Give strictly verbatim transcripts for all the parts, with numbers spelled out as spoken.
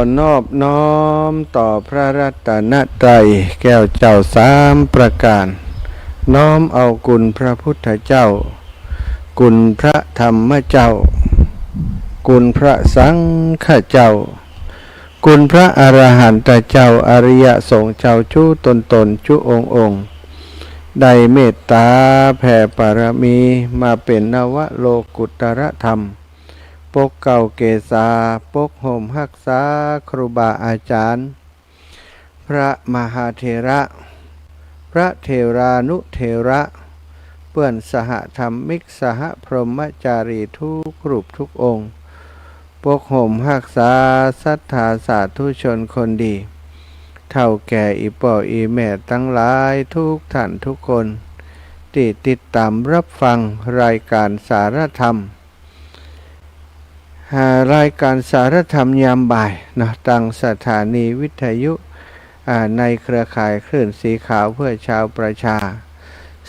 ขอนอบน้อมต่อพระรัตนตรัยแก้วเจ้าสามประการ น้อมเอาคุณพระพุทธเจ้า คุณพระธรรมเจ้า คุณพระสังฆเจ้า คุณพระอรหันตเจ้า อริยสงฆ์เจ้าจุ๊ตนตนจุ๊องค์องค์ ได้เมตตาแผ่ปารมีมาเป๋นนวโลกุตตรธรรม ปกเกล้าเกศา ปกห่มฮักษาครูบาอาจ๋ารย์ พระมหาเถระ พระเถรานุเถระ เปื้อนสหธรรมิก สหพรหมจารีทุกรูปทุกองค์ ปกห่มฮักษาศรัทธาสาธุชนคนดี เฒ่าแก่อี่ป้ออี่แม่ตังหลายทุกท่านทุกคน ตี้ติดต๋ามฮับฟังรายก๋านสารธรรม อ่า รายก๋านสารธรรมยามบ่ายเนาะ ตางสถานีวิทยุ อ่า ในเครือข่ายคลื่นสีขาวเพื่อชาวประชา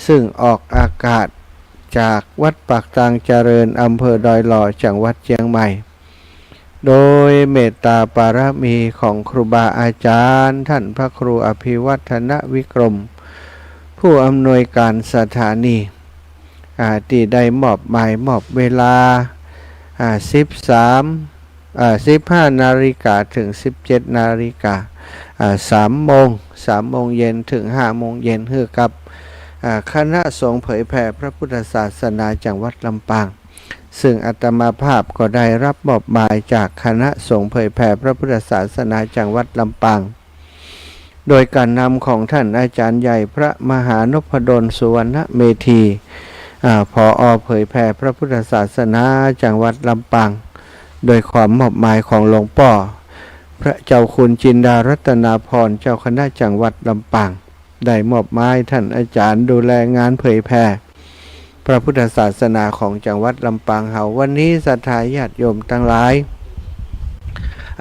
ซึ่งออกอากาศจากวัดปากตางเจริญ อำเภอดอยหล่อ จังหวัดเจียงใหม่ โดยเมตตาปารมีของครูบาอาจ๋ารย์ ท่านพระครูอภิวัฒนวิกรม ผู้อำนวยการสถานี อ่า ตี้ได้มอบหมายมอบเวลา อ่า สิบสาม อ่า สิบห้านาฬิกาเถิงสิบเจ็ดนาฬิกา อ่า สามโมง สามโมงเย็นเถิงห้าโมงเย็น หื้อกับ อ่า คณะสงฆ์เผยแผ่พระพุทธศาสนาจังหวัดลำปาง ซึ่งอาตมาภาพก็ได้ฮับมอบหมายจากคณะสงฆ์เผยแผ่พระพุทธศาสนาจังหวัดลำปาง โดยก๋านนำของท่านอาจ๋ารย์ใหญ่พระมหานพดลสุวรรณเมธี อ่า ผอ.เผยแผ่พระพุทธศาสนาจังหวัดลำปาง โดยความมอบหมายของหลวงป้อพระเจ้าคุณจินดารัตนาภรณ์ เจ้าคณะจังหวัดลำปาง ได้มอบหมายท่านอาจ๋ารย์ดูแลงานเผยแผ่พระพุทธศาสนาของจังหวัดลำปางเฮา วันนี้ศรัทธาญาติโยมตังหลาย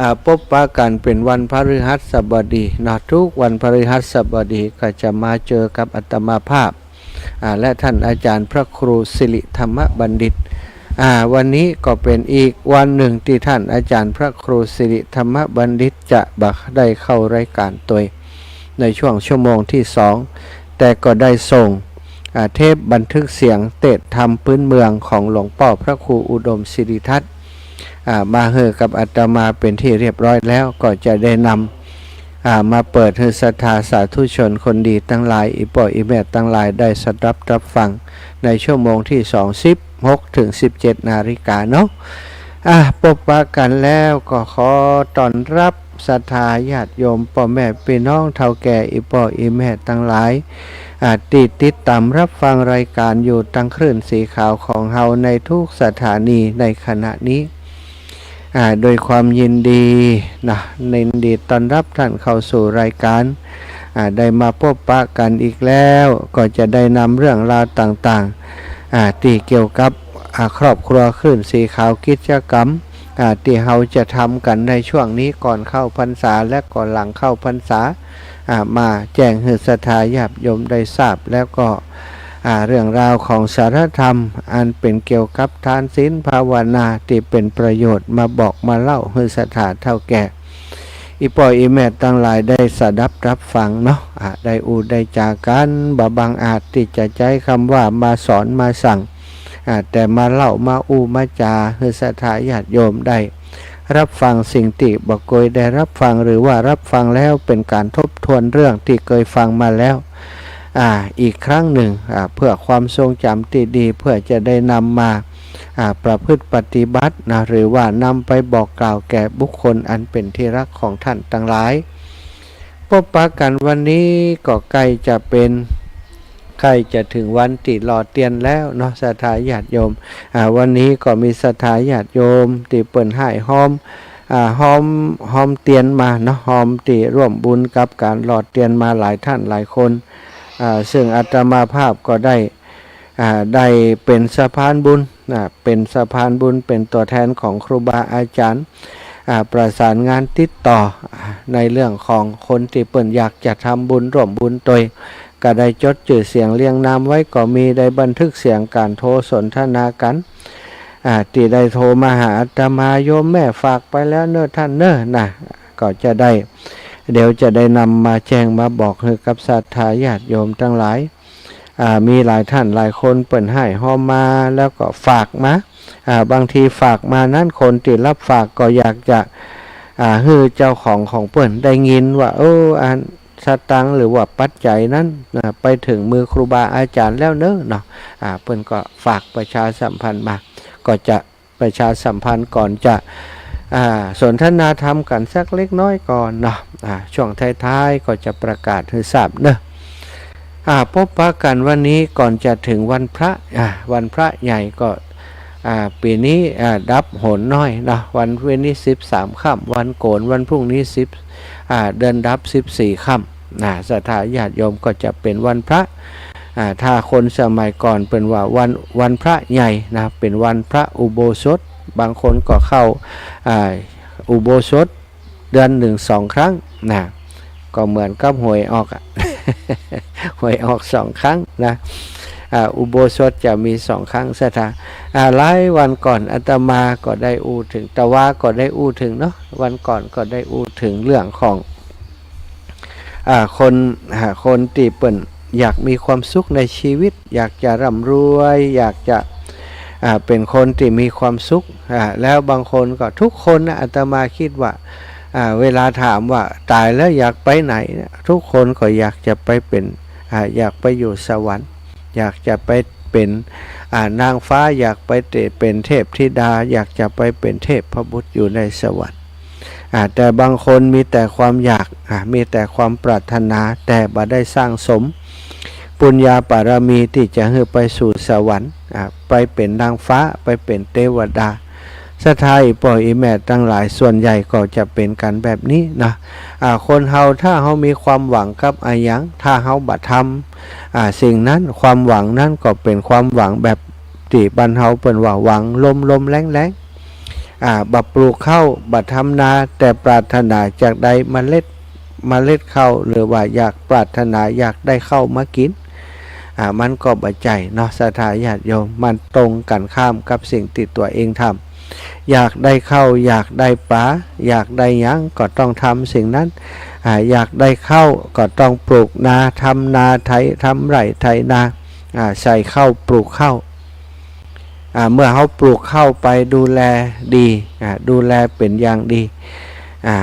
อ่า ปบปะกั๋นเป๋นวันพฤหัสบดีเนาะ ทุกวันพฤหัสบดีก็จะมาเจอกับอาตมาภาพ อ่า และท่านอาจ๋ารย์พระครูสิริธรรมบัณฑิต อ่า วันนี้ก็เป๋นอีกวันนึ่งตี้ท่านอาจ๋ารย์พระครูสิริธรรมบัณฑิตจะบ่ได้เข้ารายก๋านตวยในช่วงชั่วโมงตี้สอง แต่ก็ได้ส่ง อ่า เทปบันทึกเสียงเตสน์ธรรมปื๊นเมืองของหลวงป้อพระครูอุดมสิริทัตน์ อ่า มาหื้อกับอาตมาเป๋นตี้เรียบร้อยแล้ว ก็จะได้นำ อ่า มาเปิดหื้อศรัทธาสาธุชนคนดีตังหลาย อี่ป้ออี่แม่ตังหลายได้สดับฮับฟังในชั่วโมงตี้สอง สิบหกเถิงสิบเจ็ดนาฬิกาเนาะ อ่า ปบปะกั๋นแล้วก็ขอต้อนฮับศรัทธาญาติโยมป้อแม่ปี้น้องเฒ่าแก่อี่ป้ออี่แม่ตังหลาย อ่า ตี้ติดต๋ามฮับฟังรายก๋านอยู่ตางคลื่นสีขาวของเฮาในทุกสถานีในขณะนี้ อ่า โดยความยินดีนะ ยินดีต้อนฮับต้านเข้าสู่รายก๋าน อ่า ได้มาปบปะกั๋นอีกแล้ว ก็จะได้นำเรื่องราวต่างๆ อ่า ตี้เกี่ยวกับ อ่า ครอบครัวคลื่นสีขาว กิจกรรม อ่า ตี้เฮาจะทำกั๋นในช่วงนี้ก่อนเข้าพรรษาและก็หลังเข้าพรรษา อ่า มาแจ้งหื้อศรัทธาญาติโยมได้ทราบ แล้วก็ อ่า เรื่องราวของสารธรรมอันเป๋นเกี่ยวกับทานศีลภาวนาตี้เป๋นประโยชน์ มาบอกมาเล่าหื้อศรัทธาเฒ่าแก่ อี่ป้ออี่แม่ตังหลายได้สดับฮับฟังเนาะ อ่า ได้อู้ได้จากั๋น บ่บังอาจตี้จะใจ๊กำว่ามาสอนมาสั่ง อ่า แต่มาเล่ามาอู้มาจ๋าหื้อศรัทธาญาติโยมได้ฮับฟังสิ่งตี้บ่เกยได้ฮับฟัง หรือว่าฮับฟังแล้วเป๋นก๋านทบทวนเรื่องตี้เกยฟังมาแล้ว อ่า อีกครั้งนึ่ง อ่า เพื่อความทรงจ๋ำตี้ดี เพื่อจะได้นำมา อ่า ประพฤติปฏิบัตินะ หรือว่านำไปบอกกล่าวแก่บุคคลอันเป๋นที่ฮักของต้านตังหลาย ปบปะกั๋นวันนี้ก็ใก้จะเป๋น ใก้จะเถิงวันตี้หล่อเตียนแล้วเนาะ ศรัทธาญาติโยม อ่า วันนี้ก็มีศรัทธาญาติโยมตี้เปิ้นฮ้ายฮ้อม อ่า ฮ้อม ฮ้อมเตียนมาเนาะ ฮ้อมตี้ร่วมบุญกับก๋านหล่อเตียนมาหลายต้านหลายคน อ่า ซึ่งอาตมาภาพก็ได้ อ่า ได้เป๋นสะพานบุญ อ่า เป๋นสะพานบุญ เป๋นตั๋วแทนของครูบาอาจ๋ารย์ อ่า ประสานงานติดต่อ อ่า ในเรื่องของคนตี้เปิ้นอยากจะทำบุญร่วมบุญตวย ก็ได้จดจื้อเสียงเรียงนามไว้ก็มี ได้บันทึกเสียงก๋านโทรสนทนากั๋น อ่า ตี้ได้โทรมาหาอาตมา โยมแม่ฝากไปแล้วเน่อต้านเน่อนะ ก็จะได้ เดี๋ยวจะได้นำมาแจ้งมาบอกหื้อกับศรัทธาญาติโยมตังหลาย อ่า มีหลายท่านหลายคนเปิ้นฮ้ายฮอมมา แล้วก็ฝากมา อ่า บางทีฝากมานั้นคนตี้รับฝากก็อยากจะ อ่า หื้อเจ้าของของเปิ้นได้ยินว่า เออ อันสตางค์หรือว่าปัจจัยนั้น อ่า ไปเถิงมือครูบาอาจารย์แล้วเนาะ เนาะ อ่า เปิ้นก็ฝากประชาสัมพันธ์มา ก็จะประชาสัมพันธ์ก่อนจะ อ่า สนทนาธรรมกั๋นสักเล็กน้อยก่อนเนาะ อ่า ช่วงท้ายๆ ก็จะประกาศหื้อทราบเนาะ อ่า พบปะกั๋นวันนี้ก่อนจะเถิงวันพระ อ่า วันพระใหญ่ก็ อ่า ปี๋นี้ อ่า ดับโหนน้อยเนาะ วันเว็นนี้สิบสามค่ำ วันโกนวันพรุ่งนี้สิบ อ่า เดือนดับสิบสี่ค่ำ นะ ศรัทธาญาติโยมก็จะเป๋นวันพระ อ่า ถ้าคนสมัยก่อนเปิ้นว่าวัน วันพระใหญ่นะ เป๋นวันพระอุโบสถ บางคนก็เข้า อ่า อุโบสถเดือนหนึ่งสองครั้งนะ ก็เหมือนกับหวยออกอะ หวยออกสองครั้งนะ อ่า อุโบสถจะมีสองครั้ง ศรัทธา อ่า หลายวันก่อนอาตมาก็ได้อู้เถิง ตะวาก็ได้อู้เถิงเนาะ วันก่อนก็ได้อู้เถิงเรื่องของ อ่า คน อ่า คนตี้เปิ้นอยากมีความสุขในชีวิต อยากจะร่ำรวย อยากจะ อ่า เป๋นคนตี้มีความสุข อ่า แล้วบางคนก็ ทุกคนนะ อาตมาคิดว่า อ่า เวลาถามว่าต๋ายแล้วอยากไปไหนเนี่ย ทุกคนก็อยากจะไปเป๋น อ่า อยากไปอยู่สวรรค์ อยากจะไปเป๋น อ่า นางฟ้า อยากไปเต เป๋นเทพธิดา อยากจะไปเป๋นเทพบุตรอยู่ในสวรรค์ อ่า แต่บางคนมีแต่ความอยาก อ่า มีแต่ความปรารถนา แต่บ่ได้สั่งสมปุญญาบารมีตี้จะหื้อไปสู่สวรรค์ อ่า ไปเป๋นนางฟ้า ไปเป๋นเตวดา ศรัทธาอี่ป้ออี่แม่ตังหลาย ส่วนใหญ่ก็จะเป๋นกั๋นแบบนี้นะ อ่า คนเฮาถ้าเฮามีความหวังกับอะหยัง ถ้าเฮาบ่ทำ อ่า สิ่งนั้น ความหวังนั้นก็เป๋นความหวังแบบตี้บ้านเฮาเปิ้นว่าหวังลมๆ แล้งๆ อ่า บ่ปลูกข้าว บ่ทำนา แต่ปรารถนาอยากได้เมล็ด เมล็ดข้าว หรือว่าอยากปรารถนาอยากได้ข้าวมากิ๋น อ่า มันก็บ่ใจ้เนาะ ศรัทธาญาติโยม มันตรงกั๋นข้ามกับสิ่งตี้ตั๋วเองทำ อยากได้ข้าว อยากได้ป๋า อยากได้หยังก็ต้องทำสิ่งนั้น อ่า อยากได้ข้าวก็ต้องปลูกนา ทำนาไถ ทำไร่ไถนา อ่า ใส่ข้าว ปลูกข้าว อ่า เมื่อเฮาปลูกข้าวไป ดูแลดี อ่า ดูแลเป๋นอย่างดี อ่า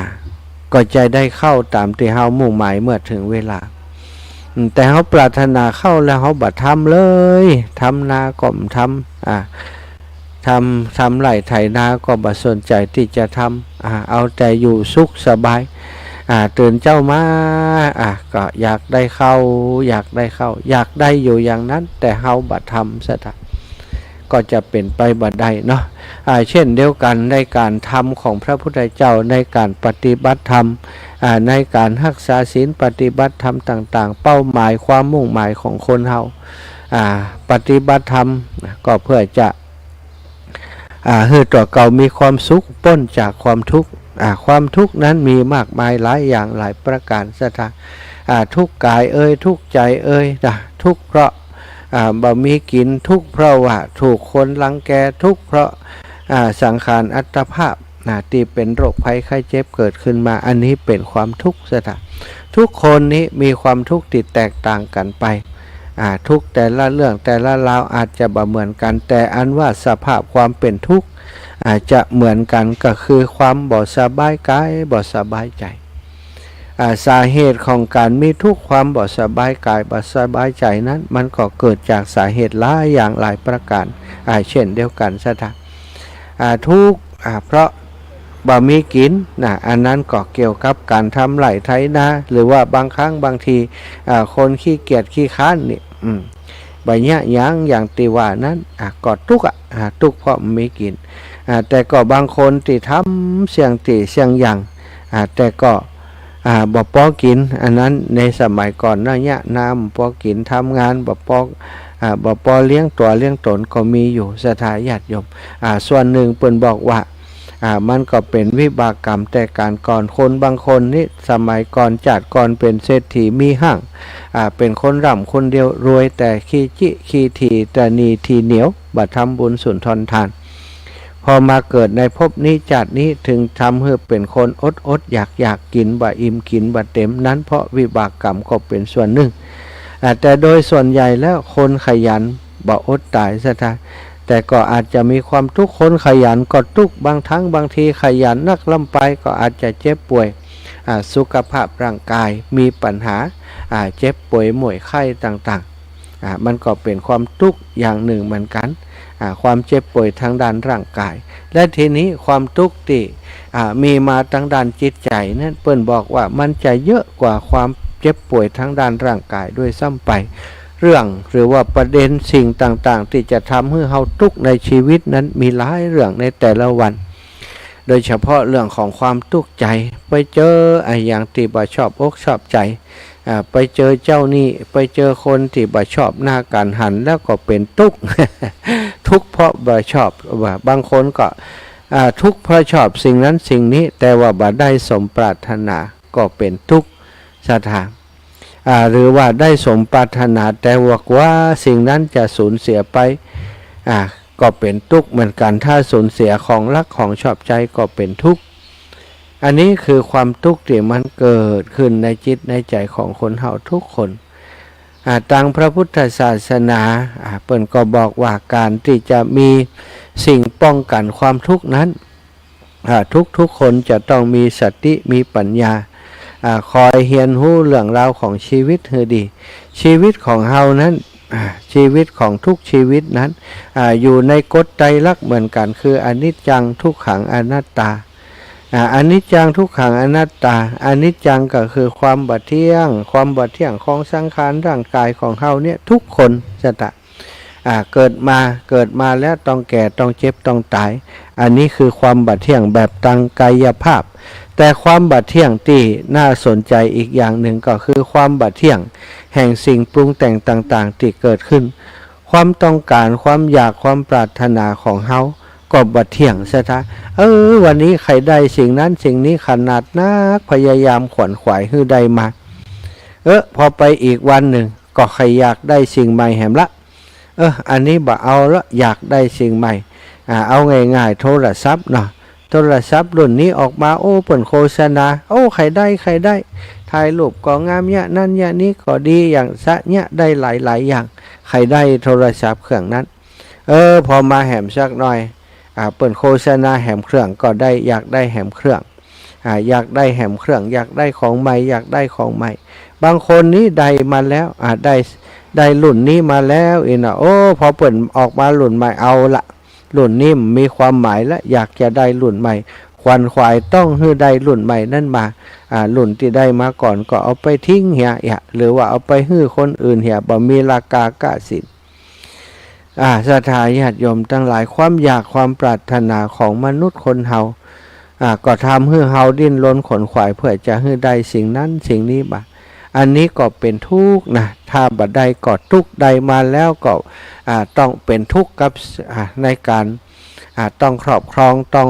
ก็จะได้ข้าวต๋ามตี้เฮามุ่งหมายเมื่อเถิงเวลา อืม แต่เฮาปรารถนาข้าวแล้วเฮาบ่ทำเลย ทำนาก็บ่ทำ อ่า ทำ ทำไร่ไถนาก็บ่สนใจ๋ตี้จะทำ อ่า เอาแต่อยู่สุขสบาย อ่า ตื่นเจ๊ามา อ่า ก็อยากได้ข้าว อยากได้ข้าว อยากได้อยู่อย่างนั้น แต่เฮาบ่ทำ ศรัทธา ก็จะเป๋นไปบ่ได้เนาะ อ่า เช่นเดียวกั๋นในก๋านทำของพระพุทธเจ้า ในก๋านปฏิบัติธรรม อ่า ในก๋านฮักษาศีลปฏิบัติธรรมต่างๆ เป้าหมายความมุ่งหมายของคนเฮา อ่า ปฏิบัติธรรมก็เพื่อจะ อ่า หื้อตั๋วเก่ามีความสุข ป๊นจากความทุกข์ อ่า ความทุกข์นั้นมีมากมายหลายอย่างหลายประก๋าน ศรัทธา อ่า ทุกข์กายเอย ทุกข์ใจ๋เอยนะ ทุกข์เพราะ อ่า บ่มีกิ๋น ทุกข์เพราะว่าถูกคนรังแก ทุกข์เพราะ อ่า สังขารอัตภาพนะ ตี้เป๋นโรคภัยไข้เจ็บเกิดขึ้นมา อันนี้เป๋นความทุกข์ ศรัทธา ทุกคนนี้มีความทุกข์ตี้แตกต่างกั๋นไป อ่า ทุกข์แต่ละเรื่องแต่ละราวอาจจะบ่เหมือนกั๋น แต่อันว่าสภาพความเป๋นทุกข์ อ่า จะเหมือนกั๋น ก็คือความบ่สบายกาย บ่สบายใจ๋ อ่า สาเหตุของก๋านมีทุกข์ ความบ่สบายกาย บ่สบายใจ๋นั้น มันก็เกิดจากสาเหตุหลายอย่างหลายประก๋าน อ่า เช่นเดียวกั๋น ศรัทธา อ่า ทุกข์ อ่า เพราะบ่มีกิ๋นนะ อันนั้นก็เกี่ยวกับก๋านทำไร่ไถนา หรือว่าบางครั้งบางที อ่า คนขี้เกียจขี้คร้านนี่ อืม บ่เยียะหยัง อย่างตี้ว่านั้น อ่า ก็ตุ๊กข์อะ อ่า ตุ๊กข์เพราะบ่มีกิ๋น อ่า แต่ก็บางคนตี้ทำเสี้ยงตี้เสี้ยงอย่าง อ่า แต่ก็ อ่า บ่ปอกิ๋น อันนั้นในสมัยก่อนเนาะ เยียะนาบ่ปอกิ๋น ทำงานบ่ปอ อ่า บ่ปอเลี้ยงตั๋วเลี้ยงต๋นก็มีอยู่ ศรัทธาญาติโยม อ่า ส่วนนึ่งเปิ้นบอกว่า อ่า มันก็เป๋นวิบากกรรมแต่ก๋านก่อน คนบางคนนี่สมัยก่อน จาติก่อนเป๋นเศรษฐีมีห้าง อ่า เป๋นคนร่ำคนเดียว รวยแต่ขี้จิขี้ถี่ ตระหนี่ถี่เหนียว บ่ทำบุญสุนทรทาน พ พอมาเกิดในภพนี้จาตินี้ ถึงทำหื้อเป๋นคนอดๆ อยากๆ กิ๋นบ่อิ่มกิ๋นบ่เต๋ม นั้นเพราะวิบากกรรมก็เป๋นส่วนนึ่ง อ่า แต่โดยส่วนใหญ่แล้วคนขยันบ่อดต๋าย ศรัทธา แต่ก็อาจจะมีความตุ๊กข์ คนขยันก็ตุ๊กข์ บางครั้งบางทีขยันนักล้ำไปก็อาจจะเจ็บป่วย อ่า สุขภาพร่างกายมีปัญหา อ่า เจ็บป่วยม่วยไข้ต่างๆ อ่า มันก็เป๋นความตุ๊กข์อย่างนึ่งเหมือนกั๋น อ่า ความเจ็บป่วยตางด้านร่างกาย และทีนี้ความตุ๊กข์ตี้ อ่า มีมาตางด้านจิตใจ๋นั้น เปิ้นบอกว่ามันจะเยอะกว่าความเจ็บป่วยตางด้านร่างกายด้วยซ้ำไป เรื่องหรือว่าประเด็นสิ่งต่างๆ ตี้จะทำหื้อเฮาตุ๊กข์ในชีวิตนั้นมีหลายเรื่องในแต่ละวัน โดยเฉพาะเรื่องของความตุ๊กข์ใจ๋ ไปเจออะหยังตี้บ่ชอบอกชอบใจ๋ อ่า ไปเจอเจ้าหนี้ ไปเจอคนตี้บ่ชอบหน้ากั๋น หันแล้วก็เป๋นตุ๊กข์ ตุ๊กข์เพราะบ่ชอบ ว่าบางคนก็ อ่า ตุ๊กข์เพราะชอบสิ่งนั้นสิ่งนี้ แต่ว่าบ่ได้สมปรารถนาก็เป๋นตุ๊กข์ ศรัทธา อ่า หรือว่าได้สมปรารถนา แต่ว่ากั๋วสิ่งนั้นจะสูญเสียไป อ่า ก็เป๋นตุ๊กข์เหมือนกั๋น ถ้าสูญเสียของฮักของชอบใจ๋ก็เป๋นตุ๊กข์ อันนี้คือความตุ๊กข์ตี้มันเกิดขึ้นในจิตในใจ๋ของคนเฮาทุกคน อ่า ตางพระพุทธศาสนา อ่า เปิ้นก็บอกว่าก๋านตี้จะมีสิ่งป้องกั๋นความตุ๊กข์นั้น อ่า ทุกๆ คนจะต้องมีสติ มีปัญญา อ่า คอยเฮียนฮู้เรื่องราวของชีวิตหื้อดี ชีวิตของเฮานั้น อ่า ชีวิตของทุกชีวิตนั้น อ่า อยู่ในกฎไตรลักษณ์เหมือนกั๋น คืออนิจจัง ทุกขัง อนัตตา อ่า อนิจจัง ทุกขัง อนัตตา อนิจจังก็คือความบ่เที่ยง ความบ่เที่ยงของสังขารร่างกายของเฮาเนี่ย ทุกคน ศรัทธา อ่า เกิดมา เกิดมาแล้วต้องแก่ ต้องเจ็บ ต้องต๋าย อันนี้คือความบ่เที่ยงแบบตางกายภาพ แต่ความบ่เที่ยงตี้น่าสนใจ๋อีกอย่างนึ่งก็คือความบ่เที่ยงแห่งสิ่งปรุงแต่งต่างๆ ตี้เกิดขึ้น ความต้องก๋าน ความอยาก ความปรารถนาของเฮาก็บ่เที่ยง ศรัทธา เออ วันนี้ใค่ได้สิ่งนั้นสิ่งนี้ขนาดนัก พยายามขวนขวายหื้อได้มา เออ พอไปอีกวันนึ่งก็ใค่อยากได้สิ่งใหม่แหมละ เออ อันนี้บ่เอาละ อยากได้สิ่งใหม่ อ่า เอาง่ายๆ โทรศัพท์เนาะ โทรศัพท์รุ่นนี้ออกมา โอ้ เปิ้นโฆษณา โอ้ ใค่ได้ ใค่ได้ ถ่ายรูปก็งาม เยียะนั้นเยียะนี้ก็ดี อย่างซะเยียะได้หลายๆ อย่าง ใค่ได้โทรศัพท์เครื่องนั้น เออ พอมาแหมสักหน่อย อ่า เปิ้นโฆษณาแหมเครื่องก็ได้ อยากได้แหมเครื่อง อ่า อยากได้แหมเครื่อง อยากได้ของใหม่ อยากได้ของใหม่ บางคนนี้ได้มาแล้ว อ่า ได้ ได้รุ่นนี้มาแล้วอี้เนาะ โอ้ พอเปิ้นออกมารุ่นใหม่ เอาละ รุ่นนี้มีความหมายละ อยากจะได้รุ่นใหม่ ขวนขวายต้องหื้อได้รุ่นใหม่นั้นมา อ่า รุ่นตี้ได้มาก่อนก็เอาไปทิ้งเหีย เหีย หรือว่าเอาไปหื้อคนอื่นเหีย บ่มีราคาก้าสิน อ่า ศรัทธาญาติโยมตังหลาย ความอยากความปรารถนาของมนุษย์คนเฮา อ่า ก็ทำหื้อเฮาดิ้นรนขวนขวายเพื่อจะหื้อได้สิ่งนั้นสิ่งนี้มา อันนี้ก็เป๋นตุ๊กข์นะ ถ้าบ่ได้ก็ตุ๊กข์ ได้มาแล้วก็ อ่า ต้องเป๋นตุ๊กข์กับ อ่า ในก๋าน อ่า ต้องครอบครอง ต้อง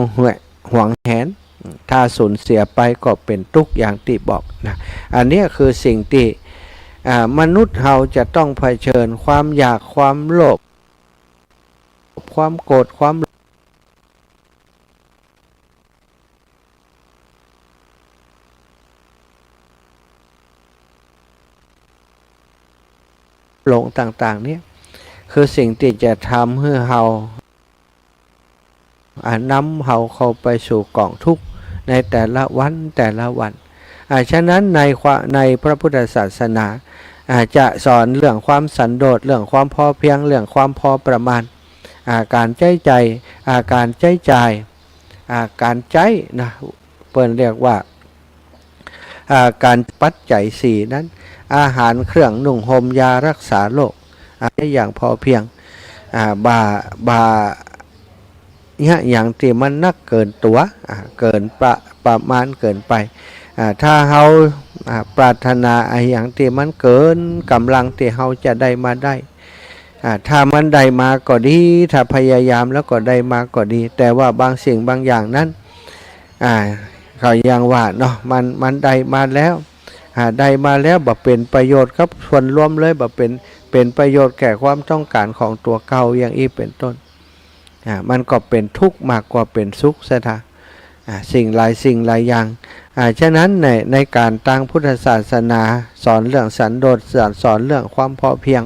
หวงแหน ถ้าสูญเสียไปก็เป๋นตุ๊กข์อย่างตี้บอกนะ อันเนี้ยคือสิ่งตี้ อ่า มนุษย์เฮาจะต้องเผชิญ ความอยาก ความโลภ ความโกรธ ความหลงต่างๆ เนี่ย คือสิ่งตี้จะทำหื้อเฮา อ่า นำเฮาเข้าไปสู่ก๋องตุ๊กข์ในแต่ละวันแต่ละวัน อ่า ฉะนั้นในความ ในพระพุทธศาสนา อ่า จะสอนเรื่องความสันโดษ เรื่องความพอเพียง เรื่องความพอประมาณ อ่า ก๋านใจ๊จ่าย อ่า ก๋านใจ๊จ่าย อ่า ก๋านใจ๊นะ เปิ้นเรียกว่า อ่า ก๋านปัจจัยสี่นั้น อาหาร เครื่องนุ่งห่ม ยารักษาโรค อ่า อย่างพอเพียง อ่า บ่า บ่า เยียะหยังตี้มันนักเกินตั๋ว อ่า เกินประ ประมาณเกินไป อ่า ถ้าเฮา อ่า ปรารถนาอะหยังตี้มันเกินก๋ำลังตี้เฮาจะได้มาได้ อ่า ถ้ามันได้มาก็ดี ถ้าพยายามแล้วก็ได้มาก็ดี แต่ว่าบางสิ่งบางอย่างนั้น อ่า เขายังว่าเนาะ มัน มันได้มาแล้ว อ่า ได้มาแล้วบ่เป๋นประโยชน์กับส่วนรวมเลย บ่เป๋น เป๋นประโยชน์แก่ความต้องก๋านของตั๋วเก่า อย่างอี้เป๋นต้น อ่า มันก็เป๋นทุกข์มากกว่าเป๋นสุขเสียที อ่า สิ่งหลายสิ่งหลายอย่าง อ่า ฉะนั้นใน ในก๋านตางพุทธศาสนา สอนเรื่องสันโดษ สอน สอนเรื่องความพอเพียง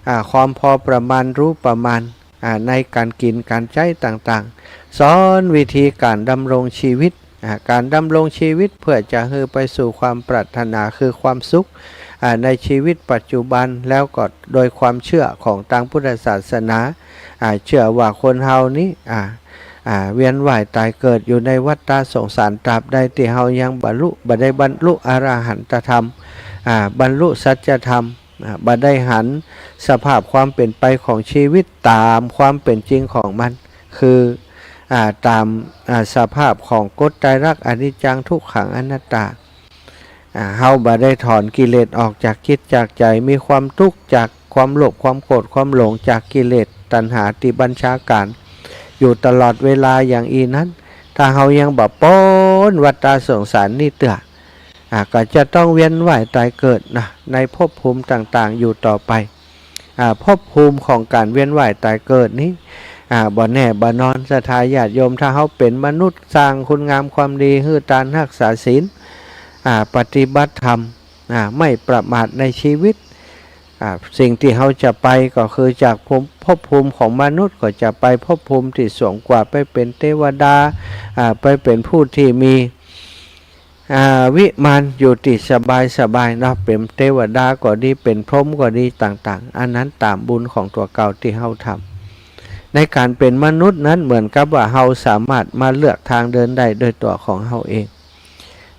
อ่า ความพอประมาณ รู้ประมาณ อ่า ในก๋านกิ๋นก๋านใจ๊ต่างๆ สอนวิธีก๋านดำรงชีวิต อ่า ก๋านดำรงชีวิตเพื่อจะหื้อไปสู่ความปรารถนาคือความสุข อ่า ในชีวิตปัจจุบัน แล้วก็โดยความเจื้อของตางพุทธศาสนา อ่า เจื้อว่าคนเฮานี้ อ่า อ่า เวียนว่ายต๋ายเกิดอยู่ในวัฏฏะสงสาร ตราบใดตี้เฮายังบรรลุ บ่ได้บรรลุอรหันตธรรม อ่า บรรลุสัจธรรม อ่า บ่ได้หันสภาพความเป๋นไปของชีวิตต๋ามความเป๋นจริงของมัน คือ อ่า ต๋าม อ่า สภาพของกฎไตรลักษณ์ อนิจจัง ทุกขัง อนัตตา อ่า เฮาบ่ได้ถอนกิเลสออกจากจิตจากใจ๋ มีความตุ๊กข์จากความโลภ ความโกรธ ความหลง จากกิเลสตัณหาตี้บัญชาก๋านอยู่ตลอดเวลาอย่างอี้นั้น ถ้าเฮายังบ่ป๊นวัฏฏะสงสารนี้เตื้อ อ่า ก็จะต้องเวียนว่ายต๋ายเกิดนะ ในภพภูมิต่างๆ อยู่ต่อไป อ่า ภพภูมิของก๋านเวียนว่ายต๋ายเกิดนี้ อ่า บ่แน่บ่นอน ศรัทธาญาติโยม ถ้าเฮาเป๋นมนุษย์ สร้างคุณงามความดี หื้อตาน ฮักษาศีล อ่า ปฏิบัติธรรม อ่า ไม่ประมาทในชีวิต อ่า สิ่งตี้เฮาจะไปก็คือจากภพ ภพภูมิของมนุษย์ก็จะไปภพภูมิตี้สูงกว่า ไปเป๋นเตวดา อ่า ไปเป๋นผู้ตี้มี อ่า วิมานอยู่ตี้สบายๆ เนาะ เป๋นเตวดาก็ดี เป๋นพรหมก็ดีต่างๆ อันนั้นต๋ามบุญของตั๋วเก่าตี้เฮาทำ ในก๋านเป๋นมนุษย์นั้นเหมือนกับว่าเฮาสามารถมาเลือกตางเดินได้ด้วยตั๋วของเฮาเอง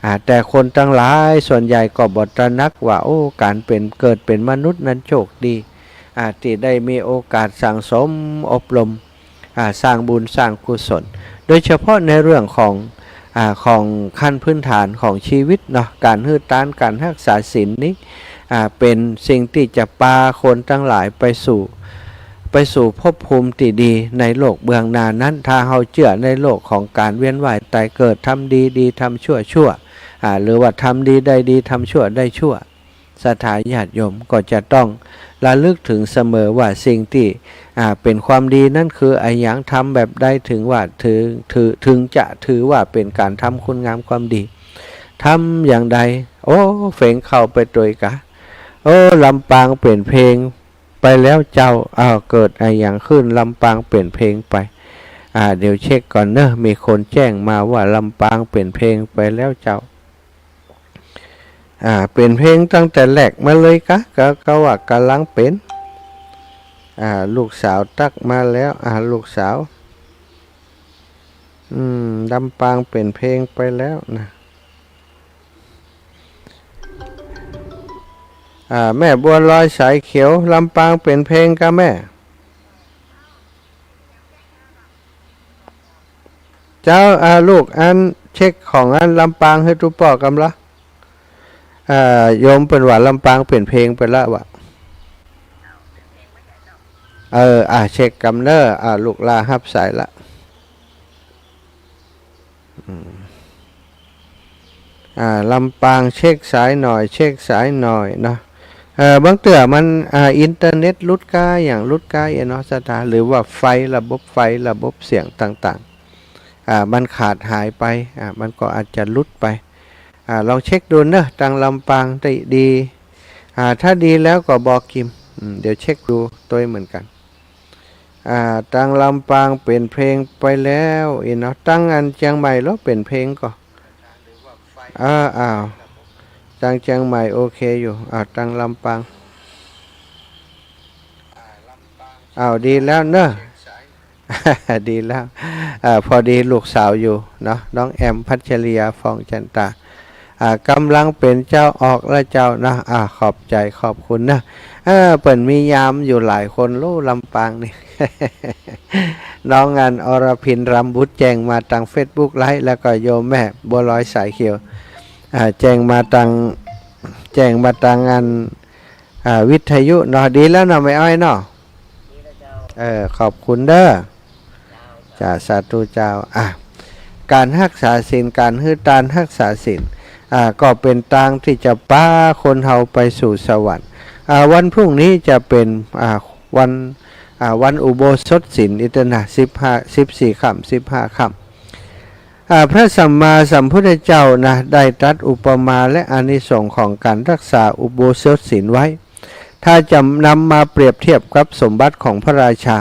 อ่า แต่คนตังหลายส่วนใหญ่ก็บ่ตระหนักว่า โอ้ ก๋านเป๋น เกิดเป๋นมนุษย์นั้นโชคดี อ่า ตี้ได้มีโอกาสสั่งสมอบรม อ่า สร้างบุญสร้างกุศล โดยเฉพาะในเรื่องของ อ่า ของขั้นพื้นฐานของชีวิตเนาะ ก๋านหื้อตาน ก๋านฮักษาศีลนี้ อ่า เป๋นสิ่งตี้จะปาคนตังหลายไปสู่ ไปสู่ภพภูมิตี้ดีในโลกเบื้องหน้านั้น ถ้าเฮาเจื้อในโลกของก๋านเวียนว่ายต๋ายเกิด ทำดีดี ทำชั่วชั่ว อ่า หรือว่าทำดีได้ดี ทำชั่วได้ชั่ว ศรัทธาญาติโยมก็จะต้องระลึกถึงเสมอว่าสิ่งตี้ อ่า เป๋นความดีนั้นคืออะหยัง ทำแบบใดถึงว่าถือ ถือ ถึงจะถือว่าเป๋นก๋านทำคุณงามความดี ทำอย่างใด โอ้ เฝงเข้าไปตวยกา โอ้ ลำปางเป๋นเพลงไปแล้วเจ้า อ้าว เกิดอะหยังขึ้น ลำปางเป๋นเพลงไป อ่า เดี๋ยวเช็คก่อนเนอะ มีคนแจ้งมาว่าลำปางเป๋นเพลงไปแล้วเจ้า อ่า เป๋นเพลงตั้งแต่แรกมาเลยกา ก็ ก็ว่าก๋ำลังเป๋น อ่า ลูกสาวตั๊กมาแล้ว อ่า ลูกสาว อืม ลำปางเป๋นเพลงไปแล้วนะ อ่า แม่บัวลอยสายเขียว ลำปางเป๋นเพลงกาแม่ เจ้า อ่า ลูก อันเช็คของอันลำปางหื้อตุ๊ป้อกำละ อ่า โยมเปิ้นว่าลำปางเป๋นเพลงไปละวะ เออ อ่า เช็คกำเนอะ อ่า ลูกหล้าฮับสายละ อืม อ่า ลำปางเช็คสายหน่อย เช็คสายหน่อยเนาะ เอ่อ บางเตื้อมัน อ่า อินเทอร์เน็ตหลุดกา อย่างหลุดกาเนาะ ศรัทธา หรือว่าไฟ ระบบไฟ ระบบเสียงต่างๆ อ่า มันขาดหายไป อ่า มันก็อาจจะหลุดไป อ่า ลองเช็คดูเนอะ ตังลำปางได้ดี อ่า ถ้าดีแล้วก็บอกกิม อืม เดี๋ยวเช็คดูตวยเหมือนกั๋น อ่า ตังลำปางเป๋นเพลงไปแล้ว อี้เนาะ ตังอันเจียงใหม่ลอเป๋นเพลงก่อ อ่า อ้าว ตังเจียงใหม่โอเคอยู่ อ่า ตังลำปาง อ้าว ดีแล้วเนอะ ดีแล้ว อ่า พอดีลูกสาวอยู่เนาะ น้องแอม พัชริยา ฟองจันตา อ่า ก๋ำลังเป๋นเจ้าออกแล้วเจ้าเนาะ อ่า ขอบใจ๋ ขอบคุณเนอะ เออ เปิ้นมียามอยู่หลายคน โอ้ ลำปางนี่ น้องอัน อรพิน รำบุตร แจ้งมาตังเฟซบุ๊กไลฟ์ แล้วก็โยมแม่บัวลอยสายเขียว อ่า แจ้งมาตัง แจ้งมาตังอัน อ่า วิทยุเนาะ ดีแล้วเนาะ แม่อ้อยเนาะ เออ ขอบคุณเด้อ จ้า สาธุเจ้า อ่ะ ก๋านฮักษาศีล ก๋านหื้อตานฮักษาศีล อ่า ก็เป๋นตางตี้จะปาคนเฮาไปสู่สวรรค์ อ่า วันพรุ่งนี้จะเป๋น อ่า วัน อ่า วันอุโบสถศีลนี่เต๊อะนะ สิบห้า สิบสี่ค่ำ สิบห้าค่ำ อ่า พระสัมมาสัมพุทธเจ้านะ ได้ตรัสอุปมาและอานิสงส์ของการรักษาอุโบสถศีลไว้ ถ้าจะนำมาเปรียบเทียบกับสมบัติของพระราชา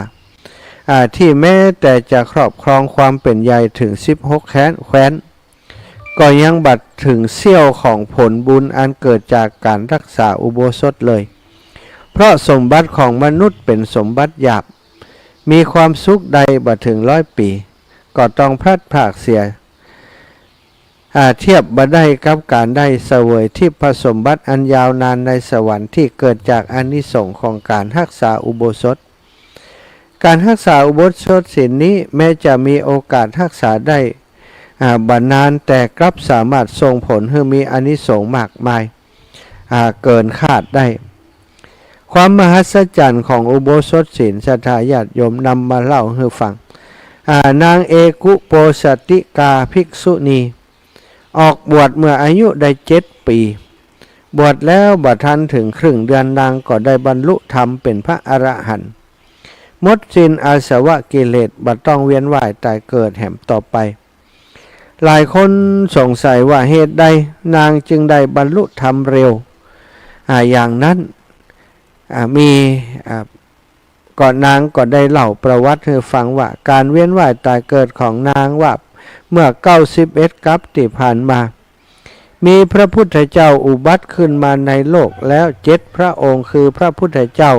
อ่า ที่แม้แต่จะครอบครองความเป๋นใหญ่ถึงสิบหกแคว้น แคว้น ก็ยังบ่ถึงเสี้ยวของผลบุญอันเกิดจากการรักษาอุโบสถเลย เพราะสมบัติของมนุษย์เป๋นสมบัติหยาบ มีความสุขได้บ่ถึงร้อยปี๋ ก็ต้องพลัดพรากเสีย อ่า เทียบบ่ได้กับการได้เสวยทิพย์สมบัติอันยาวนานในสวรรค์ที่เกิดจากอานิสงส์ของการรักษาอุโบสถ การรักษาอุโบสถศีลนี้แม้จะมีโอกาสรักษาได้ อ่า บ่นาน แต่กลับสามารถส่งผลหื้อมีอานิสงส์มากมาย อ่า เกินคาดได้ ความมหัศจรรย์ของอุโบสถศีล ศรัทธาญาติโยมนำมาเล่าหื้อฟัง อ่า นางเอกุโปสติกาภิกษุณี ออกบวชเมื่ออายุได้เจ็ดปี๋ บวชแล้วบ่ทันถึงครึ่งเดือนนางก็ได้บรรลุธรรมเป๋นพระอรหันต์ หมดสิ้นอาสวะกิเลส บ่ต้องเวียนว่ายต๋ายเกิดแหมต่อไป หลายคนสงสัยว่าเหตุใดนางจึงได้บรรลุธรรมเร็ว อ่า อย่างนั้น อ่า มี อ่า ก็นางก็ได้เล่าประวัติหื้อฟังว่า การเวียนว่ายต๋ายเกิดของนางว่า เมื่อเก้าสิบเอ็ดกัปติผ่านมา มีพระพุทธเจ้าอุบัติขึ้นมาในโลกแล้วเจ็ดพระองค์ คือพระพุทธเจ้า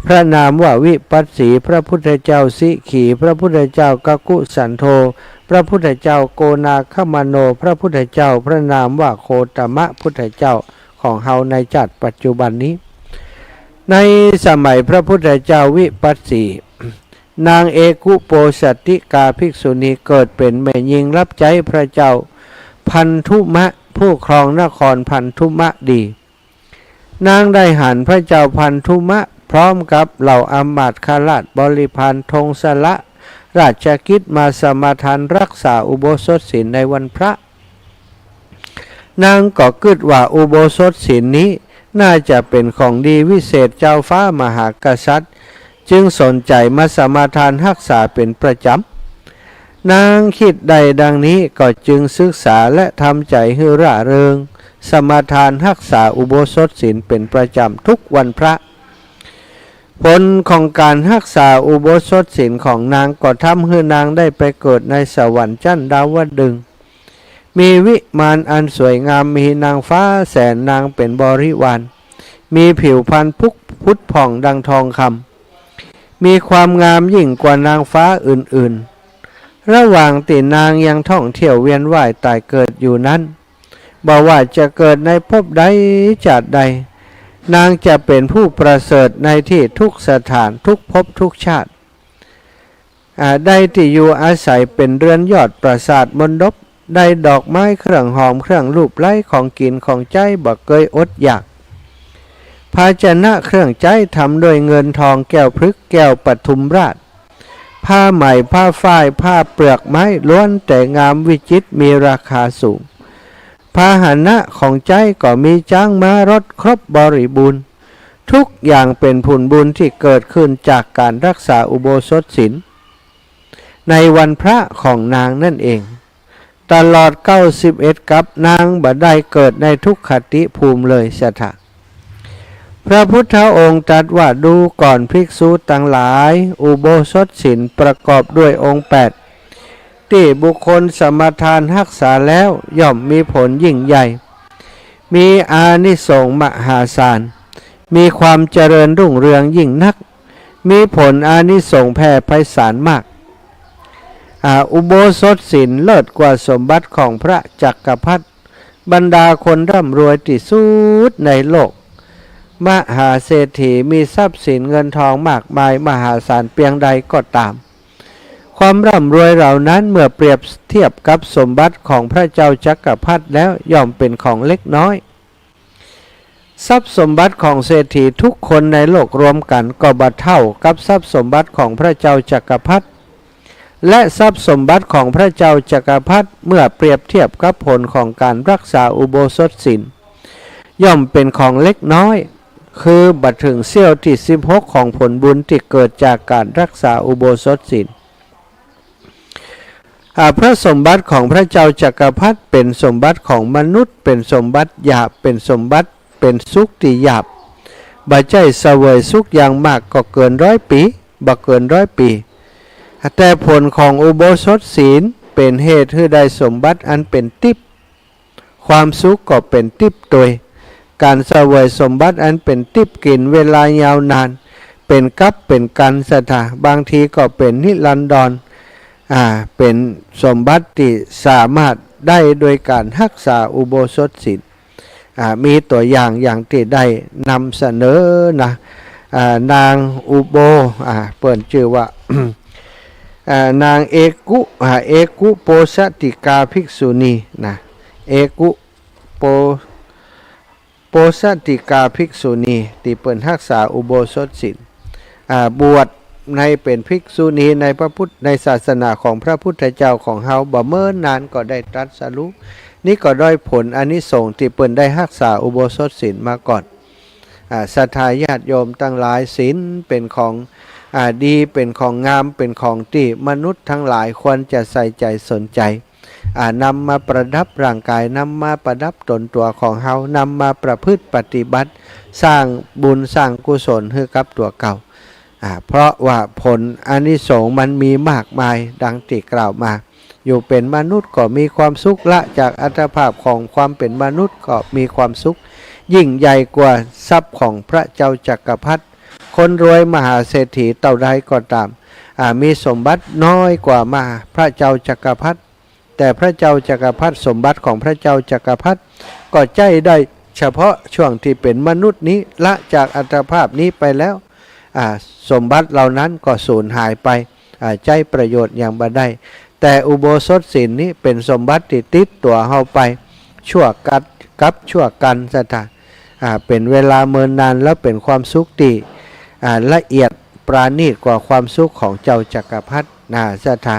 พระนามว่าวิปัสสี พระพุทธเจ้าสิขี พระพุทธเจ้ากักกุสันโธ พระพุทธเจ้าโกนาคมโน พระพุทธเจ้าพระนามว่าโคตมะพุทธเจ้าของเฮาในชาติปัจจุบันนี้ ในสมัยพระพุทธเจ้าวิปัสสี นางเอกุโปสติกาภิกษุณีเกิดเป๋นแม่ญิงฮับใจ๊พระเจ้าพันธุมะ ผู้ครองนครพันธุมะดี นางได้หันพระเจ้าพันธุมะพร้อมกับเหล่าอำมาตย์ข้าราชบริพารทรงสละราชกิจมาสมาทานรักษาอุโบสถศีลในวันพระ นางก็กึ๊ดว่าอุโบสถศีลนี้น่าจะเป๋นของดีวิเศษ เจ้าฟ้ามหากษัตริย์จึงสนใจ๋มาสมาทานฮักษาเป๋นประจ๋ำ นางกึ๊ดได้ดังนี้ก็จึงศึกษาและทำใจ๋หื้อร่าเริง สมาทานฮักษาอุโบสถศีลเป๋นประจ๋ำทุกวันพระ ผลของการฮักษาอุโบสถศีลของนางก็ทำหื้อนางได้ไปเกิดในสวรรค์ชั้นดาวดึงส์ มีวิมานอันสวยงาม มีนางฟ้าแสนนางเป๋นบริวาร มีผิวพรรณผุผุดผ่องดังทองคำ มีความงามยิ่งกว่านางฟ้าอื่นๆ ระหว่างตี้นางยังท่องเที่ยวเวียนว่ายต๋ายเกิดอยู่นั้น บ่ว่าจะเกิดในภพใดชาติใด นางจะเป๋นผู้ประเสริฐในตี้ทุกสถาน ทุกภพทุกชาติ อ่า ได้ตี้อยู่อาศัยเป๋นเรือนยอดปราสาทมณฑป ได้ดอกไม้เครื่องหอมเครื่องลูบไล้ ของกิ๋นของใจ๊บ่เกยอดอยาก ภาชนะเครื่องใจ๊ทำด้วยเงินทอง แก้วพฤกษ์แก้วปทุมราช ผ้าไหมผ้าฝ้ายผ้าเปลือกไม้ล้วนแต่งามวิจิตรมีราคาสูง พาหนะของใจ๊ก็มีจ๊างม้ารถครบบริบูรณ์ ทุกอย่างเป๋นผลบุญที่เกิดขึ้นจากการฮักษาอุโบสถศีลในวันพระของนางนั่นเอง ตลอดเก้าสิบเอ็ดกัปนางบ่ได้เกิดในทุกขติภูมิเลยเสียที พระพุทธองค์ตรัสว่า ดูก่อนภิกษุตังหลาย อุโบสถศีลประกอบด้วยองค์แปด ตี้บุคคลสมาทานฮักษาแล้วย่อมมีผลยิ่งใหญ่ มีอานิสงส์มหาศาล มีความเจริญรุ่งเรืองยิ่งนัก มีผลอานิสงส์แผ่ไพศาลมาก อ่า อุโบสถศีลเลิศกว่าสมบัติของพระจักรพรรดิ บรรดาคนร่ำรวยตี้สุดในโลก มหาเศรษฐีมีทรัพย์สินเงินทองมากมายมหาศาลเปียงใดก็ต๋าม ความร่ำรวยเหล่านั้นเมื่อเปรียบเทียบกับสมบัติของพระเจ้าจักรพรรดิแล้วย่อมเป๋นของเล็กน้อย ทรัพย์สมบัติของเศรษฐีทุกคนในโลกรวมกั๋นก็บ่เท่ากับทรัพย์สมบัติของพระเจ้าจักรพรรดิ และทรัพย์สมบัติของพระเจ้าจักรพรรดิเมื่อเปรียบเทียบกับผลของการฮักษาอุโบสถศีล ย่อมเป๋นของเล็กน้อย คือบ่เถิงเสี้ยวตี้สิบหกของผลบุญตี้เกิดจากก๋านฮักษาอุโบสถศีล อ่า พระสมบัติของพระเจ้าจักรพรรดิเป๋นสมบัติของมนุษย์ เป๋นสมบัติหยาบ เป๋นสมบัติ เป๋นสุขตี้หยาบ บ่ใจ้เสวยสุขอย่างมากก็เกินร้อยปี๋ บ่เกินร้อยปี๋ แต่ผลของอุโบสถศีลเป๋นเหตุหื้อได้สมบัติอันเป๋นติ๊บ ความสุขก็เป๋นติ๊บตวย ก๋านเสวยสมบัติอันเป๋นติ๊บกิ๋นเวลายาวนาน เป๋นกัปเป๋นกัณฑ์ศรัทธา บางทีก็เป๋นนิรันดร อ่า เป๋นสมบัติตี้สามารถได้โดยก๋านฮักษาอุโบสถศีล อ่า มีตั๋วอย่างอย่างตี้ได้นำเสนอนะ อ่า นางอุโบ อ่า เปิ้นจื้อว่า อ่า นางเอกุ อ่า เอกุโปสติกาภิกษุณีนะ เอกุโป โปสติกาภิกษุณีตี้เปิ้นฮักษาอุโบสถศีล อ่า บวชในเป๋นภิกษุณีในพระพุทธ ในศาสนาของพระพุทธเจ้าของเฮา บ่เมินนานก็ได้ตรัสรู้ นี่ก็ด้วยผลอานิสงส์ตี้เปิ้นได้ฮักษาอุโบสถศีลมาก่อน อ่า ศรัทธาญาติโยมตังหลาย ศีลเป๋นของ อ่า ดี เป๋นของงาม เป๋นของตี้มนุษย์ตังหลายควรจะใส่ใจ๋สนใจ๋ อ่า นำมาประดับร่างก๋าย นำมาประดับต๋นตั๋วของเฮา นำมาประพฤติปฏิบัติ สร้างบุญสร้างกุศลหื้อกับตั๋วเก่า อ่า เพราะว่าผลอานิสงส์มันมีมากมายดังตี้กล่าวมา อยู่เป๋นมนุษย์ก็มีความสุข ละจากอัตภาพของความเป๋นมนุษย์ก็มีความสุข ยิ่งใหญ่กว่าทรัพย์ของพระเจ้าจักรพรรดิ คนรวยมหาเศรษฐีเต้าใดก็ต๋าม อ่า มีสมบัติน้อยกว่ามา พระเจ้าจักรพรรดิ แต่พระเจ้าจักรพรรดิ สมบัติของพระเจ้าจักรพรรดิก็ใจ๊ได้เฉพาะช่วงตี้เป๋นมนุษย์นี้ ละจากอัตภาพนี้ไปแล้ว อ่า สมบัติเหล่านั้นก็สูญหายไป อ่า ใจ๊ประโยชน์หยังบ่ได้ แต่อุโบสถศีลนี้เป๋นสมบัติตี้ติดตั๋วเฮาไป ชั่วกัป กัปชั่วกัณฑ์ศรัทธา อ่า เป๋นเวลาเมินนาน แล้วเป๋นความสุขตี้ อ่า ละเอียดประณีตกว่าความสุขของเจ้าจักรพรรดินะศรัทธา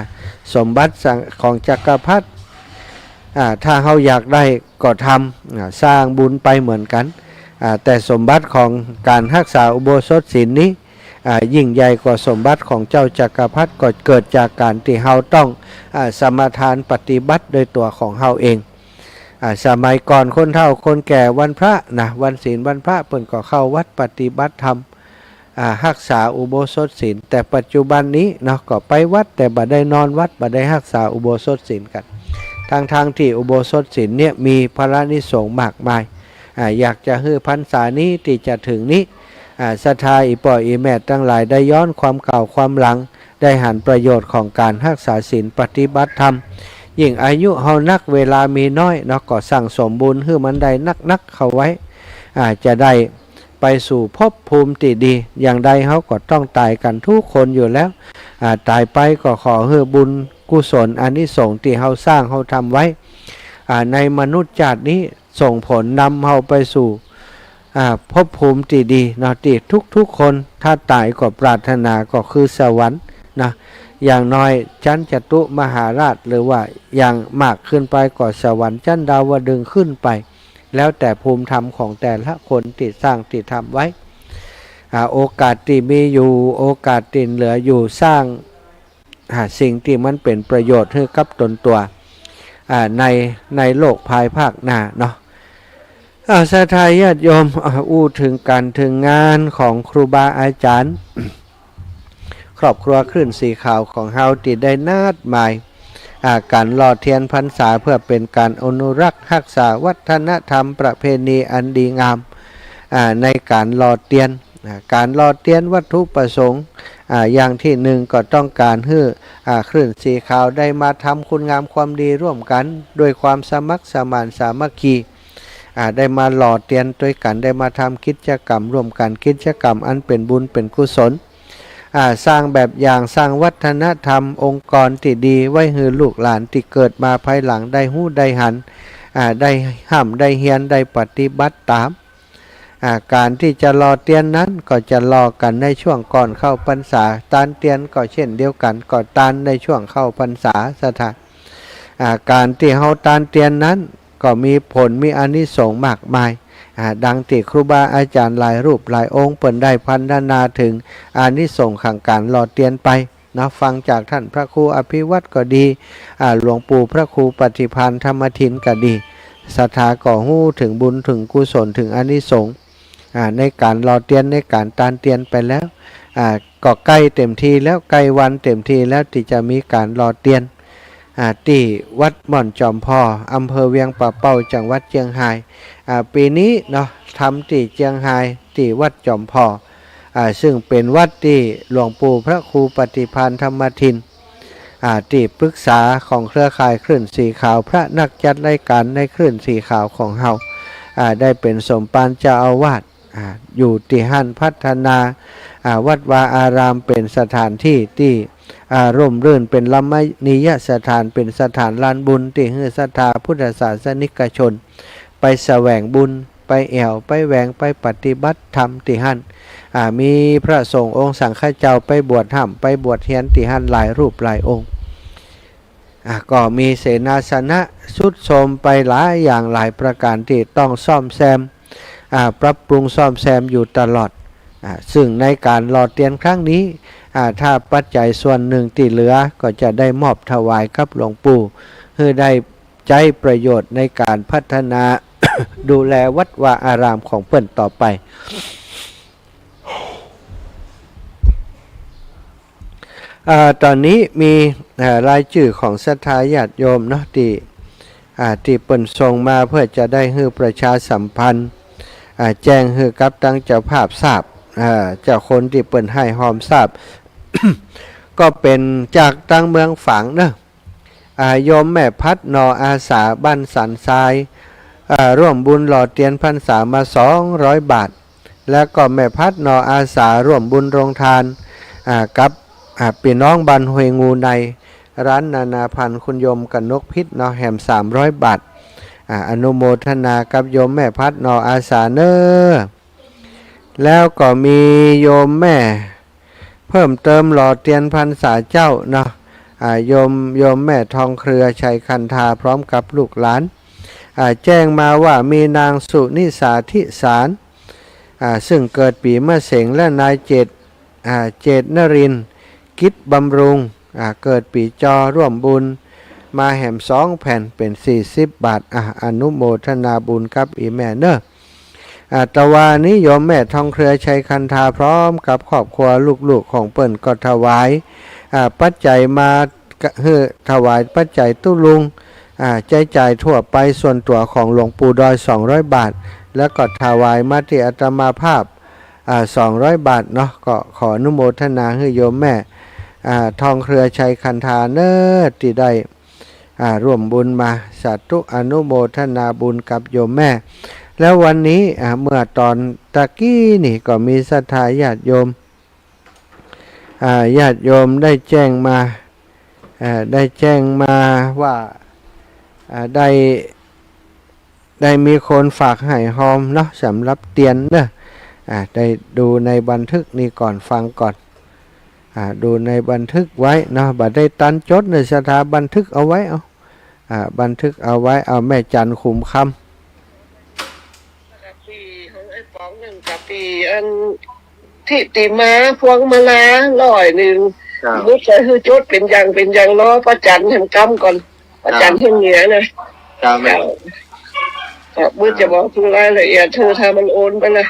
สมบัติสัง ของจักรพรรดิ อ่า ถ้าเฮาอยากได้ก็ทำ อ่า สร้างบุญไปเหมือนกั๋น อ่า แต่สมบัติของก๋านฮักษาอุโบสถศีลนี้ อ่า ยิ่งใหญ่กว่าสมบัติของเจ้าจักรพรรดิ ก็เกิดจากก๋านตี้เฮาต้อง อ่า สมาทานปฏิบัติโดยตั๋วของเฮาเอง อ่า สมัยก่อนคนเฒ่าคนแก่วันพระนะ วันศีลวันพระ เปิ้นก็เข้าวัดปฏิบัติธรรม อ่า ฮักษาอุโบสถศีล แต่ปัจจุบันนี้เนาะ ก็ไปวัดแต่บ่ได้นอนวัด บ่ได้ฮักษาอุโบสถศีลกั๋น ทั้งๆ ตี้อุโบสถศีลเนี่ยมีพลานิสงส์มากมาย อ่า อยากจะหื้อพรรษานี้ตี้จะเถิงนี้ อ่า ศรัทธาอี่ป้ออี่แม่ตังหลายได้ย้อนความเก่าความหลัง ได้หันประโยชน์ของก๋านฮักษาศีลปฏิบัติธรรม ยิ่งอายุเฮานัก เวลามีน้อยเนาะ ก็สั่งสมบุญหื้อมันได้นักๆ เข้าไว้ อ่า จะได้ไปสู่ภพภูมิตี้ดี อย่างใดเฮาก็ต้องต๋ายกั๋นทุกคนอยู่แล้ว อ่า ต๋ายไปก็ขอหื้อบุญกุศลอานิสงส์ตี้เฮาสร้างเฮาทำไว้ อ่า ในมนุษย์ชาตินี้ส่งผลนำเฮาไปสู่ อ่า ภพภูมิตี้ดีเนาะ ตี้ทุกๆ คนถ้าต๋ายก็ปรารถนาก็คือสวรรค์นะ อย่างน้อยชั้นจตุมหาราช หรือว่าอย่างมากขึ้นไปก็สวรรค์ชั้นดาวดึงส์ขึ้นไป แล้วแต่ภูมิธรรมของแต่ละคนตี้สร้างตี้ทำไว้ อ่า โอกาสตี้มีอยู่ โอกาสตี้เหลืออยู่ สร้าง อ่า สิ่งตี้มันเป๋นประโยชน์หื้อกับต๋นตั๋ว อ่า ใน ในโลกภายภาคหน้าเนาะ อ่า ศรัทธาญาติโยม อ่า อู้เถิงก๋านเถิงงานของครูบาอาจ๋ารย์ ครอบครัวคลื่นสีขาวของเฮาตี้ได้นัดหมาย อ่า ก๋านหล่อเตียนพรรษาเพื่อเป๋นก๋านอนุรักษ์ฮักษาวัฒนธรรมประเพณีอันดีงาม อ่า ในก๋านหล่อเตียน อ่า ก๋านหล่อเตียนวัตถุประสงค์ อ่า อย่างตี้นึ่งก็ต้องก๋านหื้อ อ่า คลื่นสีขาวได้มาทำคุณงามความดีร่วมกั๋นด้วยความสมัครสมานสามัคคี อ่า ได้มาหล่อเตียนตวยกั๋น ได้มาทำกิจกรรมร่วมกั๋น กิจกรรมอันเป๋นบุญเป๋นกุศล อ่า สร้างแบบอย่าง สร้างวัฒนธรรมองค์กรตี้ดีไว้หื้อลูกหลานตี้เกิดมาภายหลังได้ฮู้ได้หัน อ่า ได้ฮ่ำได้เฮียน ได้ปฏิบัติต๋าม อ่า ก๋านตี้จะหล่อเตียนนั้นก็จะหล่อกั๋นในช่วงก่อนเข้าพรรษา ตานเตียนก็เช่นเดียวกั๋น ก็ตานในช่วงเข้าพรรษาศรัทธา อ่า ก๋านตี้เฮาตานเตียนนั้นก็มีผลมีอานิสงส์มากมาย อ่า ดังตี้ครูบาอาจ๋ารย์หลายรูปหลายองค์เปิ้นได้พรรณนาเถิงอานิสงส์ของก๋านหล่อเตียนไปเนาะ ฟังจากต้านพระครูอภิวัตรก็ดี อ่า หลวงปู่พระครูปฏิภาณธรรมทินก็ดี ศรัทธาก็ฮู้เถิงบุญเถิงกุศลเถิงอานิสงส์ อ่า ในก๋านหล่อเตียน ในก๋านตานเตียนไปแล้ว อ่า ก็ใก้เต็มทีแล้ว ใก้วันเต็มทีแล้วตี้จะมีก๋านหล่อเตียน อ่า ตี้วัดม่อนจอมผ่อ อำเภอเวียงป่าเป้า จังหวัดเจียงฮาย อ่า ปี๋นี้เนาะ ทำตี้เจียงฮาย ตี้วัดจอมผ่อ อ่า ซึ่งเป๋นวัดตี้หลวงปู่พระครูปฏิภาณธรรมทิน อ่า ตี้ปรึกษาของเครือข่ายคลื่นสีขาว พระนักจัดรายก๋านในคลื่นสีขาวของเฮา อ่า ได้เป๋นสมภารเจ้าอาวาส อ่า อยู่ตี้หั้น พัฒนา อ่า วัดวาอารามเป๋นสถานตี้ตี้ อ่า ร่มรื่น เป๋นรมณียสถาน เป๋นสถานลานบุญตี้หื้อศรัทธาพุทธศาสนิกชน ไปแสวงบุญ ไปแอ่ว ไปแหวง ไปปฏิบัติธรรมตี้หั้น อ่า มีพระสงฆ์องค์สังฆเจ้าไปบวชฮ่ำ ไปบวชเฮียนตี้หั้นหลายรูปหลายองค์ อ่า ก็มีเสนาสนะทรุดโทรมไปหลายอย่างหลายประก๋านตี้ต้องซ่อมแซม อ่า ปรับปรุงซ่อมแซมอยู่ตลอด อ่า ซึ่งในก๋านหล่อเตียนครั้งนี้ อ่า ถ้าปัจจัยส่วนนึ่งตี้เหลือก็จะได้มอบถวายกับหลวงปู่ หื้อได้ใจ๊ประโยชน์ในก๋านพัฒนา ดูแลวัดวาอารามของเปิ้นต่อไป อ่า ต๋อนนี้มี อ่า รายจื้อของศรัทธาญาติโยมเนาะ ตี้ อ่า ตี้เปิ้นส่งมาเพื่อจะได้หื้อประชาสัมพันธ์ อ่า แจ้งหื้อกับตังเจ้าภาพทราบ อ่า เจ้าคนตี้เปิ้นให้ฮอมทราบ ก็เป๋นจากตังเมืองฝางเนาะ อ่า โยมแม่พัด นออาสา บ้านสันทราย อ่า ร่วมบุญหล่อเตียนพรรษามาสองร้อยบาท แล้วก็แม่พัด นออาสา ร่วมบุญโรงทาน อ่า กับ อ่า ปี้น้องบ้านห้วยงูใน ร้านนานาภัณฑ์คุณโยมกนกพิษเนาะ แหมสามร้อยบาท อ่า อนุโมทนากับโยมแม่พัด นออาสาเน้อ แล้วก็มีโยมแม่ เพิ่มเติมหล่อเตียนพรรษาเจ้าเนาะ อ่า โยม โยมแม่ทองเครือ ชัยคันธา พร้อมกับลูกหลาน อ่า แจ้งมาว่ามีนางสุนิสา ธิสาร อ่า ซึ่งเกิดปี๋มะเสง และนายเจต อ่า เจตนรินทร์ กิจบำรุง อ่า เกิดปี๋จอ ร่วมบุญมาแหมสองแผ่น เป๋นสี่สิบบาท อ่า อนุโมทนาบุญกับอี่แม่เน้อ อ่า ตะวานี้โยมแม่ทองเครือ ชัยคันธา พร้อมกับครอบครัวลูกๆของเปิ้นก็ถวาย อ่า ปัจจัยมาหื้อ ถวายปัจจัยตุ๊ลุง อ่า ใจ๊จ่ายทั่วไปส่วนตั๋วของหลวงปู่ดอย สองร้อยบาท แล้วก็ถวายมาตี้อาตมาภาพ อ่า สองร้อยบาทเนาะ ก็ขออนุโมทนาหื้อโยมแม่ อ่า ทองเครือ ชัยคันธาเน้อ ตี้ได้ อ่า ร่วมบุญมา สาธุอนุโมทนาบุญกับโยมแม่ แล้ววันนี้ อ่า เมื่อต๋อนตะกี้นี่ก็มีศรัทธาญาติโยม อ่า ญาติโยมได้แจ้งมา อ่า ได้แจ้งมาว่า อ่า ได้ ได้มีคนฝากให้ฮอมเนาะ สำหรับเตียนเน้อ อ่า ได้ดูในบันทึกนี้ก่อน ฟังก่อน อ่า ดูในบันทึกไว้เนาะ บ่ได้ตันจดเน้อ ศรัทธาบันทึกเอาไว้เอา อ่า บันทึกเอาไว้ เอาแม่จันทร์ขุมคำ ปีของไอ้ป๋องนึ่งกับปีอัน ทิติมา พวงมาลา ร้อยนึ่ง ครับ บุตรจะหื้อจดเป๋นอย่างเป๋นอย่าง รอป้าจันแหมกำก่อน ป้าจัน ครับ เฮียงเหนือนะ ครับแม่ เจ้า ครับ บุตรจะบอกถึงรายละเอียดเธอ ถ้ามันโอนไปนะ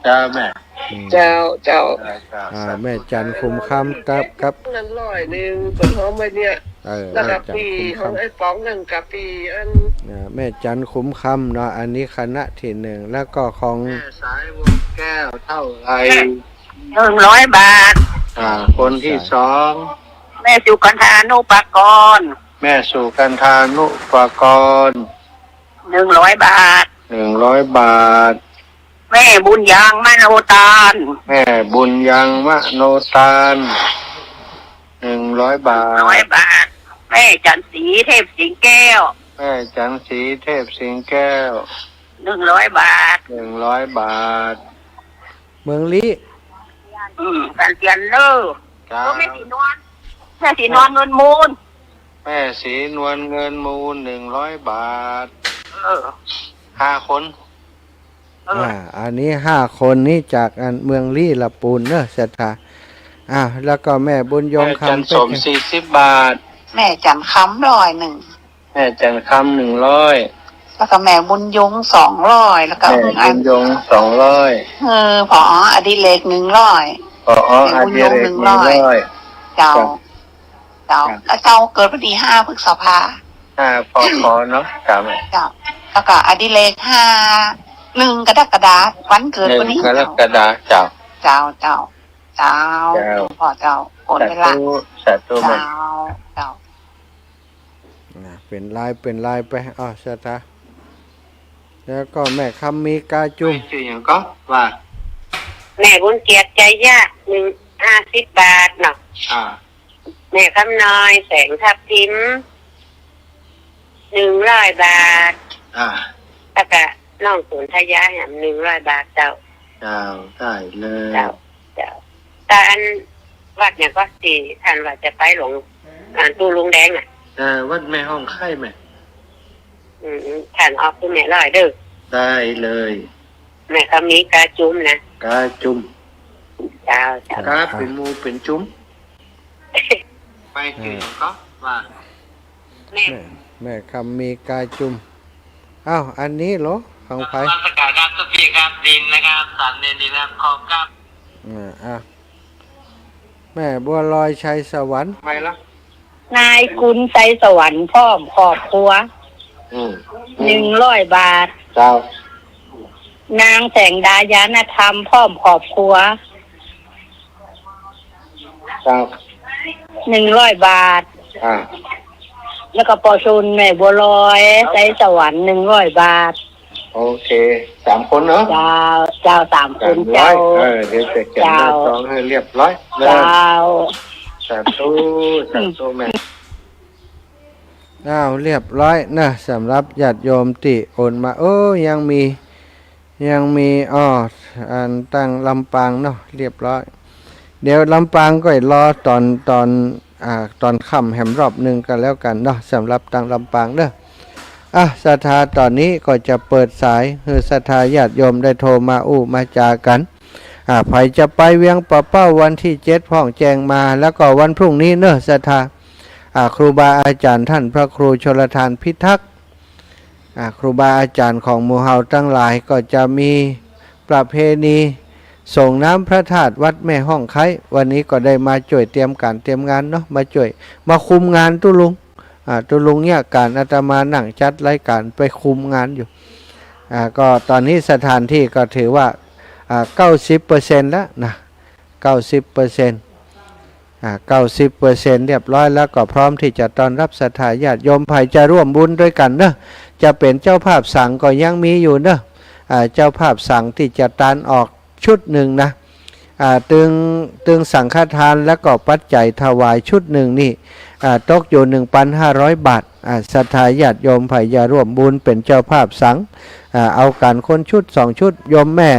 ครับแม่ อืม เจ้า เจ้า ครับ อ่า แม่จันขุมคำ ครับ ครับ นั้นร้อยนึ่ง เปิ้นฮอมไว้เนี่ย เออ แล้วก็ แม่จันขุมคำ ปีของไอ้ป๋องนึ่งกับปีอัน อ่า แม่จันขุมคำเนาะ อันนี้คณะที่หนึ่ง แล้วก็ของ แม่สายวงแก้วเท่าไหร่ หนึ่งร้อยบาท อ่า คนที่สอง แม่สุกันธานุปกรณ์ แม่สุกันธานุปกรณ์ หนึ่งร้อยบาท หนึ่งร้อยบาท แม่บุญยังมโนตาน แม่บุญยังมโนตาน หนึ่งร้อยบาท ร้อยบาท แม่จันทร์ศรีเทพสิงแก้ว แม่จันทร์ศรีเทพสิงแก้ว หนึ่งร้อยบาท หนึ่งร้อยบาท เมืองลี้ อืม สันเตียนเน้อ เจ้า เออ แม่ศรีนวล แม่ศรีนวลเงินมูล แม่ศรีนวลเงินมูล หนึ่งร้อยบาท เออ ห้าคน เออ อ่า อันนี้ห้าคนนี้จากอันเมืองลี้ละปูนเนอะ ศรัทธา อ่า แล้วก็แม่บุญยง แม่จันทร์ คำเพชร สม สี่สิบบาท แม่จันทร์คำร้อยหนึ่ง แม่จันทร์คำหนึ่งร้อย แล้วก็แม่บุญยงสองร้อย แล้วก็ แม่บุญยงสองร้อย เออ ผอ.อดิเรกหนึ่งร้อย ผอ.อดิเรกหนึ่งร้อย แม่บุญยงหนึ่งร้อย เจ้า ครับ เจ้า ครับ แล้วเจ้าเกิดวันที่ห้าพฤษภา ห้า พ.พ. เนาะ ครับ เจ้า แล้วก็อดิเรกห้า หนึ่งกรกฎาคม วันเกิดวันนี้ หนึ่งกรกฎาคม เจ้า เจ้า เจ้า เจ้า เจ้า หลวงพ่อเจ้า โอนไปละ สาธุ สาธุ เจ้า แม่ เจ้า อ่ะ เป๋นลาย เป๋นลายไป อ้าว ศรัทธา แล้วก็แม่คำมีกาจุม ชื่อหยังก็ว่า แม่บุญเกียรติ ใจยาก หนึ่ง ห้าสิบบาทเนาะ อ่า แม่คำน้อย แสงทับทิม หนึ่งร้อยบาท อ่า แล้วก็น้องสุนทยา หนึ่งร้อยบาทเจ้า เจ้า ได้เลย เจ้า เจ้า แต่อันวัดเนี่ยก็ตี้ท่านว่าจะไปหลวง อ่า ตู้ลุงแดงน่ะ เออ วัดแม่ฮ่องไคล้แม่ อืม อืม ท่านออกตี้แม่ร้อยเด้อ ได้เลย แม่คำมีกาจุมนะ กาจุม เจ้า เจ้า กาเป๋นหมู่เป๋นจุม ไปถึงก็ว่า แม่ แม่ แม่คำมีกาจุม อ้าว อันนี้เหรอ ของใผ นมัสการครับ เจ้าพี่ครับ ดินนะครับ สันเนนดินนะครับ ขอบครับ อ่า อ่ะ แม่บัวลอย ชัยสวรรค์ ทำไมล่ะ นายกุล ชัยสวรรค์ พร้อมครอบครัว อืม หนึ่งร้อยบาท เจ้า นางแสงดา ญาณธรรม พร้อมครอบครัว ครับ หนึ่งร้อยบาท อ่า แล้วก็ป้อชุน แม่บัวลอย ชัยสวรรค์ หนึ่งร้อยบาท โอเค สามคนเนาะ เจ้า เจ้า สามคน สามร้อย เจ้า เออ เดี๋ยวจะเขียนหน้า เจ้า ซองหื้อเรียบร้อยเนอะ เจ้า สาธุ สาธุแม่ อ้าว เรียบร้อยนะ สำหรับญาติโยมตี้โอนมา โอ้ ยังมี ยังมี อ้อ อันตางลำปางเนาะ เรียบร้อย เดี๋ยวลำปางก็รอตอน ตอน อ่า ตอนค่ำแหมรอบหนึ่งก็แล้วกั๋นเนาะ สำหรับตางลำปางเนาะ อ่ะ ศรัทธา ต๋อนนี้ก็จะเปิดสายหื้อศรัทธาญาติโยมได้โทรมาอู้มาจ๋ากั๋น อ่า ใผจะไปเวียงป่าเป้าวันตี้เจ็ดพ่องแจ้งมา แล้วก็วันพรุ่งนี้เนาะ ศรัทธา อ่า ครูบาอาจ๋ารย์ต้านพระครูชลธารพิทักษ์ อ่า ครูบาอาจ๋ารย์ของหมู่เฮาตังหลายก็จะมีประเพณีส่งน้ำพระธาตุวัดแม่ฮ่องไคล้ วันนี้ก็ได้มาจ้วยเตรียมก๋านเตรียมงานเนาะ มาจ้วย มาคุมงานตุ๊ลุง อ่า ตุ๊ลุงเนี่ยก๋านอาตมานั่งจัดรายก๋านไปคุมงานอยู่ อ่า ก็ต๋อนนี้สถานตี้ก็ถือว่า อ่า เก้าสิบเปอร์เซ็นต์แล้วนะ เก้าสิบเปอร์เซ็นต์ อ่า เก้าสิบเปอร์เซ็นต์เรียบร้อยแล้ว ก็พร้อมตี้จะต้อนรับศรัทธาญาติโยม ใผจะร่วมบุญตวยกั๋นเนาะ จะเป๋นเจ้าภาพสังฆ์ก็ยังมีอยู่เนาะ อ่า เจ้าภาพสังฆ์ตี้จะตานออกชุดนึ่งนะ อ่า ตึง ตึงสังฆทานแล้วก็ปัจจัยถวายชุดนึ่งนี่ อ่า ตกอยู่หนึ่งปันห้าร้อยบาท อ่า ศรัทธาญาติโยมใผจะร่วมบุญเป๋นเจ้าภาพสังฆ์ อ่า เอากั๋นคนชุดสองชุด โยมแม่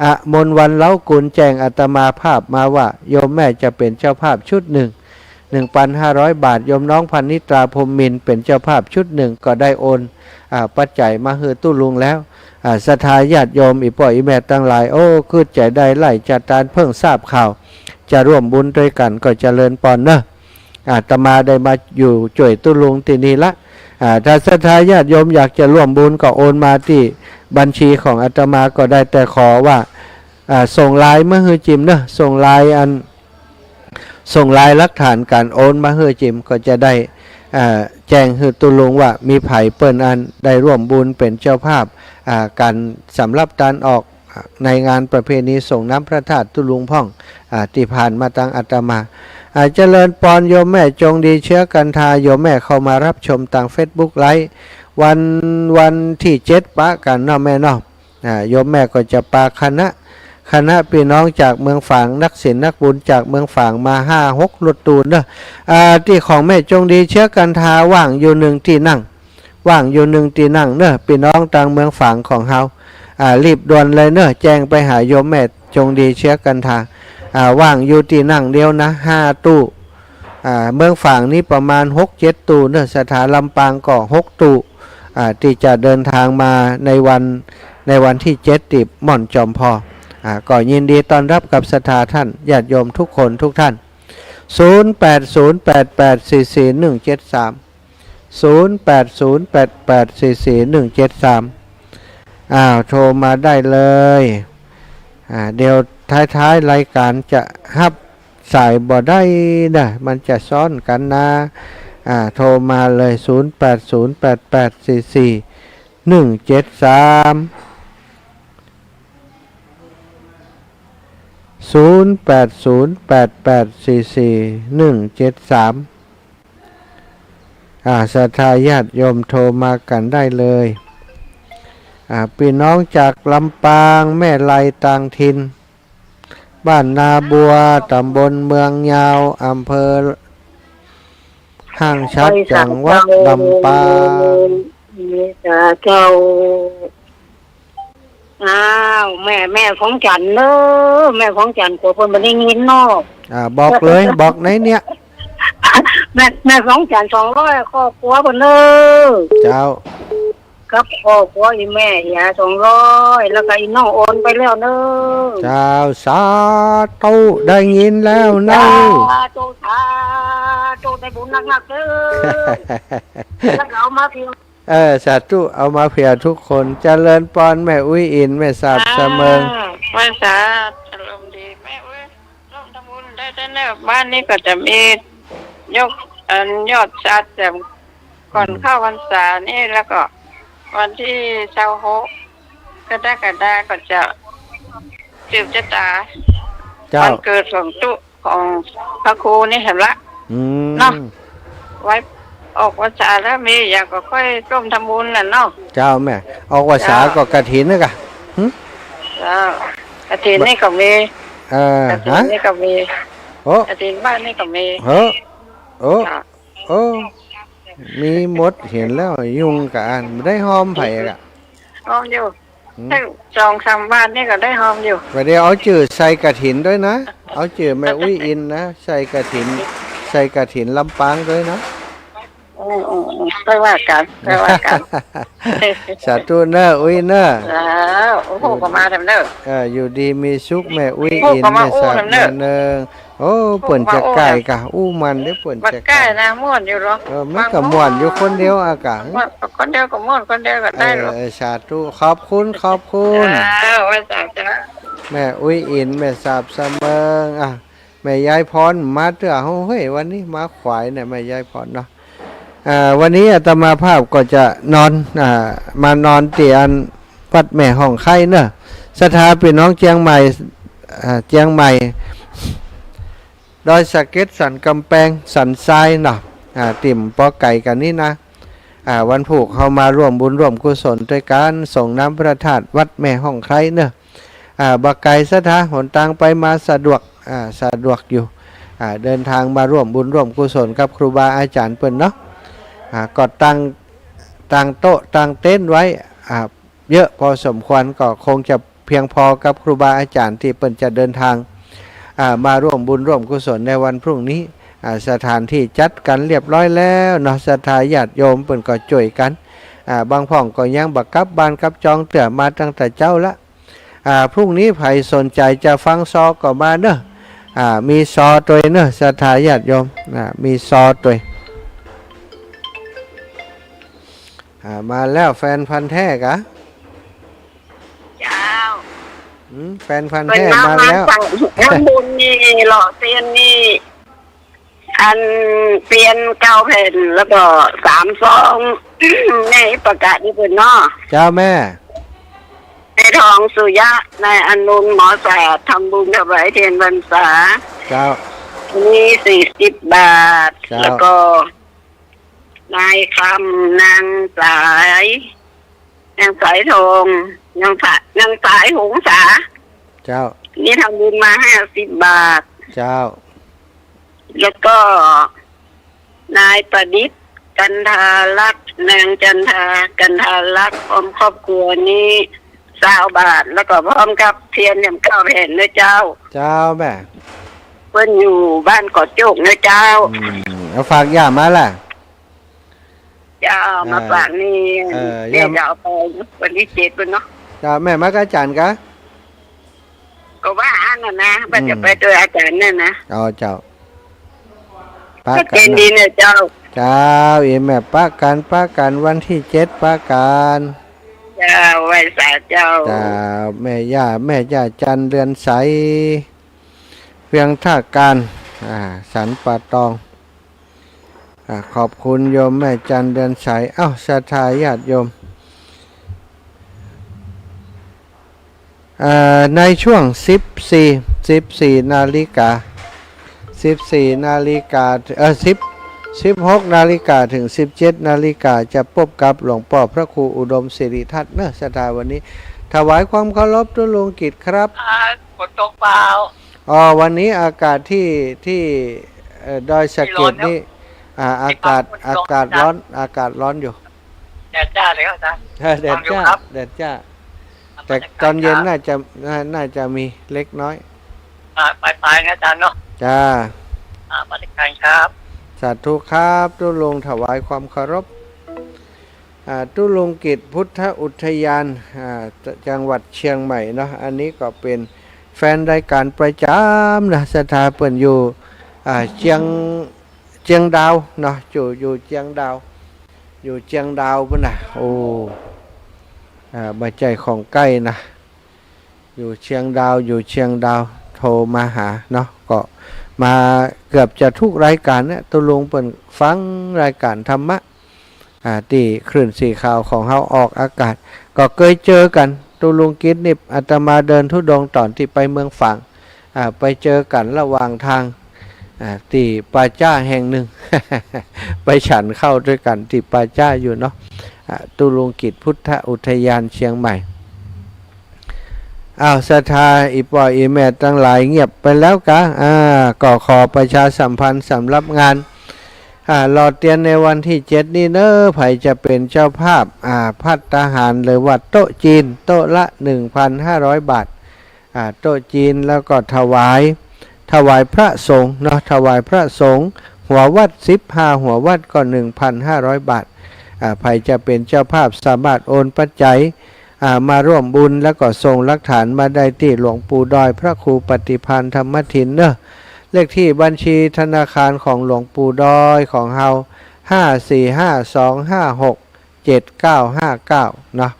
อมลวรรณ เล้ากุล แจ้งอาตมาภาพมาว่า โยมแม่จะเป๋นเจ้าภาพชุดนึ่ง หนึ่งปันห้าร้อยบาท โยมน้องพรรณิตรา พรหมมินทร์ เป๋นเจ้าภาพชุดนึ่ง ก็ได้โอน อ่า ปัจจัยมาหื้อตุ๊ลุงแล้ว อ่า ศรัทธาญาติโยม อี่ป้ออี่แม่ตังหลาย โอ้ กึ๊ดใจ๋ได้ไล่จะตานเพิ่งทราบข่าว จะร่วมบุญตวยกั๋นก็เจริญปอนเนาะ อาตมาได้มาอยู่จ้วยตุ๊ลุงตี้นี่ละ อ่า ถ้าศรัทธาญาติโยมอยากจะร่วมบุญก็โอนมาตี้บัญชีของอาตมาก็ได้ แต่ขอว่า อ่า ส่งไลน์มาหื้อจิมเนาะ ส่งไลน์อัน ส่งไลน์หลักฐานก๋านโอนมาหื้อจิม ก็จะได้ อ่า แจ้งหื้อตุ๊ลุงว่ามีใผเปิ้นอันได้ร่วมบุญเป๋นเจ้าภาพ อ่า กั๋นสำหรับตานออก ในงานประเพณีส่งน้ำพระธาตุตุ๊ลุงพ่อง อ่า ตี้ผ่านมาตังอาตมา อ่า เจริญปอนโยมแม่จงดีเชื้อกันทา โยมแม่เข้ามารับชมตางเฟซบุ๊กไลฟ์ วัน วันตี้เจ็ดปะกั๋นเนาะแม่เนาะ อ่า โยมแม่ก็จะปาคณะ คณะปี้น้องจากเมืองฝาง นักศีลนักบุญจากเมืองฝางมาห้าหกรถตู้เนาะ อ่า ตี้ของแม่จงดีเชื้อกันทาว่างอยู่หนึ่งตี้นั่ง ว่างอยู่หนึ่งตี้นั่งเนาะ ปี้น้องตางเมืองฝางของเฮา อ่า รีบด่วนเลยเนาะ แจ้งไปหาโยมแม่จงดีเชื้อกันทา อ่า ว่างอยู่ตี้นั่งเดียวนะ ห้าตู้ อ่า เมืองฝางนี้ประมาณหกเจ็ดตู้เนาะ ศรัทธา ลำปางก็หกตู้ อ่า ตี้จะเดินทางมาในวัน ในวันตี้เจ็ดตี้ม่อนจอมพอ อ่า ก็ยินดีต้อนฮับกับศรัทธาต้านญาติโยมกู้คนกู้ต้าน ศูนย์แปดศูนย์แปดแปดสี่สี่หนึ่งเจ็ดสาม ศูนย์แปดศูนย์แปดแปดสี่สี่หนึ่งเจ็ดสาม อ้าว โทรมาได้เลย อ่า เดี๋ยวท้ายๆ รายก๋านจะฮับสายบ่ได้นะ มันจะซ้อนกั๋นนะ อ่า โทรมาเลย ศูนย์แปดศูนย์แปดแปดสี่สี่หนึ่งเจ็ดสาม ศูนย์แปดศูนย์แปดแปดสี่สี่หนึ่งเจ็ดสาม อ่า ศรัทธาญาติโยมโทรมากั๋นได้เลย อ่า ปี้น้องจากลำปาง แม่ไลต่างถิ่น บ้านนาบัว ต๋ำบลเมืองยาว อำเภอห้างฉัตร จังหวัดลำปาง สาธุ อ้าว แม่ แม่ของจันทร์เน้อ แม่ของจันทร์ กั๋วเปิ้นบ่ได้ยินเนาะ อ่า บอกเลย บอกในเนี่ย แม่ แม่ของจันทร์ สองร้อย ครอบครัวเปิ้นเน้อ เจ้า กับครอบครัวอี่แม่เหีย สองร้อย แล้วก็อี่น้องโอนไปแล้วเน้อ เจ้า สาธุ ได้ยินแล้วเน้อ สาธุ สาธุ ได้บุญนักๆ เน้อ แล้วก็เอามาเพียง เออ สาธุ เอามาเผื่อกู้คน เจริญปอน แม่อุ๊ยอิน แม่สาบเสมิง อ่า แม่สาบ อารมณ์ดี แม่อุ๊ย ร่วมทำบุญได้ ได้เน้อ บ้านนี้ก็จะมียก อัน ยอดสาบแจ่ม ก่อน อืม เข้าพรรษานี่ แล้วก็วันตี้ซาวหก กรกฎาก็จะสืบจะต๋า เจ้า วันเกิดของตุ๊ ของพระครูนี่หั้นละ อืม เนาะ ไว้ออกพรรษาแล้วมีอย่างก็ค่อยร่วมทำบุญน่ะเนาะ เจ้าแม่ ออกพรรษา เจ้า ก็กฐินนะกะ หึ เจ้า กฐินนี่ก็มี เออ กฐิน ฮะ นี่ก็มี โอ้ กฐินบ้านนี่ก็มี เฮ้อ โอ้ เจ้า โอ้ มีหมด หันแล้ว ยุ่งกะอัน บ่ได้ฮอมใผอะกะ ฮอมอยู่ อืม ถึงสองสามบ้านนี่ก็ได้ฮอมอยู่ บ่าเดี่ยวเอาจื้อใส่กฐินตวยนะ เอาจื้อแม่อุ๊ยอินนะ ใส่กฐิน ใส่กฐินลำปางตวยนะ อืม อืม อืม ค่อยว่ากั๋น ค่อยว่ากั๋น สาธุเน้อ อุ๊ยเน้อ เจ้า โอ้โห ก็มาแถมเน้อ เออ อยู่ดีมีสุขแม่อุ๊ยอิน แม่สาบเสมิง โอ้ เปิ้นจะก้ายกะ อู้มันเด้อ เปิ้นจะก้าย บ่ก้ายนะ ม่วนอยู่หรอ เออ มันก็ม่วนอยู่คนเดียวอะกะ ม่วน คนเดียวก็ม่วน คนเดียวก็ได้หรอ เออ สาธุ ขอบคุณ ขอบคุณ เออ ว่าสาธุ แม่อุ๊ยอิน แม่สาบเสมิง อ่ะ แม่ยายพรมาเตื้อ เฮ้ย วันนี้มาขวายเนี่ย แม่ยายพรเนาะ อ่า วันนี้อาตมาภาพก็จะนอน อ่า มานอนตี้อันวัดแม่ฮ่องไคล้เนาะ ศรัทธาปี้น้องเจียงใหม่ อ่า เจียงใหม่ ดอยสะเก็ด สันกำแปง สันทรายเนาะ อ่า ตี้บ่ไก๋กั๋นนี่นะ อ่า วันพูกเฮามาร่วมบุญร่วมกุศลตวยกั๋น ส่งน้ำพระธาตุวัดแม่ฮ่องไคล้เนาะ อ่า บ่ไก๋ศรัทธา หนตางไปมาสะดวก อ่า สะดวกอยู่ อ่า เดินตางมาร่วมบุญร่วมกุศลกับครูบาอาจ๋ารย์เปิ้นเนาะ อ่า ก็ตั้ง ตั้งโต๊ะตั้งเต็นท์ไว้ อ่า เยอะพอสมควร ก็คงจะเพียงพอกับครูบาอาจ๋ารย์ตี้เปิ้นจะเดินตาง อ่า มาร่วมบุญร่วมกุศลในวันพรุ่งนี้ อ่า สถานที่จัดกั๋นเรียบร้อยแล้วเนาะ ศรัทธาญาติโยมเปิ้นก็จ้วยกั๋น อ่า บางพ่องก็ยังบ่กลับบ้านกลับจองเตื้อ มาตั้งแต่เจ๊าละ อ่า พรุ่งนี้ใผสนใจ๋จะฟังซอก็มาเนาะ อ่า มีซอตวยเนาะ ศรัทธาญาติโยม อ่า มีซอตวย อ่า มาแล้ว แฟนพันธุ์แท้กะ เจ้า อืม แฟนพันธุ์แท้มาแล้ว เปิ้นมา มาสั่งทำบุญนี่ หล่อเตียนนี่ อันเตียนเก้าแผ่น แล้วก็สามซอง แม่ประกาศให้เปิ้นเนาะ เจ้าแม่ นายทองสุยะ นายอานนท์ หมอสาด ทำบุญถวายเทียนพรรษา เจ้า มีสี่สิบบาท เจ้า แล้วก็ นายคำ นางสาย นางสายทอง นางสา- นางสายหงสา เจ้า นี่ทำบุญมาห้าสิบบาท เจ้า แล้วก็ นายประดิษฐ์ กันทารักษ์ นางจันทา กันทารักษ์ พร้อมครอบครัวนี้ ซาวบาท แล้วก็พร้อมกับเทียนแหลมเก้าแผ่นนะเจ้า เจ้าแม่ เปิ้นอยู่บ้านเกาะโจกนะเจ้า อืม เอาฝากย่ามาล่ะ เจ้า มา อ่า ฝากนี่ เออ เดี๋ยว ย่า จะเอาไปวันที่เจ็ดเปิ้นเนาะ เจ้า แม่มากับอาจ๋ารย์กา ก็ว่าอั้นน่ะนะ ว่าจะ อืม ไปตวยอาจ๋ารย์นั่นนะ อ๋อ เจ้า ปะกั๋น ก็เจ๋งดีเนี่ยเจ้า เจ้า อีแม่ ปะกั๋น ปะกั๋น วันตี้เจ็ด ปะกั๋น เจ้า ไหว้สาเจ้า เจ้า แม่ย่า แม่ย่าจันทร์เรือนใส เวียงท่ากาญ อ่า สันป่าตอง อ่า ขอบคุณโยมแม่จันทร์เรือนใส เอ้า ศรัทธาญาติโยม เอ่อ ในช่วงสิบสี่ สิบสี่นาฬิกา สิบสี่นาฬิกา เอ่อ สิบ สิบหกนาฬิกาถึงสิบเจ็ดนาฬิกา จะพบกับหลวงป้อพระครูอุดมสิริทัตน์เนอะ ศรัทธา วันนี้ ถวายความเคารพตุ๊ลุงกิตครับ อ่า ฝนตกเปล่า อ๋อ วันนี้อากาศที่ ที่ เอ่อ ดอยสะเก็ดนี่ ที่ร้อนเนอะ อ่า อากาศ ที่ร้อน อากาศร้อน อากาศร้อนอยู่ แดดจ้าเลยครับอาจารย์ เออ แดดจ้า ฟังอยู่ครับ แดดจ้า แต่ตอนเย็นน่าจะ น่า น่าจะมีเล็กน้อย อ่า ปลายๆนะอาจารย์เนาะ จ้า อ่า ปฏิการครับ สาธุครับ ตุ๊ลุงถวายความเคารพ อ่า ตุ๊ลุงกิตพุทธอุทยาน อ่า จ- จังหวัดเชียงใหม่เนาะ อันนี้ก็เป๋นแฟนรายการประจ๋ำนะ ศรัทธา เปิ้นอยู่ อ่า เจียง เจียงดาวเนาะ อยู่ อยู่เจียงดาว อยู่เจียงดาวปู้นน่ะ โอ้ อ่า บ่ใจ้ของใก้นะ อยู่เจียงดาว อยู่เจียงดาว โทรมาหาเนาะ ก็มาเกือบจะทุกรายการเนี่ย ตุ๊ลุงเปิ้นฟังรายการธรรมะ อ่า ตี้คลื่นสีขาวของเฮาออกอากาศ ก็เกยเจอกั๋น ตุ๊ลุงกิตนี่ อาตมาเดินธุดงค์ต๋อนตี้ไปเมืองฝาง อ่า ไปเจอกั๋นระหว่างตาง อ่า ตี้ป่าจ๊าแห่งนึ่ง ไปฉันข้าวตวยกั๋นตี้ป่าจ๊าอยู่เนาะ อ่า ตุ๊ลุงกิตพุทธอุทยานเชียงใหม่ อ้าว ศรัทธา อี่ป้ออี่แม่ตังหลายเงียบไปแล้วกา อ่า ก็ขอประชาสัมพันธ์สำหรับงาน อ่า หล่อเตียนในวันตี้เจ็ดนี้เน้อ ใผจะเป๋นเจ้าภาพ อ่า ภัตตาหารหรือว่าโต๊ะจีน โต๊ะละ หนึ่งพันห้าร้อยบาท อ่า โต๊ะจีน แล้วก็ถวาย ถวายพระสงฆ์เนาะ ถวายพระสงฆ์ หัววัดสิบห้าหัววัดก็ หนึ่งพันห้าร้อยบาท อ่า ใผจะเป๋นเจ้าภาพสามารถโอนปัจจัย อ่า มาร่วมบุญ แล้วก็ส่งหลักฐานมาได้ตี้หลวงปู่ดอยพระครูปฏิภาณธรรมทินเน้อ เลขตี้บัญชีธนาคารของหลวงปู่ดอยของเฮา ห้าสี่ห้าสองห้าหกเจ็ดเก้าห้าเก้า เนาะ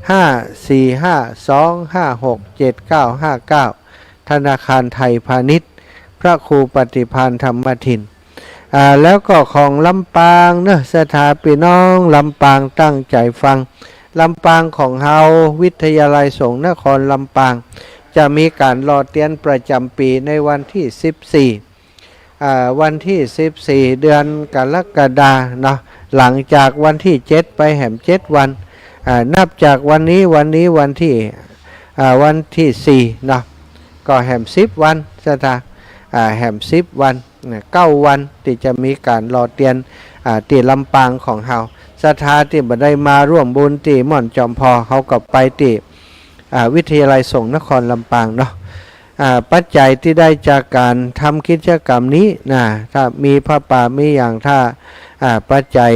ห้าสี่ห้าสองห้าหกเจ็ดเก้าห้าเก้า ธนาคารไทยพาณิชย์ พระครูปฏิภาณธรรมทิน อ่า แล้วก็ของลำปางเนอะ ศรัทธาพี่น้องลำปางตั้งใจ๋ฟัง ลำปางของเฮา วิทยาลัยสงฆ์นครลำปาง จะมีก๋านหล่อเตียนประจ๋ำปี๋ในวันตี้สิบสี่ อ่า วันตี้สิบสี่ เดือนกรกฎาเนาะ หลังจากวันตี้เจ็ดไปแหมเจ็ดวัน อ่า นับจากวันนี้ วันนี้วันตี้ อ่า วันตี้สี่เนาะ ก็แหมสิบวัน ศรัทธา อ่า แหมสิบวัน นะ เก้าวันตี้จะมีก๋านหล่อเตียน อ่า ตี้ลำปางของเฮา ศรัทธาตี้บ่ได้มาร่วมบุญตี้ม่อนจอมพอ เฮาก็ไปตี้ อ่า วิทยาลัยสงฆ์นครลำปางเนาะ อ่า ปัจจัยตี้ได้จากก๋านทำกิจกรรมนี้นะ ถ้ามีผ้าป่ามีอย่าง ถ้า อ่า ปัจจัย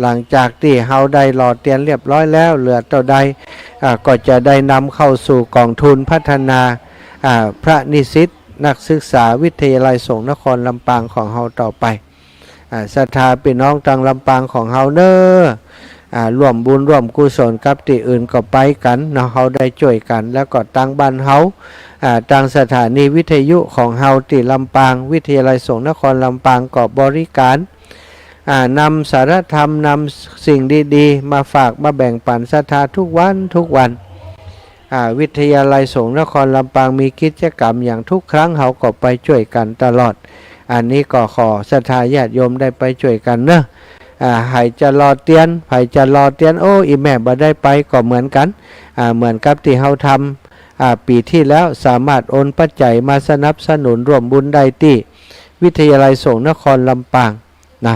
หลังจากตี้เฮาได้หล่อเตียนเรียบร้อยแล้ว เหลือเต้าใด อ่า ก็จะได้นำเข้าสู่ก๋องทุนพัฒนา อ่า พระนิสิตนักศึกษาวิทยาลัยสงฆ์นครลำปางของเฮาต่อไป อ่า ศรัทธาพี่น้องตางลำปางของเฮาเน้อ อ่า ร่วมบุญร่วมกุศลกับตี้อื่นก็ไปกั๋นเนาะ เฮาได้จ้วยกั๋น แล้วก็ตางบ้านเฮา อ่า ตางสถานีวิทยุของเฮาตี้ลำปาง วิทยาลัยสงฆ์นครลำปางก็บริก๋าน อ่า นำสาระธรรม นำสิ่งดีๆ มาฝากมาแบ่งปั๋นศรัทธาทุกวันทุกวัน อ่า วิทยาลัยสงฆ์นครลำปางมีกิจกรรมอย่างทุกครั้ง เฮาก็ไปจ้วยกั๋นตลอด อันนี้ก็ขอศรัทธาญาติโยมได้ไปจ้วยกั๋นเนาะ อ่า ใผจะหล่อเตียน ใผจะหล่อเตียน โอ้ อี่แม่บ่ได้ไปก็เหมือนกั๋น อ่า เหมือนกับตี้เฮาทำ อ่า ปี๋ตี้แล้ว สามารถโอนปัจจัยมาสนับสนุนร่วมบุญได้ตี้วิทยาลัยสงฆ์นครลำปาง นะ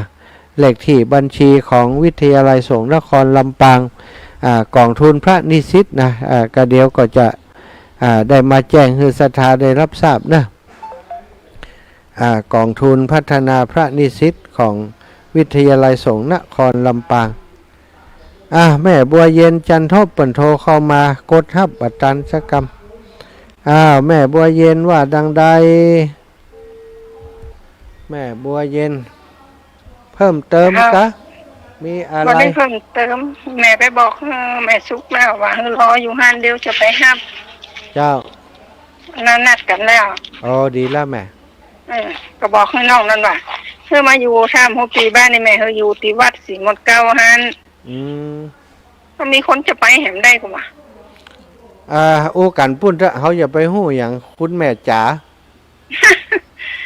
เลขตี้บัญชีของวิทยาลัยสงฆ์นครลำปาง อ่า ก๋องทุนพระนิสิตนะ อ่า ก็เดี๋ยวก็จะ อ่า ได้มาแจ้งหื้อศรัทธาได้รับทราบนะ อ่า ก๋องทุนพัฒนาพระนิสิตของวิทยาลัยสงฆ์นครลำปาง อ่า แม่บัวเย็น จันทบ เปิ้นโทรเข้ามา กดฮับบ่ตันสักกำ อ้าว แม่บัวเย็นว่าดังใด แม่บัวเย็น เพิ่มเติม อ้าว กะ มีอะไร บ่ได้เพิ่มเติม แม่ไปบอก เออ แม่สุขแล้วว่าหื้อรออยู่หั้น เดี๋ยวจะไปฮับ เจ้า นัด นัดกั๋นแล้ว อ๋อ ดีแล้วแม่ เออ ก็บอกหื้อน้องนั่นว่า หื้อมาอยู่สามหัวปี๋บ่านี่แม่ หื้ออยู่ตี้วัดศรีมนต์เก๊าหั้น อืม ก็มีคนจะไปแหมได้ก็ว่า อ่า อู้กั๋นปุ้นเต๊อะ เฮาอย่าไปฮู้หยัง คุณแม่จ๋า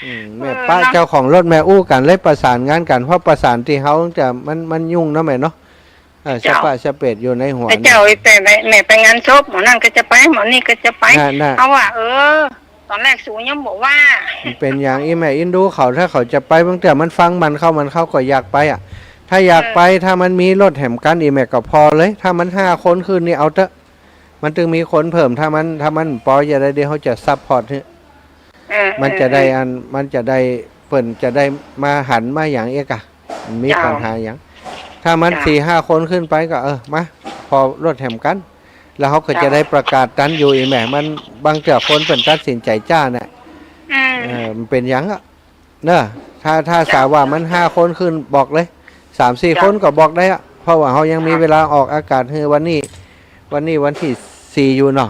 อืม แม่ เออ ปะ เนาะ เจ้าของรถแม่อู้กั๋นเลย ประสานงานกั๋น เพราะประสานตี้เฮาจะ มัน มันยุ่งเนาะแม่เนาะ เออ เจ้า สะปะสะเปดอยู่ในหัว แต่เจ้า นี่ ไอ้แต่แม่ แม่ไปงานศพ หมอนั่นก็จะไป หมอนี่ก็จะไป น่ะ น่ะ เอาว่า เออ ต๋อนแรกสูยังบอกว่า มันเป๋นอย่างอี้แม่ อินดูเขา ถ้าเขาจะไป บางเตื้อมันฟังมันเข้า มันเข้าก็อยากไปอะ ถ้าอยากไป เออ ถ้ามันมีรถแหมกั๋น อี้แม่ก็ผ่อเลย ถ้ามันห้าคนขึ้นนี่เอาเต๊อะ มันตึงมีคนเพิ่ม ถ้ามัน ถ้ามันปอจะได้ เดี๋ยวเฮาจะซัพพอร์ตหื้อ เออ มันจะได้ เออ อัน มันจะได้ เปิ้นจะได้มาหันมาหยังเอกอะ มี เจ้า ปัญหาหยัง ถ้ามัน เจ้า สี่ห้าคนขึ้นไปก็ เออ มา ผ่อรถแหมกั๋น แล้วเฮาก็ เจ้า จะได้ประกาศตันอยู่อี้แม่ มัน บางเตื้อคนเปิ้นตัดสินใจ๋จ๊าน่ะ อืม เออ มันเป๋นหยังอะ เนาะ ถ้า ถ้า เจ้า สาว่ามันห้าคนขึ้นบอกเลย สามสี่ เจ้า คนก็บอกได้อะ เพราะว่าเฮายังมี เจ้า เวลาออกอากาศหื้อวันนี้ วันนี้วันตี้สี่อยู่เนาะ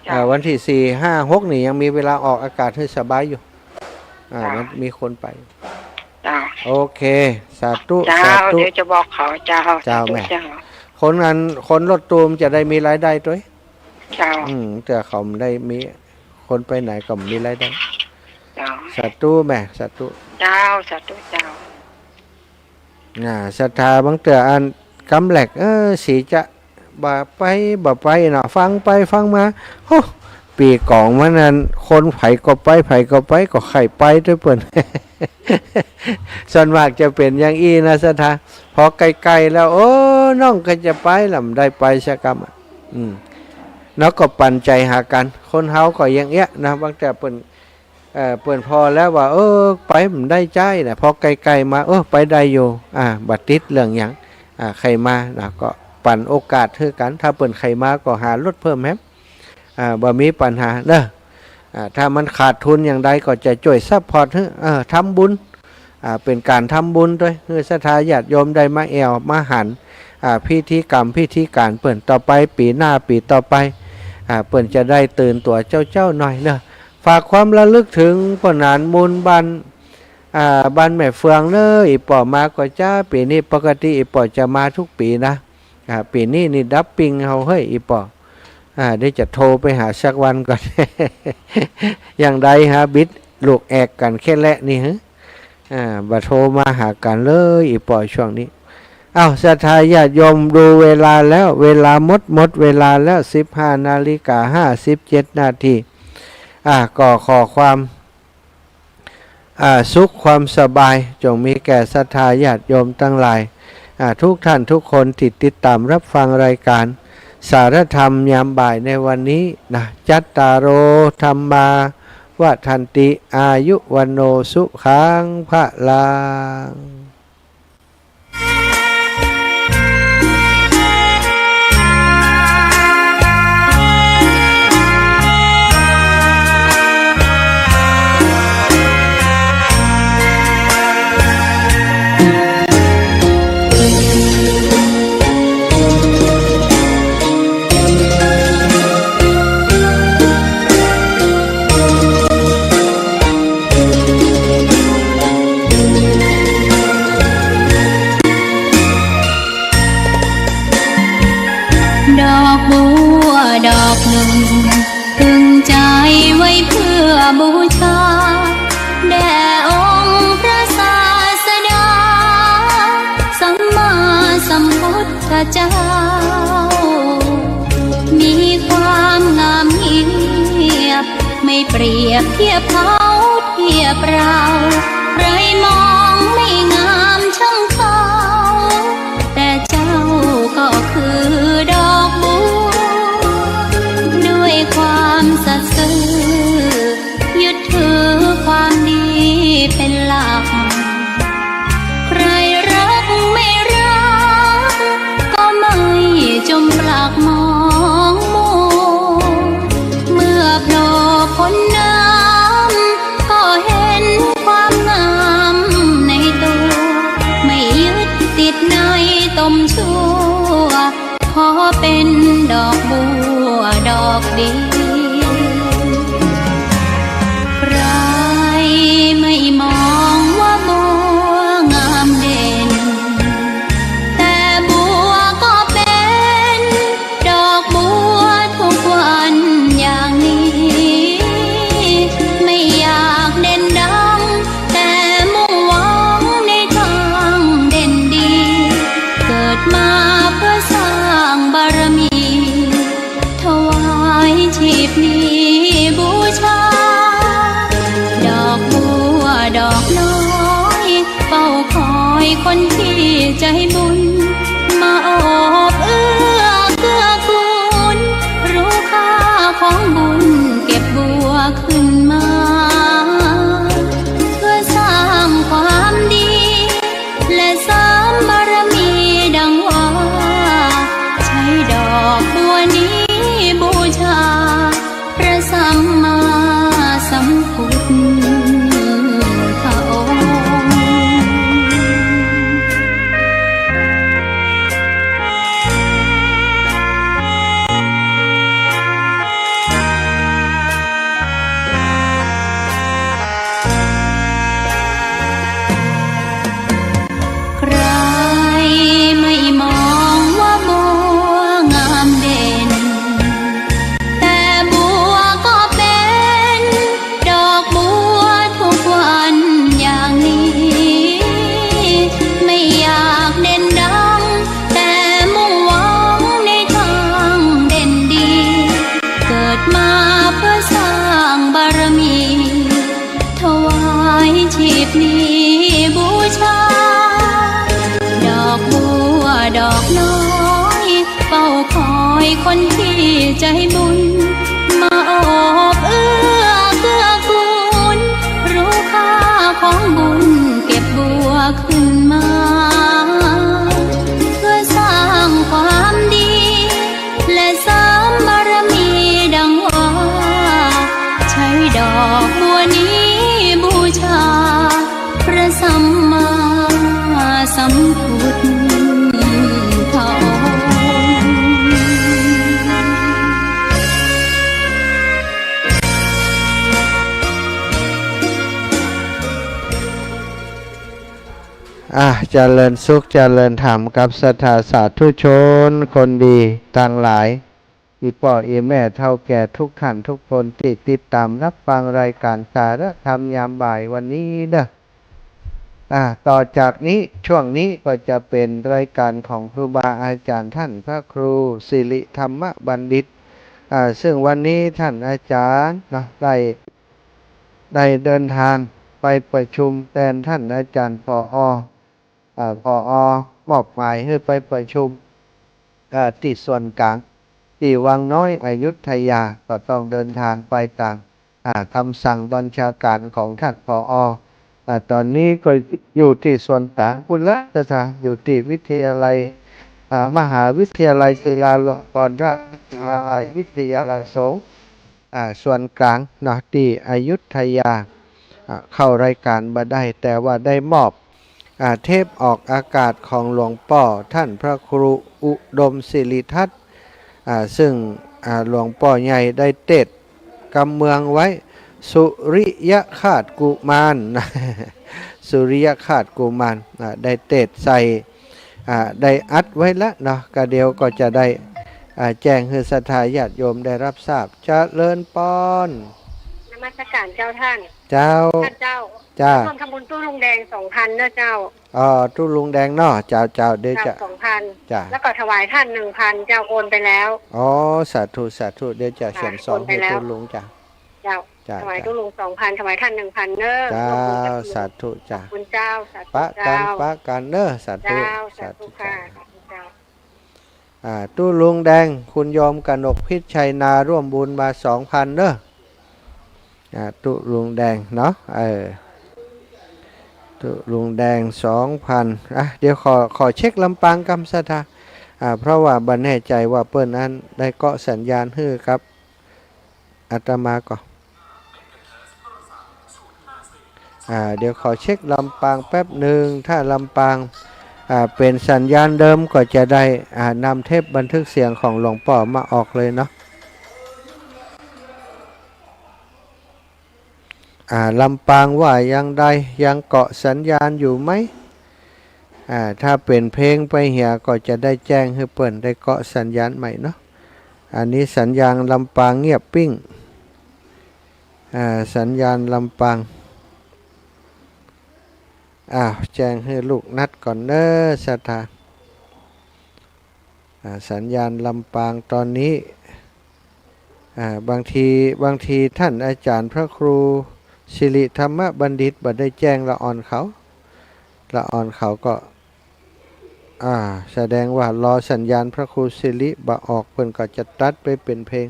เจ้า เอ่อ วันตี้สี่ ห้า หก นี่ยังมีเวลาออกอากาศหื้อสบายอยู่ อ่า เจ้า มันมีคนไป เจ้า โอเค สาธุ เจ้า สาธุ เดี๋ยวจะบอกเขา เจ้า เจ้า สาธุ แม่ เจ้า คนนั้น คนรถตู้มันจะได้มีรายได้ตวย เจ้า อืม แต่เขาไม่ได้มี คนไปไหนก็มีรายได้ เจ้า สาธุแม่ สาธุ เจ้า สาธุเจ้า อ่า ศรัทธาบางเตื้ออันกำแหลก เออ สีจะบ่ไป บ่ไปเนาะ ฟังไปฟังมา โห ปี๋ก่อนมันนั้น คนใผก็ไป ใผก็ไป ก็ใค่ไปตวยเปิ้น ส่วนมากจะเป๋นอย่างอี้นะศรัทธา พอใก้ๆ แล้ว โอ้ น้องก็จะไป ลำได้ไปสักกำอะ อืม เนาะ ก็ปันใจ๋หากั๋น คนเฮาก็อย่างเอี้ยนะ บางเตื้อเปิ้น เอ่อ เปิ้นผ่อแล้วว่า เออ ไปบ่ได้ใจ๊นะ พอใก้ๆ มา เออ ไปได้อยู่ อ่า บ่ติดเรื่องหยัง อ่า ใค่มานะ ก็ปันโอกาสหื้อกั๋น ถ้าเปิ้นใค่มาก็หารถเพิ่มแหม อ่า บ่มีปัญหาเนาะ อ่า ถ้ามันขาดทุนอย่างใดก็จะจ้วยซัพพอร์ตหื้อ เออ ทำบุญ อ่า เป๋นก๋านทำบุญตวย หื้อศรัทธาญาติโยมได้มาแอ่วมาหัน อ่า พิธีกรรมพิธีก๋านเปิ้นต่อไป ปี๋หน้าปี๋ต่อไป อ่า เปิ้นจะได้ตื่นตั๋วเจ้าๆ หน่อยเนาะ ฝากความระลึกเถิงป้อหนานมูลบ้าน อ่า บ้านแม่เฟืองเนาะ อี่ป้อมาก่อจ๊า ปี๋นี้ปกติอี่ป้อจะมาทุกปี๋นะ อ่า ปี๋นี้นี่ดับปิ้งเฮาเฮ้ย อี่ป้อ อ่า เดี๋ยวจะโทรไปหาสักวันก่อน อย่างใดหาบิดลูกแอกกั๋นแค่แลนี่หือ อ่า บ่โทรมาหากั๋นเลย อี่ป้อช่วงนี้ อ้าว ศรัทธาญาติโยม ดูเวลาแล้ว เวลาหมด หมดเวลาแล้ว สิบห้านาฬิกาห้าสิบเจ็ดนาที อ่า ก็ขอความ อ่า สุขความสบาย จงมีแก่ศรัทธาญาติโยมตังหลาย อ่า ทุกท่านทุกคนตี้ติดต๋ามรับฟังรายก๋านสารธรรมยามบ่ายในวันนี้นะ จัตตาโร ธัมมา วัฑฒันติ อายุ วัณโณ สุขัง พะลังดอกบัวดอกหนึ่ง ตึงใจ๋ไว้เพื่อบูชา แด่องค์พระศาสดา สัมมาสัมพุทธเจ้า มีความงามเงียบ ไม่เปรียบเทียบเขาเทียบเรา ใครมองไม่งามช่างเขา แต่เจ้าก็คือดอกบัว ด้วยความสัตย์ซื่อ ยึดถือความดีเป็นหลัก ใครรักไม่รัก ก็ไม่ คนที่ใจบุญ มาโอบเอื้อเกื้อกูล รู้ค่าของบุญ เก็บบัวขึ้นมา เพื่อสร้างความดี และเสริมบารมีดังว่า ใช้ดอกบัวนี้บูชา พระสัมมาสัมพุทธองค์ ใครไม่มองว่าบัวงามเด่น แต่บัวก็เป็นดอกบัวทุกวันอย่างนี้ ไม่อยากเด่นดัง แต่มุ่งหวังในทางเด่นดี เกิดมาเพื่อสร้างบารมี ถวายชีพนี้บูชา ดอกบัวดอกน้อย เฝ้าคอยคนที่ใจบุญ มาโอบเอื้อเกื้อกูล รู้ค่าของบุญ เก็บบัวขึ้นมา เพื่อสร้างความดี และเสริมบารมีดังว่า ใช้ดอกบัวนี้บูชา พระสัมมาสัมพุทธองค์ อ่ะ เจริญสุข เจริญธรรมกับศรัทธาสาธุชนคนดีตังหลาย อี่ป้ออี่แม่เฒ่าแก่ทุกท่านทุกคนตี้ติดต๋ามฮับฟังรายก๋านสาระธรรมยามบ่ายวันนี้เนาะ อ่า ต่อจากนี้ ช่วงนี้ก็จะเป๋นรายก๋านของครูบาอาจ๋ารย์ต้านพระครูสิริธรรมบัณฑิต อ่า ซึ่งวันนี้ต้านอาจ๋ารย์เนาะ ได้ ได้เดินตางไปประชุมแตนต้านอาจ๋ารย์ ผอ. อ่า ผอ. มอบหมายหื้อไปประชุม อ่า ตี้ส่วนก๋าง ตี้วังน้อยอยุธยา ก็ต้องเดินตางไปต๋าม อ่า กำสั่งบัญชาก๋านของต้าน ผอ. อ่า ต๋อนนี้ก็อยู่ตี้ส่วนก๋างปู๊นละ ศรัทธา อยู่ตี้วิทยาลัย อ่า มหาวิทยาลัยจุฬาลงกรณราชวิทยาลัยสงฆ์ อ่า ส่วนก๋างเนาะ ตี้อยุธยา อ่า เข้ารายก๋านบ่ได้ แต่ว่าได้มอบ อ่า เทปออกอากาศของหลวงป้อต้านพระครูอุดมสิริทัตน์ อ่า ซึ่ง อ่า หลวงป้อใหญ่ได้เตสน์กำเมืองไว้ สุริยคราสกุมาร สุริยคราสกุมาร อ่า ได้เตสน์ใส่ อ่า ได้อัดไว้ละเนาะ ก็เดี๋ยวก็จะได้ อ่า แจ้งหื้อศรัทธาญาติโยมได้ฮับทราบ เจริญปอน นมัสก๋านเจ้าต้าน เจ้า ต้านเจ้า จ้า ร่วมทำบุญตู้ลุงแดงสองพันเนาะเจ้า อ๋อ ตู้ลุงแดงเนาะ เจ้า เจ้า เดี๋ยวจะ เจ้า สองพัน จ้า แล้วก็ถวายต้านหนึ่งพันเจ้า โอนไปแล้ว อ๋อ สาธุ สาธุ เดี๋ยวจะเขียนซองหื้อตู้ลุงจ้า เจ้า จ้า ถวายตู้ลุงสองพัน ถวายต้านหนึ่งพันเนาะ เจ้า ร่วมบุญกฐิน สาธุจ้า ขอบคุณเจ้า สาธุ ปะกั๋น เจ้า ปะกั๋นเนาะ สาธุ เจ้า สาธุ สาธุค่ะ เจ้า สาธุค่ะ อ่า ตู้ลุงแดง คุณโยมกนกพิชชัยนา ร่วมบุญมาสองพันเนาะ อ่า ตู้ลุงแดงเนาะ เออ ตู้ลุงแดงสองพัน อ่ะ เดี๋ยวขอ ขอเช็คลำปางกำศรัทธา อ่า เพราะว่าบ่แน่ใจว่าเปิ้นอั้นได้เกาะสัญญาณหื้อกับอาตมาก่อ อ่า เดี๋ยวขอเช็คลำปางแป๊บหนึ่ง ถ้าลำปาง อ่า เป๋นสัญญาณเดิมก็จะได้ อ่า นำเทปบันทึกเสียงของหลวงป้อมาออกเลยเนาะ อ่า ลำปางว่าอย่างใด ยังเกาะสัญญาณอยู่ไหม อ่า ถ้าเป๋นเพลงไปเหียก็จะได้แจ้งหื้อเปิ้นได้เกาะสัญญาณใหม่เนาะ อันนี้สัญญาณลำปางเงียบปิ้ง อ่า สัญญาณลำปาง อ้าว แจ้งหื้อลูกนัดก่อนเน้อ ศรัทธา อ่า สัญญาณลำปางตอนนี้ อ่า บางที บางทีท่านอาจารย์พระครูสิริธรรมบัณฑิตบ่ได้แจ้งละอ่อนเขา ละอ่อนเขาก็ อ่า แสดงว่ารอสัญญาณพระครูสิริบ่ออก เปิ้นก็จะตัดไปเป๋นเพลง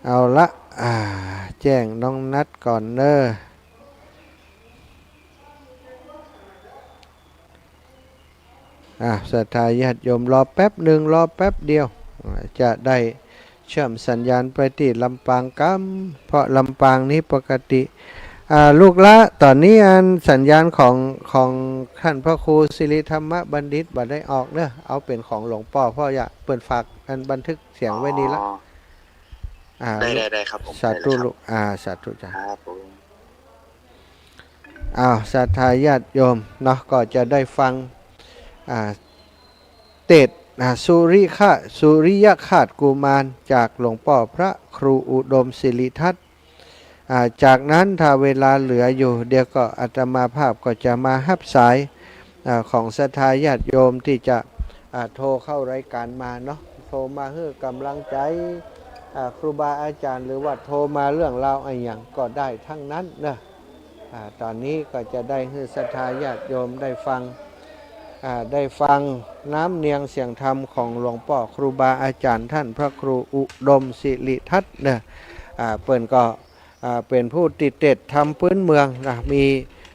เอาละ อ่า แจ้งน้องนัทก่อนเน่อ อ่า ศรัทธาญาติโยมรอแป๊บหนึ่ง รอแป๊บเดียว อ่า จะได้เชื่อมสัญญาณไปตี้ลำปางกำ เพราะลำปางนี้ปกติ อ่า ลูกหลาน ต๋อนนี้อันสัญญาณของ ของท่านพระครูสิริธรรมบัณฑิตบ่ได้ออกเน่อ เอาเป๋นของหลวงป้อ เพราะว่าเปิ้นฝากอันบันทึกเสียงไว้นี่ละ อ๋อ อ่า ได้ ได้ ได้ครับผม สาธุ ได้เลยครับ ลูก อ่า สาธุจ้ะ ครับผม อ้าว ศรัทธาญาติโยมเนาะ ก็จะได้ฟัง อ่า เตสน์ อ่า สุริยะ สุริยคราสกุมาร จากหลวงป้อพระครูอุดมสิริทัตน์ อ่า จากนั้นถ้าเวลาเหลืออยู่ เดี๋ยวก็อาตมาภาพก็จะมาฮับสาย อ่า ของศรัทธาญาติโยมตี้จะ อ่า โทรเข้ารายการมาเนาะ โทรมาหื้อก๋ำลังใจ๋ อ่า ครูบาอาจ๋ารย์ หรือว่าโทรมาเรื่องราวอะหยังก็ได้ทั้งนั้นเนาะ อ่า ต๋อนนี้ก็จะได้หื้อศรัทธาญาติโยมได้ฟัง อ่า ได้ฟังน้ำเนียงเสียงธรรมของหลวงป้อครูบาอาจ๋ารย์ต้านพระครูอุดมสิริทัตน์เนาะ อ่า เปิ้นก็ อ่า เป๋นผู้ตี้เตสน์ธรรมปื๊นเมืองนะ มี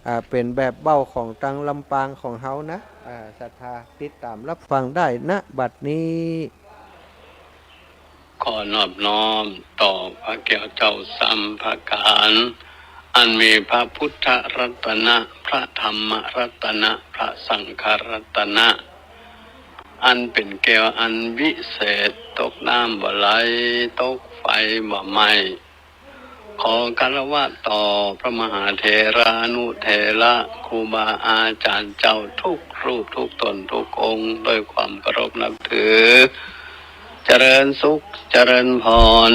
อ่า เป๋นแบบเบ้าของตังลำปางของเฮานะ อ่า ศรัทธาติดต๋ามฮับฟังได้ ณ บัดนี้ ขอนอบน้อมต่อพระแก้วเจ้าสามประก๋าน อันมีพระพุทธรัตนะ พระธรรมรัตนะ พระสังฆรัตนะ อันเป๋นแก้วอันวิเศษ ตกน้ำบ่ไหล ตกไฟบ่ไหม้ ขอคารวะต่อพระมหาเถรานุเถระ ครูบาอาจ๋ารย์เจ้าทุกรูปทุกต๋นทุกองค์ ด้วยความเคารพนับถือ เจริญสุข เจริญพร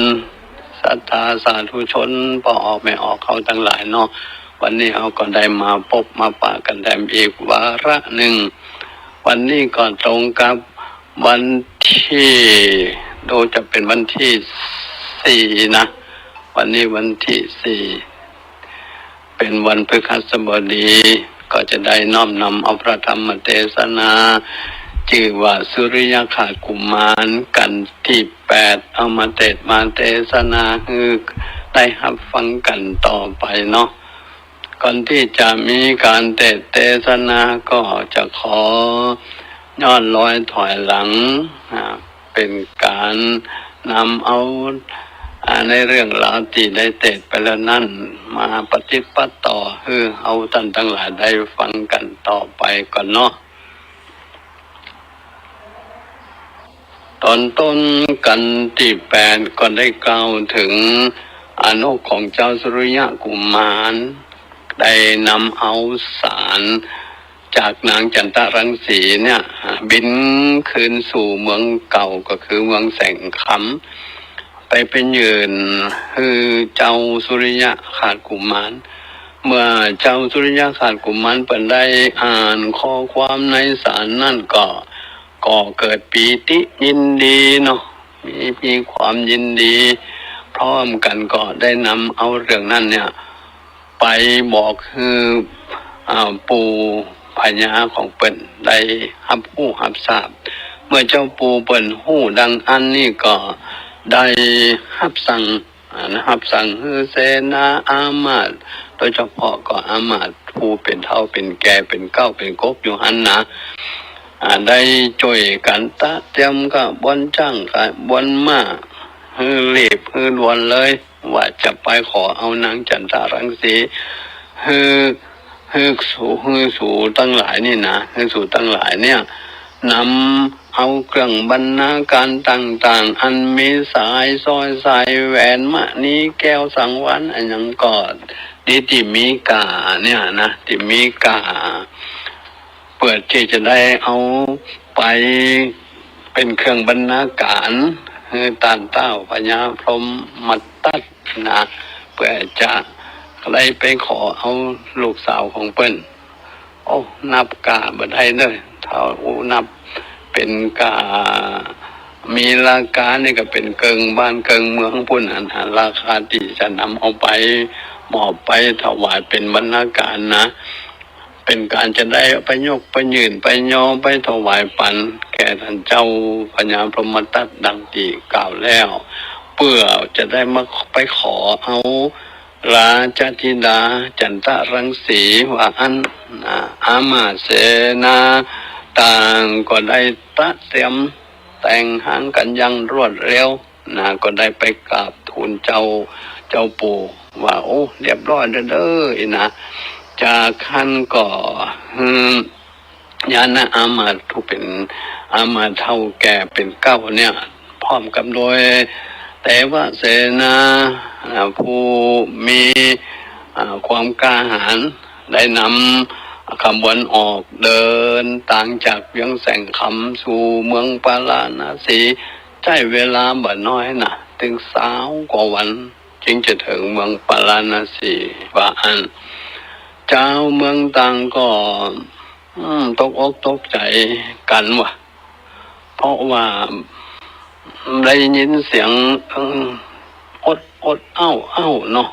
ศรัทธาสาธุชน ป้อออกแม่ออกเฮาตังหลายเนาะ วันนี้เฮาก็ได้มาปบมาปะกั๋นแถมอีกวาระนึ่ง วันนี้ก็ตรงกับวันตี้ ดูจะเป๋นวันตี้สี่นะ วันนี้วันตี้สี่ เป๋นวันพฤหัสบดี ก็จะได้น้อมนำเอาพระธรรมเตสนา จื้อว่าสุริยคราสกุมาร กั๋นตี้แปด เอามาเตสน์มาเตสนาหื้อได้ฮับฟังกั๋นต่อไปเนาะ ก่อนตี้จะมีก๋านเตสน์เตสนาก็จะขอย้อนรอยถอยหลัง อ่า เป๋นก๋านนำเอา อ่า ในเรื่องราวตี้ได้เตสน์ไปแล้วนั้น มาปะติดปะต่อหื้อเฮาต้านตังหลายได้ฟังกั๋นต่อไปก่อนเนาะ ต๋อนต้นก๋านตี้แปดก็ได้กล่าวเถิงอาโนกของเจ้าสุริยะกุมาร ได้นำเอาสารจากนางจันทรังสีเนี่ย บินคืนสู่เมืองเก่าก็คือเมืองแสงคำ ไปเป๋นเหยื่อหื้อเจ้าสุริยคราสกุมาร เมื่อเจ้าสุริยคราสกุมารเปิ้นได้อ่านข้อความในสารนั้นก็ ก็เกิดปีติยินดีเนาะ มี มีความยินดี พร้อมกั๋นก็ได้นำเอาเรื่องนั้นเนี่ย ไปบอกหื้อ อ่า ปู่พญาของเปิ้นได้ฮับฮู้ฮับทราบ เมื่อเจ้าปู่เปิ้นฮู้ดังอั้นนี่ก็ได้ฮับสั่ง อ่า ฮับสั่งหื้อเสนาอามาตย์ โดยเฉพาะก็อามาตย์ผู้เป๋นเฒ่าเป๋นแก่เป๋นเก๊าเป๋นกกอยู่หั้นนะ อ่า ได้จ้วยกั๋นตระเตรียมขบวนจ๊างขบวนม้า หื้อรีบหื้อด่วนเลย ว่าจะไปขอเอานางจันทรังสี หื้อ หื้อสู หื้อสูตังหลายนี่นะ หื้อสูตังหลายเนี่ย นำเอาเครื่องบรรณาการต่างๆ อันมีสายสร้อยสายแหวนมณีแก้วสังวรอะหยังก็ดีตี้มีก้าเนี่ยนะ ตี้มีก้า เปื้อตี้จะได้เอาไปเป๋นเครื่องบรรณาการ หื้อต้านต้าวพญาพรหมทัตนะ เปื้อจะได้ไปขอเอาลูกสาวของเปิ้น โอ้ นับก้าบ่ได้เน่อ ถ้าอู้นับเป๋นก้า มีราคานี่ก็เป๋นเกิ่งบ้านเกิ่งเมืองปู้นหั้น ราคาตี้จะนำเอาไปมอบไปถวายเป๋นบรรณาการนะ เป๋นก๋านจะได้ไปยกไปยื่นไปยอไปถวายปั๋นแก่ต้านเจ้าพญาพรหมทัตดังตี้กล่าวแล้ว เปื้อจะได้มาไปขอเอาราชธิดาจันทรังสีว่าอั้นนะ อามาตย์เสนาต่างก็ได้ตระเตรียมแต่งฮางกั๋นอย่างรวดเร็ว นะ ก็ได้ไปกราบทูลเจ้า เจ้าปู่ว่า โอ้ เรียบร้อยแล้วเน่อ อี้นะ จากหั้นก็ อืม ญาณอามาตย์ผู้เป๋นอามาตย์เฒ่าแก่เป๋นเกล้าเนี่ย พร้อมกับโดยเตวเสนา อ่า ผู้มี อ่า ความกล้าหาญ ได้นำขบวนออกเดินตางจากเวียงแสงคำสู่เมืองปาราณสี ใจ๊เวลาบ่น้อยนะ เถิงซาวกว่าวัน จึงจะเถิงเมืองปาราณสี ว่าอั้น จาวเมืองต่างก็ อืม ตกอกตกใจ๋กั๋นว่ะ เพราะว่าได้ยินเสียง อืม อดอดอ้าวอ้าวเนาะ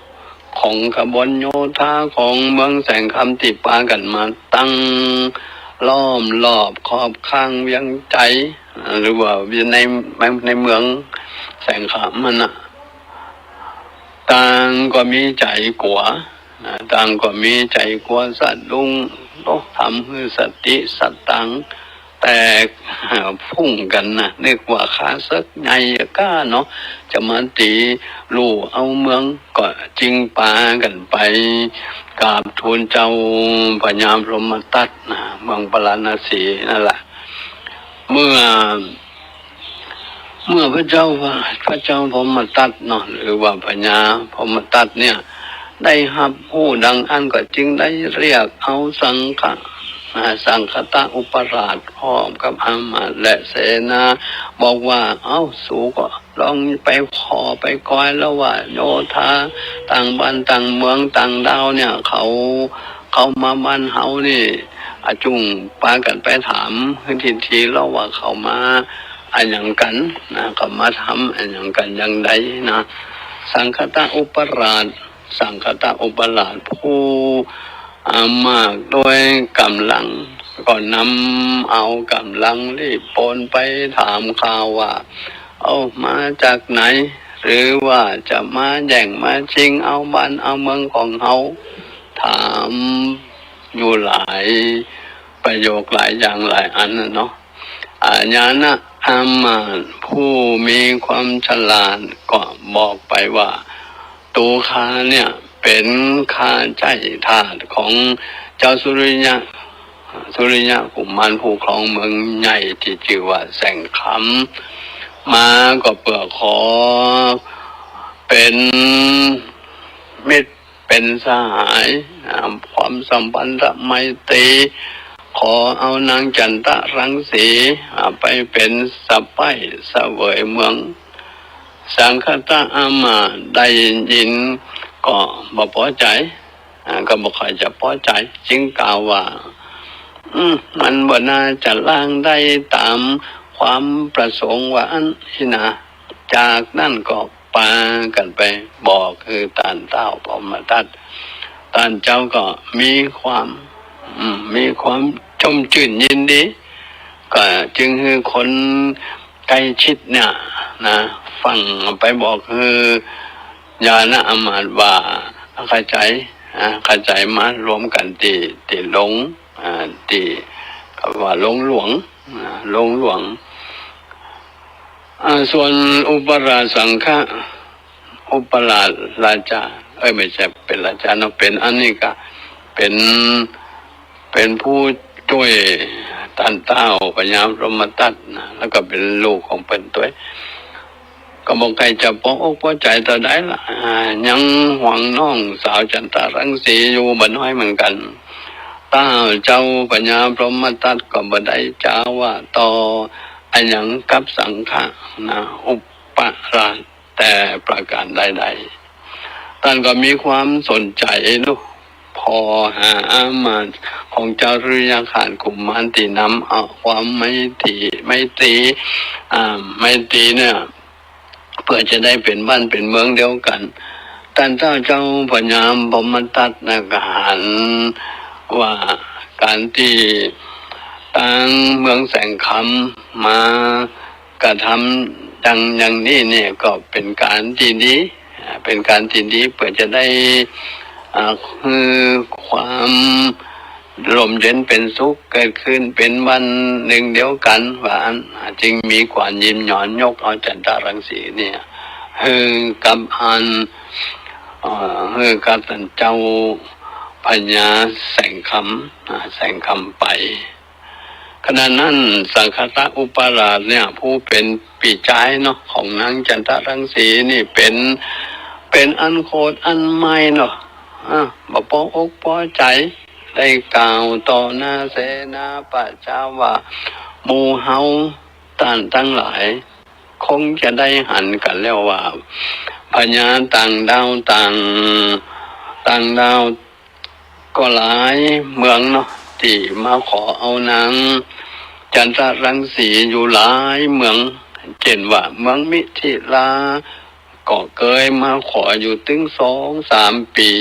ของขบวนโยธาของเมืองแสงคำตี้ปากั๋นมาตั้งล้อมรอบขอบข้างเวียงไจ๋ หรือว่าใน ในเมืองแสงคำหั้นนะ ต่างก็มีใจ๋กั๋ว นะ ต่างก็มีใจ๋กั๋วสะดุ้ง โอ้ ทำหื้อสติสตังค์แตก พุ่งกั๋นนะ นึกว่าข้าศึกใหญ่ก้าเนาะ จะมาตี๋ลู่เอาเมือง ก็จึงปากั๋นไปกราบทูลเจ้าพญาพรหมทัตนะ เมืองปาราณสีนั่นแหละ เมื่อ เมื่อพระเจ้า พระเจ้าพรหมทัตเนาะ หรือว่าพญาพรหมทัตเนี่ย ได้ฮับฮู้ดังอั้นก็จึงได้เรียกเอาสังฆะ อ่า สังคตะอุปราชพร้อมกับอามาตย์และเสนา บอกว่า เอ้า สูก็ลองไปขอไปกอยแล้วว่า โยธาต่างบ้านต่างเมืองต่างดาวเนี่ย เขา เขามาบ้านเฮานี่ อะจุ่งปากั๋นไปถามหื้อทีๆ แล้วว่าเขามาอะหยังกั๋นนะ เขามาทำอะหยังกั๋นอย่างใดนะ สังคตะอุปราช สังคตะอุปราชผู้ อ่า มากด้วยก๋ำลัง ก็นำเอาก๋ำลังรีบโปนไปถามข่าวว่า เอ้า มาจากไหน หรือว่าจะมาแย่งมาชิงเอาบ้านเอาเมืองของเฮา ถามอยู่หลายประโยคหลายอย่างหลายอันน่ะเนาะ อา ญาณอามาตย์ผู้มีความฉลาดก็บอกไปว่า ตั๋วข้าเนี่ยเป๋นข้าใจ๊ทาสของเจ้าสุริยะ สุริยะกุมารผู้ครองเมืองใหญ่ตี้จื้อว่าแสงคำ มาก็เปื้อขอเป๋นมิตร เป๋นสหาย อ่า ความสัมพันธไมตรี ขอเอานางจันทรังสี อ่า ไปเป๋นสะใภ้เสวยเมือง สังคตะอามาตย์ได้ยินก็บ่ปอใจ๋ อ่า ก็บ่ค่อยจะปอใจ๋ จึงกล่าวว่า อืม มันบ่น่าจะล่างได้ต๋ามความประสงค์ว่าอั้นอี้นะ จากนั้นก็ปากั๋นไปบอกหื้อต้านท้าวพรหมทัต ต้านเจ้าก็มีความ อืม มีความชมจื้นยินดี ก็จึงหื้อคนใก้ชิดเนี่ยนะ ฟั่งไปบอกหื้อญาณอามาตย์ว่า เข้าใจ๋ อ่า เข้าใจ๋ มารวมกั๋นตี้ ตี้โฮง อ่า ตี้ เขาว่าโฮงหลวง อ่า โฮงหลวง อ่า ส่วนอุปราชสังฆะ อุปราชราชา เอ้ย ไม่ใช่เป๋นราชาเนาะ เป๋นอันนี้ก็ เป๋น เป๋นผู้จ้วยต้านท้าวพญาพรหมทัตนะ แล้วก็เป๋นลูกของเปิ้นตวย ก็บ่ใค่จะปออกปอใจ๋เต้าใดละ อ่า ยังหวงน้องสาวจันทรังสีอยู่บ่น้อยเหมือนกั๋น ต้านเจ้าพญาพรหมทัตก็บ่ได้จาว่าต่ออะหยังกับสังฆะนะ อุปราชแต่ประก๋านใดๆ ต้านก็มีความสนใจ๋ลูก ผ่อหาอามาตย์ของเจ้าสุริยคราสกุมารตี้นำเอาความไมตรี ไมตรี อ่า ไมตรีเนี่ย เปื้อจะได้เป๋นบ้านเป๋นเมืองเดียวกั๋น ต้านเจ้า เจ้าพญาพรหมทัตนะก็หันว่า ก๋านตี้ตางเมืองแสงคำมากระทำอย่าง อย่างนี้เนี่ยก็เป๋นก๋านตี้ดี อ่า เป๋นก๋านตี้ดี เปื้อจะได้ อ่า หื้อความร่มเย็นเป๋นสุขเกิดขึ้นเป๋นวันนึ่งเดียวกั๋น ว่าอั้น อ่า จึงมีก๋านยินยอมยกเอาจันทรังสีเนี่ย หื้อกับอัน เอ่อ หื้อกับต้านเจ้าพญาแสงคำ อ่า แสงคำไป ขณะนั้นสังคตะอุปราชเนี่ย ผู้เป๋นปี้จายเนาะ ของนางจันทรังสีนี่เป๋น เป๋นอันโขดอันไหม้เนาะ อ่า บ่ปออกปอใจ๋ ได้กล่าวต่อหน้าเสนาประชาว่า หมู่เฮาต้านตังหลาย คงจะได้หันกั๋นแล้วว่า พญาต่างด้าวต่าง ต่างด้าวก็หลายเมืองเนาะ ตี้มาขอเอานางจันทรังสีอยู่หลายเมือง เจ้นว่าเมืองมิถิลา ก็เกยมาขออยู่ตึงสองสามปี๋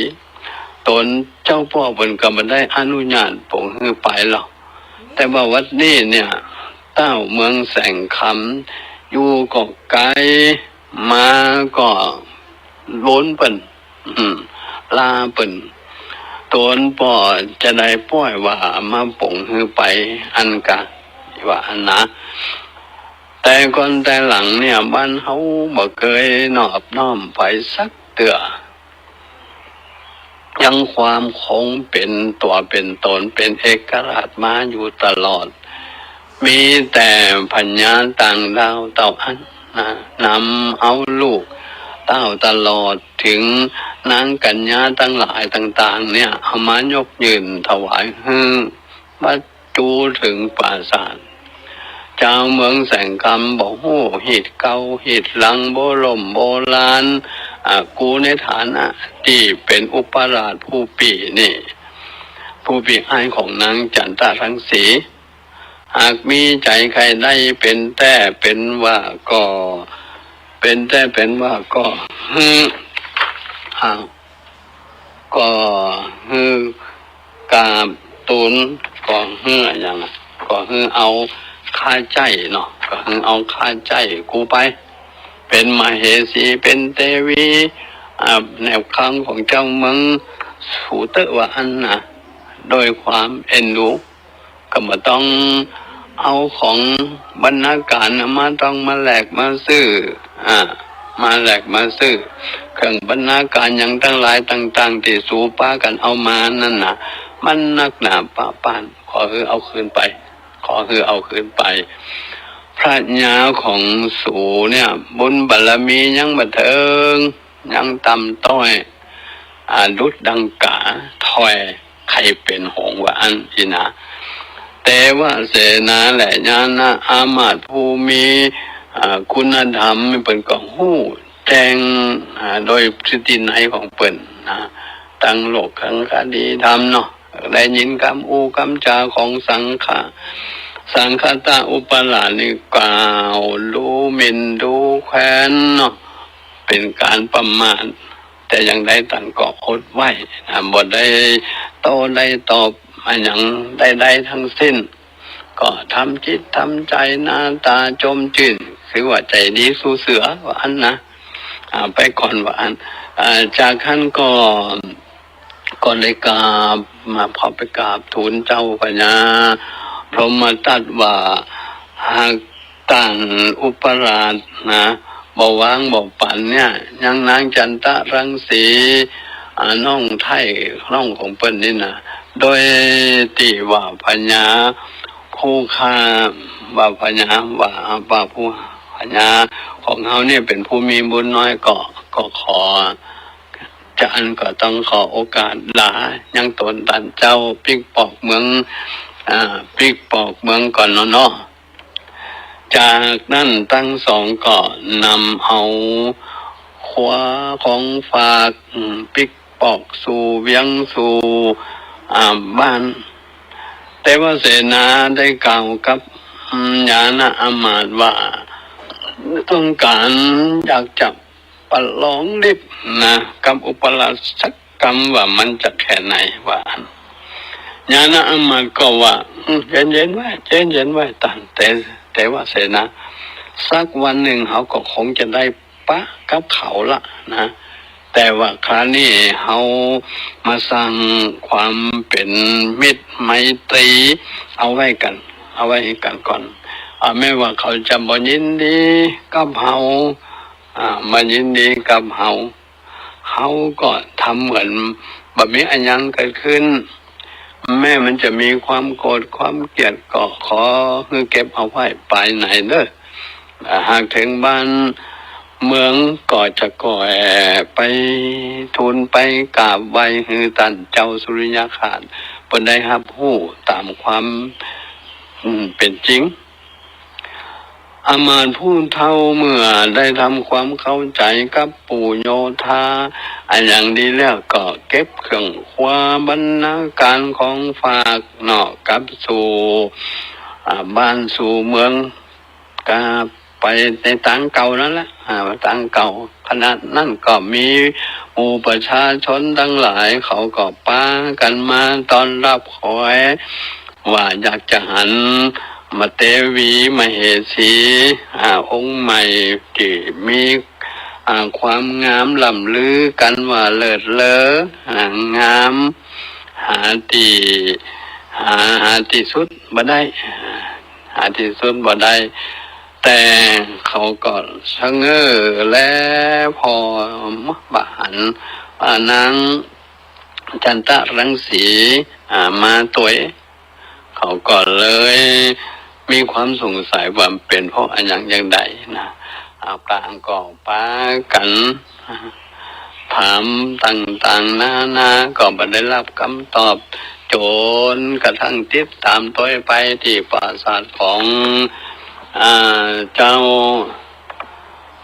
ตนเจ้าป้อเปิ้นก็บ่ได้อนุญาตป๋งหื้อไปหรอก แต่ว่าวันนี้เนี่ย เต้าเมืองแสงคำ อยู่ก็ไก๋ มาก็ล้นเปิ้น อืม ลาเปิ้น ตนป้อจะได้ป้อยว่ามาป๋งหื้อไปอั้นกา ว่าอั้นนะ แต่ก่อนแต่หลังเนี่ย บ้านเฮาบ่เกยนอบน้อมใผสักเตื้อ ยังความคงเป๋นตั๋วเป๋นตน เป๋นเอกราชมาอยู่ตลอด มีแต่พญาต่างด้าวเต้าอั้นนะ นำเอาลูกเต้าตลอดเถิงนางกัญญาตังหลายต่างๆ เนี่ย เอามายกยื่นถวายหื้อ บ่ จู๋เถิงปราสาท จาวเมืองแสงคำบ่ฮู้ฮีตเก่าฮีตหลัง โบร่มโบราณ อ่า กูในฐานะตี้เป๋นอุปราชผู้ปี้นี่ ผู้ปี้อ้ายของนางจันทรังสี หากมีใจ๋ใค่ได้เป๋นแต๊เป๋นว่าก็ เป๋นแต๊เป๋นว่าก็ หื้อ อ่า ก็หื้อกราบตู๋น ก็หื้ออะหยังอะ ก็หื้อเอาข้าใจ๊เนาะ ก็หื้อเอาข้าใจ๊กูไป เป๋นมเหสี เป๋นเตวี อ่า แหนบคางของจาวเมืองสูเต๊อะ ว่าอั้นนะ โดยความเอ็นดู ก็บ่ต้องเอาของบรรณาการมาต้องมาแลกมาซื้อ อ่า มาแลกมาซื้อ เครื่องบรรณาการหยังตังหลายต่างๆ ตี้สูปากั๋นเอามานั่นน่ะ มันนักหนาปะป๊าน ขอหื้อเอาคืนไป ขอหื้อเอาคืนไป พระญาของสูเนี่ย บุญบารมียังบ่เถิง ยังต่ำต้อย อ่า ดุจดังก๋าถ้อย ใค่เป๋นหงส์ ว่าอั้นอี้นะ เตวเสนาและญาณอามาตย์ผู้มี อ่า คุณธรรม เปิ้นก็ฮู้แจ้ง อ่า โดยพฤตินัยของเปิ้นนะ ตังโลกคังคดีธรรมเนาะ ได้ยินกำอู้กำจาของสังฆะ สังคตะอุปราชนี่กล่าวดูหมิ่นดูแควนเนาะ เป๋นก๋านประมาท แต่อย่างใดต้านก็อดไว้ อ่า บ่ได้โต้ได้ตอบอะหยังใดๆ ตังสิ้น ก็ทำจิตทำใจ๋หน้าต๋าจมจื้น คือว่าใจ๋ดีสู้เสือ ว่าอั้นนะ อ่า ไปก่อน ว่าอั้น อ่า จากหั้นก็ ก็ได้กราบ มาพอไปกราบทูลเจ้าพญาพรหมทัตว่า หากต้านอุปราชนะ บ่วางบ่ปั๋นเนี่ย ยังนางจันทรังสี อ่า น้องไท้ น้องของเปิ้นนี่นะ โดยตี้ว่าพญาผู้ข้า ว่าพญา ว่า ว่าผู้พญาของเฮาเนี่ยเป๋นผู้มีบุญน้อยก็ ก็ขอ จาอั้นก็ต้องขอโอกาสลายังตนต้านเจ้าปิ๊กปอกเมือง อ่า ปิ๊กปอกเมืองก่อนเนาะเนาะ จากนั้นตังสองก็นำเอาครัวของฝาก อืม ปิ๊กปอกสู่เวียงสู่ อ่า บ้าน เตวเสนาได้กล่าวกับ อืม ญาณอามาตย์ว่า ต้องก๋านอยากจะ ประลองฤทธิ์นะ กับอุปราชสักกำว่ามันจะแค่ไหน ว่าอั้น ยานะอามาตย์ก็ว่า อืม เย็นๆ ไว้ เย็นๆ ไว้ ต้านเต เตวเสนา สักวันนึ่งเฮาก็คงจะได้ปะกับเขาละนะ แต่ว่าคราวนี้เฮามาสร้างความเป๋นมิตรไมตรีเอาไว้กั๋น เอาไว้กั๋นก่อน อ่า แม้ว่าเขาจะบ่ยินดีกับเฮา อ่า บ่ยินดีกับเฮา เฮาก็ทำเหมือนบ่มีอะหยังเกิดขึ้น แม้มันจะมีความโกรธความเกลียดก็ขอหื้อเก็บเอาไว้ปายในเน่อ อ่า หากเถิงบ้านเมืองก็จะก่อยไปทูลไปกราบไหว้หื้อต้านเจ้าสุริยคราสเปิ้นได้ฮับฮู้ต๋ามความ อืม เป๋นจริง อามาตย์ผู้เฒ่าเมื่อได้ทำความเข้าใจ๋กับปู่โยธาอะหยังดีแล้ว ก็เก็บเครื่องครัวบรรณาการของฝากเนาะ กลับสู่ อ่า บ้านสู่เมือง ก็ไปในตางเก่านั่นแหละ อ่า ตางเก่า ขณะนั้นก็มีหมู่ประชาชนตังหลายเขาก็ปากั๋นมาต้อนฮับขอย ว่าอยากจะหันมเหสี มเหสี อ่า องค์ใหม่ตี้มี อ่า ความงามล่ำลือกั๋นว่าเลิศเลอ อ่า งาม หาตี้ หา หาตี้สุดบ่ได้ หาตี้สุดบ่ได้ แต่เขาก็ชะเง้อแลผ่อบ่หัน อ่า นางจันทรังสี อ่า มาตวย เขาก็เลยมีความสงสัยว่าเป๋นเพราะอะหยังจั่งใดนะ อ่า ต่างก็ปากั๋นถามต่างๆ นานา ก็บ่ได้ฮับกำตอบ จนกระทั่งติดต๋ามตวยไปตี้ปราสาทของ อ่า เจ้า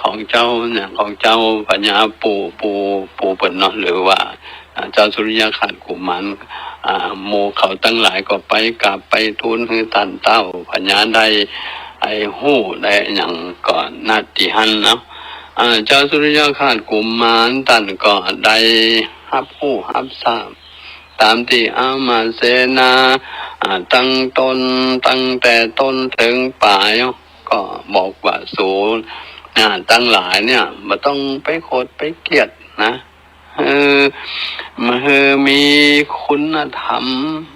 ของเจ้าเนี่ย ของเจ้าพญาปู่ ปู่ ปู่เปิ้นเนาะ หรือว่า อ่า เจ้าสุริยคราสกุมาร อ่า หมู่เขาตังหลายก็ไปกราบไปทูลหื้อต้านเต้าพญาได้ ไอ้ฮู้ได้อะหยังก็ ณ ตี้หั้นเนาะ อ่า เจ้าสุริยคราสกุมารต้านก็ได้ฮับฮู้ฮับทราบ ต๋ามตี้อามาตย์เสนา อ่า ตังต้น ตั้งแต่ต้นเถิงป๋าย ก็บอกว่าสู อ่า ตังหลายเนี่ยบ่ต้องไปโกรธไปเกลียดนะ เออ หื้อมีคุณธรรม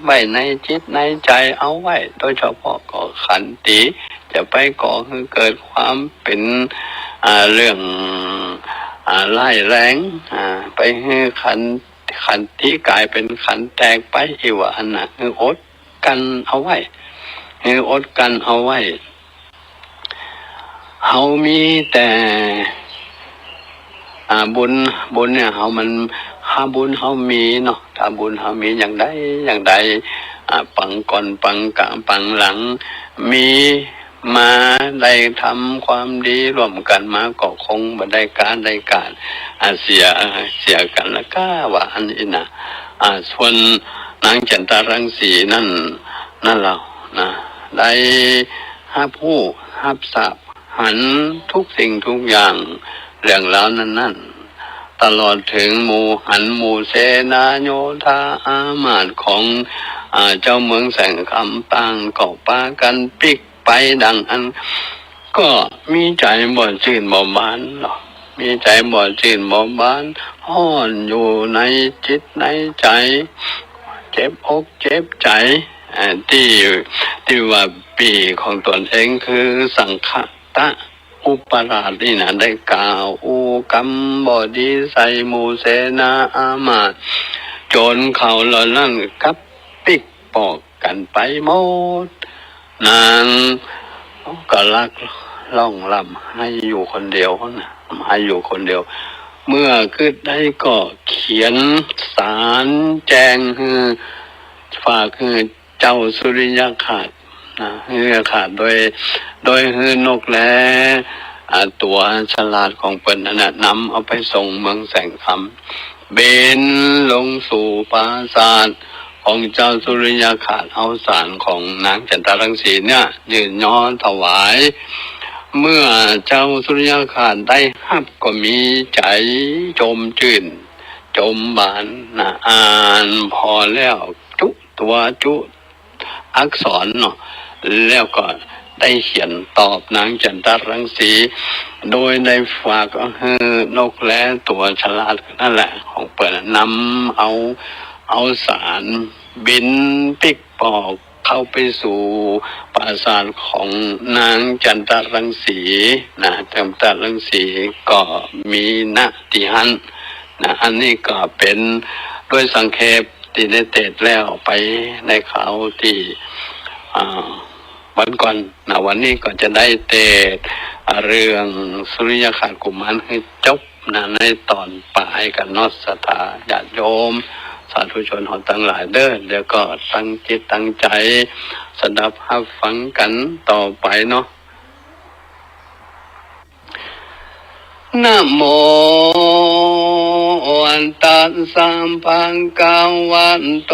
ไว้ในจิตในใจ๋เอาไว้ โดยเฉพาะก็ขันติ จะไปก่อหื้อเกิดความเป๋น อ่า เรื่อง อ่า ร้ายแรง อ่า ไปหื้อขัน ขันติก๋ายเป๋นขันแตกไป อี้ว่าอั้นนะ หื้ออดกลั้นเอาไว้ หื้ออดกลั้นเอาไว้ เฮามีแต่ อ่า บุญ บุญเนี่ย เฮามัน ถ้าบุญเฮามีเนาะ ถ้าบุญเฮามีอย่างใดอย่างใด อ่า ปางก่อน ปางก๋าง ปางหลัง มีมาได้ทำความดีร่วมกั๋นมา ก็คงบ่ได้ก๋าได้ก๋าน อ่า เสีย เสียกั๋นละก้า ว่าอั้นอี้นะ อ่า ส่วนนางจันทรังสีนั้น นั่นแหละนะ ได้ฮับฮู้ฮับทราบ หันทุกสิ่งทุกอย่าง เรื่องราวนั้นๆ ตลอดเถิงหมู่หันหมู่เสนาโยธาอามาตย์ของ อ่า เจ้าเมืองแสงคำต่างก็ปากั๋นปิ๊กไปดังอั้น ก็มีใจ๋บ่จื้นบ่บานเนาะ มีใจ๋บ่จื้นบ่บาน ฮ้อนอยู่ในจิตในใจ๋ เจ็บอกเจ็บใจ๋ อ่า ตี้ ตี้ว่าปี้ของตนเองคือสังคตะอุปราชนี่นะ ได้กล่าวอู้กำบ่ดีใส่หมู่เสนาอามาตย์ จนเขาเหล่านั้นกับปิ๊กปอกกั๋นไปหมด นางก็ลักร้องร่ำไห้อยู่คนเดียวนะ ไห้อยู่คนเดียว เมื่อกึ๊ดได้ก็เขียนสารแจ้งหื้อ ฝากหื้อ เจ้าสุริยคราสนะ สุริยคราสโดย โดยหื้อนกแล อ่า ตั๋วฉลาดของเปิ้นนั่นน่ะ นำเอาไปส่งเมืองแสงคำ บินลงสู่ปราสาทของเจ้าสุริยคราส เอาสารของนางจันทรังสีเนี่ย ยื่นยอถวาย เมื่อเจ้าสุริยคราสได้ฮับก็มีใจ๋จมจื้น จมบานนะ อ่านผ่อแล้วจุ ตั๋วจุอักษรเนาะ แล้วก็ได้เขียนตอบนางจันทรังสี โดยได้ฝากหื้อนกแลตั๋วฉลาดนั่นแหละของเปิ้นนำเอา เอาสารบินปิ๊กปอกเข้าไปสู่ปราสาทของนางจันทรังสีนะ จันทรังสีก็มี ณ ตี้หั้นนะ อันนี้ก็เป๋นโดยสังเขปตี้ได้เตสน์แล้วไปในคราวตี้ อ่า วันก่อนนะ วันนี้ก็จะได้เตสน์ อ่า เรื่องสุริยคราสกุมารหื้อจบนะ ในต๋อนป๋ายกั๋นเนาะ ศรัทธาญาติโยม สาธุชนเฮาตังหลายเด้อ แล้วก็ตั้งจิตตั้งใจ๋สดับฮับฟังกั๋นต่อไปเนาะ นะโมตัสสะ ภะคะวะโต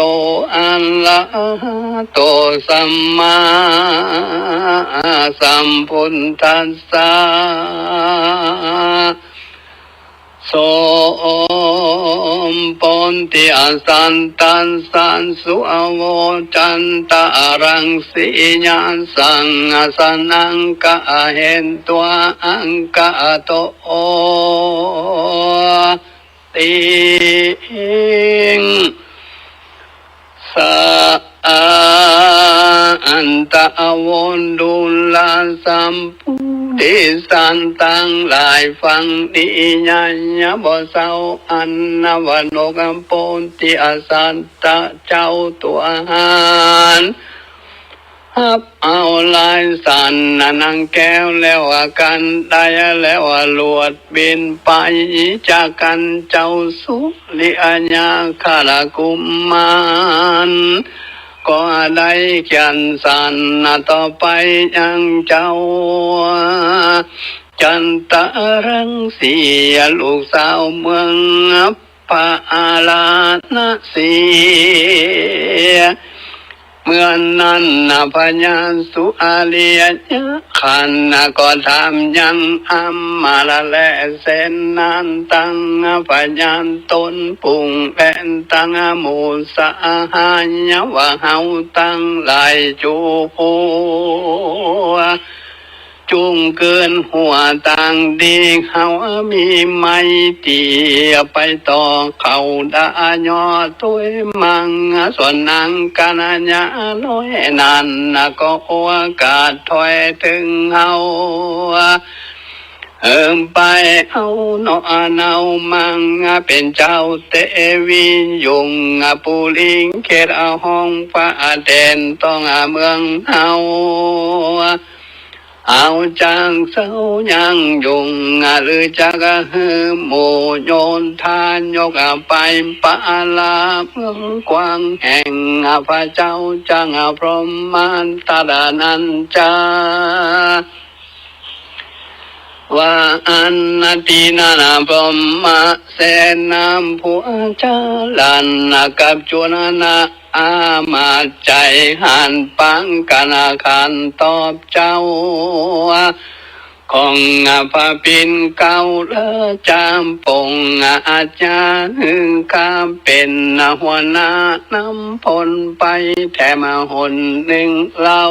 อะระหะโต สัมมาสัมพุทธัสสะ โสมโพธิสัตตัสสะ สุอะโวจันตะรังสียะสัง อะสะนัง กะเห็นตวา อังกะโต ติง สัตตะ อันตะ อะโว ดูราสัพพุริสะตังหลาย ฟังดียะ ยะบ่เศร้า อันนะว่านกโพธิสัตตะเจ้าตั๋วหั้น ฮับเอาลายสันนะนางแก้วแล้วกัน ได้แล้วหลวดบินไปจากกั๋น เจ้าสุริยคราสกุมารก็ได้เขียนสารนะต่อไปยังเจ้าจันตะรังสี ลูกสาวเมือง พาราณสี เมื่อนั้นนะพญาสุริยะขันนะก็ถามยังอำมาตย์และเสนาตัง พญาต๋นปุงแดนตังหมู่สหาย ว่าเฮาตังหลายจูผู้ จุ่งเกินหัวตังดี เฮามีไมตรีไปต่อเขาดายอดตวยมัง ส่วนนางกัญญาน้อยนั้นนะก็โอกาสถอยเถิงเฮา เอิมไปเอาเนาะเนามัง เป๋นเจ้าเตวียุงปุริงเขตห้องพระเด่นต้องเมืองเฮา เอาจักเศร้ายังยุง หรือจักหื้อหมู่โยธายกไปปาลาเมืองกว้างแห่ง พระเจ้าจักพรหมทัตตะนั้นจา ว่าอันนาทีนั้นพรหมเสนาผู้เจริญกับจุลนาอามาตย์ใจ๋หันปางกั๋นขันตอบเจ้า ของพระปิ่นเกล้าและจามปงอาจารย์ หื้อข้าเป๋นหัวหน้านำพลไปแถมหนนึ่งเล่า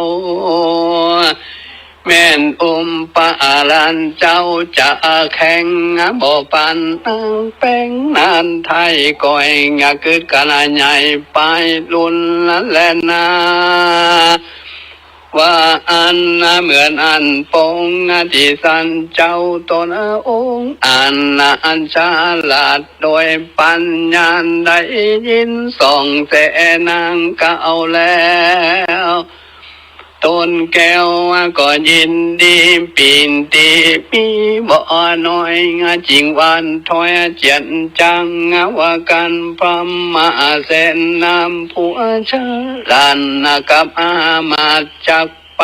แม่นอุ้มปะอรัญเจ้าจะแข็งบ่ปานนางแป้งนานไทย ก้อยกึดกั๋นใหญ่ไปรุนแลนา ว่าอันเหมือนอันปงอธิสันเจ้าตนองค์อันอันฉลาดโดยปัญญาได้ยินส่องแสนางเกล้าแล้ว ตนแก้วก็ยินดีปิติมีบ่น้อย จึงหวั่นถอยเจียนจัง ว่ากั๋นพรหมเสนาผู้เจริญกับอามาตย์จักไป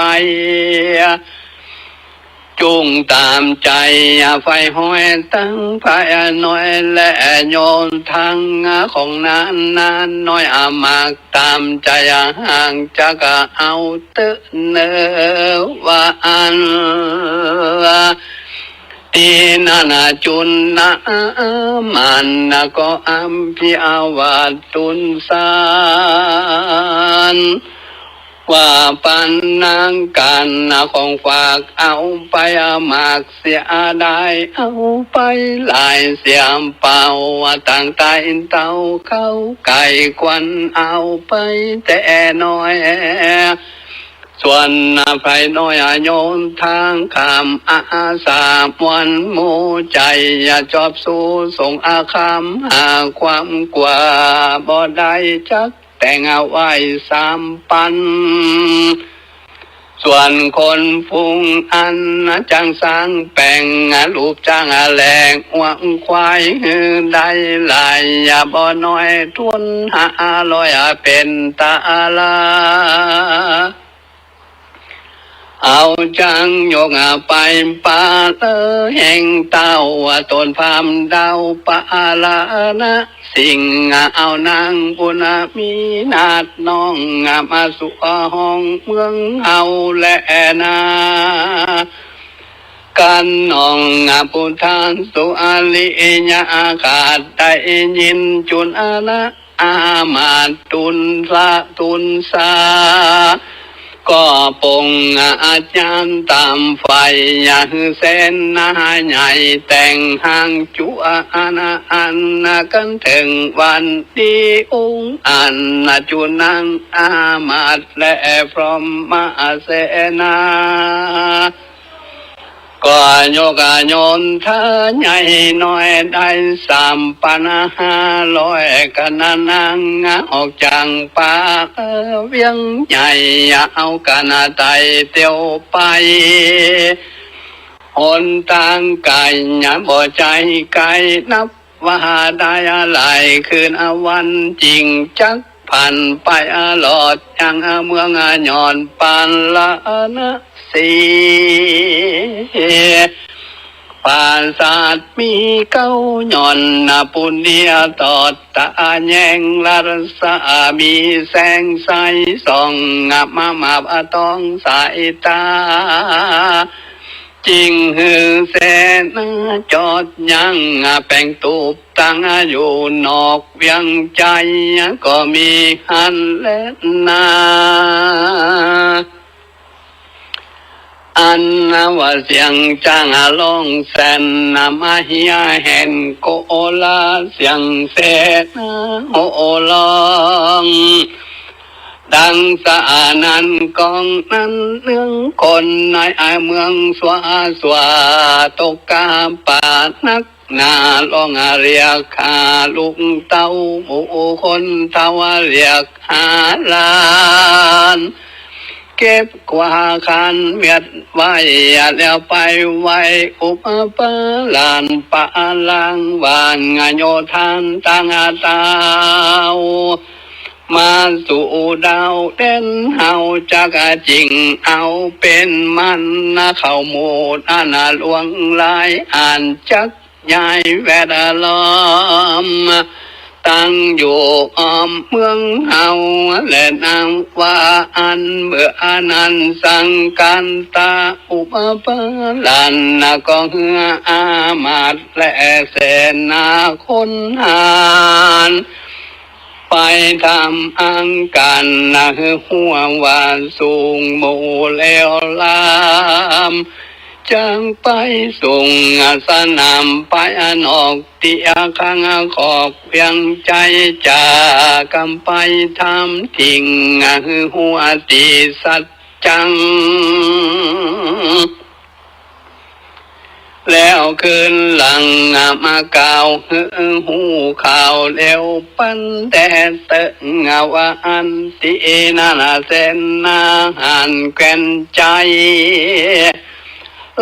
จุ่งต๋ามใจ๋ใฝ่ห้อยตังพญาน้อยและโยธาของนางน้อยอามาตย์ ต๋ามใจ๋ห่างจักเอาเต๊อะเนอ ว่าอัน ตี้นั้นจุลมานก็อภิวาททูลสาร ว่าปานนั้นก๋านของฝากเอาไปมากเสียดาย เอาไปหลายเสียเปล่า ตั้งแต่เต้าเข้าใก่ควันเอาไปแต่น้อย ส่วนฝ่ายน้อยโยนตางข้ามอาสาม่วนหมู่ใจ๋ อย่าจอบสู้สงคราม หาความกลัวบ่ได้จัก แต่งเอาไว้สามปัน ส่วนคนฝูงอันจั้งสร้างแป๋ง รูปจ้างแหลกวัวควายหื้อได้หลาย อย่าบ่น้อย ถ้วนห้าร้อยเป๋นตารา เอาจั้งยกไปปาเตอแห่งเต้า ต้นพามดาวปาราณะ สิ่งเอานางบุญมีนาถน้อง มาสู่ห้องเมืองเฮาแลนา กันน้องพุทธสุริยะ ขาดได้ยินจุลนะ อามาตย์ทูลสา ทูลสา ก็ปรงอาจารย์ต๋ามฝ่าย อย่าหื้อเสนาใหญ่ แต่งหางจั๊วอาณาอันกัน เถิงวันนี้องค์อันจุลนางอามาตย์ และพร้อมมาเสนา ก็ยกโยนตาใหญ่น้อยได้สามปันห้าร้อย กันนางออกจากป่าเวียงใหญ่ เอากันไต่เตียวไป หนตางไก๋บ่ใจ้ไก๋ นับว่าได้หลายคืนวัน จึงจักผ่านไปหลอดยังเมืองย้อนปาราณสี ปราสาทมีเก้า ย้อนปุณณียตอด ตาแยงรัศมีแสงใส ส่องมามาบต้องสายต๋า จึงหื้อเสนาจอดยั้ง แป๋งตูบตังอยู่นอกเวียงใจ๋ ก็มีหั้นแลนา อันว่าเสียงจ้างฮ้องแสนมาเฮียแหนโกลา เสียงเสนาโห่ร้อง ดังสนั่นก้องนั้น เนืองคนในเมืองสั่วสั่ว ตกกาปานัก หน้าร้องเรียกหาลูกเต้า หมู่คนเฒ่าเรียกหาหลาน เก็บกวาดขันเมียดไว้ แล้วไปไหว้อุปปาลาน ปะลางวานโยธานตังเต้า มาสู่ดาวเด่นเฮาจักจึงเอาเป๋นมัน เข้าหมู่นั้นหลวงหลาย อันจักย้ายแวดล้อม ตั้งอยู่อ้อมเมืองเฮา และนับว่าอันเมื่อนั้นสังกันตาอุปปาลาน ก็เฮืออามาตย์และเสนาคนหาร ไปทำอังการนะ หัวว่าสูงหมู่เลวลาม จักไปสูงสนามไปนอก ตี้อาคังขอกเวียงใจ๋ จากกำไปทำถิง หัวตี้สัจจัง แล้วคืนหลังมากล่าวหื้อฮู้ข่าว แล้วปันแต่เติงว่าอันตี้นั้นเสนาหารแคว้นใจ๋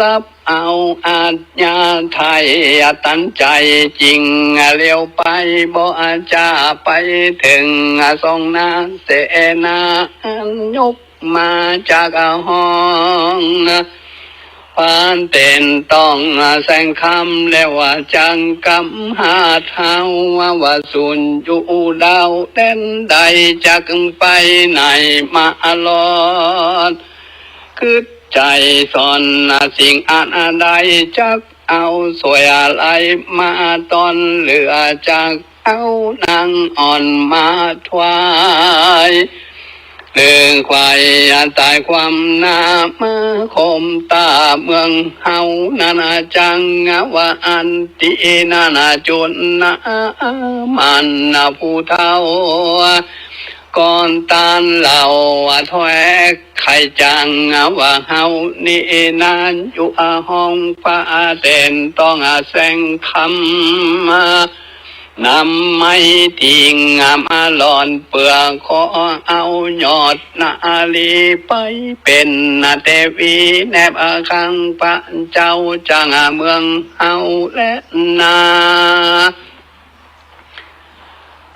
ฮับเอาอาญาไทยตันใจ๋ จึงเลี้ยวไปบ่อาจจะไปเถิง ส่องหน้าเสนาอันยก มาจากห้อง ปานเป๋นต้องแสงคำ แล้วว่าจักกำหาเท้า ว่าสูญอยู่ดาวเด่นใด จักไปไหนมาลอด กึ๊ดใจ๋สอนสิ่งอันใด จัก เอาสวยอาลัยมาต้อน เหลือจากเอานางอ่อนมาถวาย เรื่องควายตายความหน้ามาคมตาเมืองเฮานั้นจัง ว่าอันตี้นั้นจุนนะ มานนะผู้เฒ่า ก่อนต้านเล่าว่าถ้อยไขจัง ว่าเฮานี้นั้นอยู่ห้องพระเตนต้องแสงคำ นำไม้ติ่งมาหล่อนเปื้อขอเอายอดนาลีไปเป๋นเตวีแนบข้างพระเจ้าจังเมืองเฮาแลนา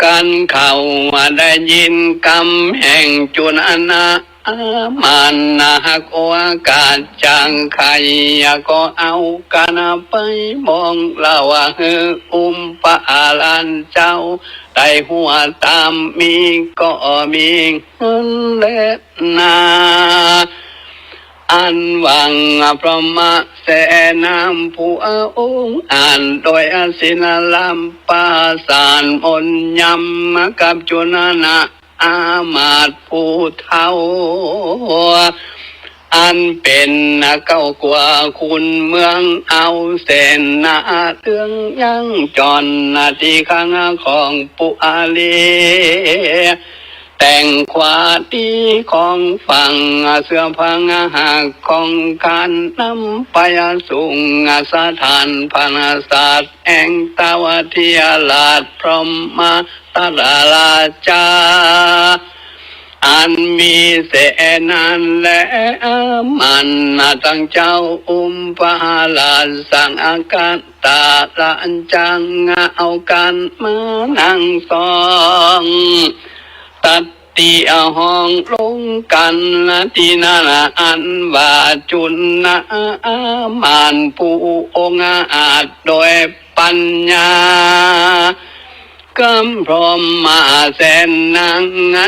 กันเขาว่าได้ยินกำแห่งจุนนะ มานนะฮักโอกาสจังใครก็เอากันไปบอกเล่าว่าหื้ออุ้มพระหลานเจ้า ได้หัวตามมีก็มีเงินแลนา อันหวังพระมะเสนาผู้องค์อาจ โดยสินลำประสานมนต์ยำกับจุนนะ อามาตย์ผู้เฒ่า อันเป๋นเก้ากัวขุนเมือง เอาเสนาเรื่องยังจอนตี้ข้างของปุอาลี แต่งขวาตี้ของฝั่งเสื้อผ้าหากของการนำไปสุงสถานพรรณสัตว์แห่งตาวทีราชพรหมทัตราชา อันมีเสนาแล มานนะตังเจ้าอุ้มพระราชสังฆทานจังเอากันมานั่งสอง ตัดตี้ห้องลงกันตี้นั้นอันว่าจุนนะ มานผู้องค์อาจโดยปัญญา กำพร้อมมาเสนนาง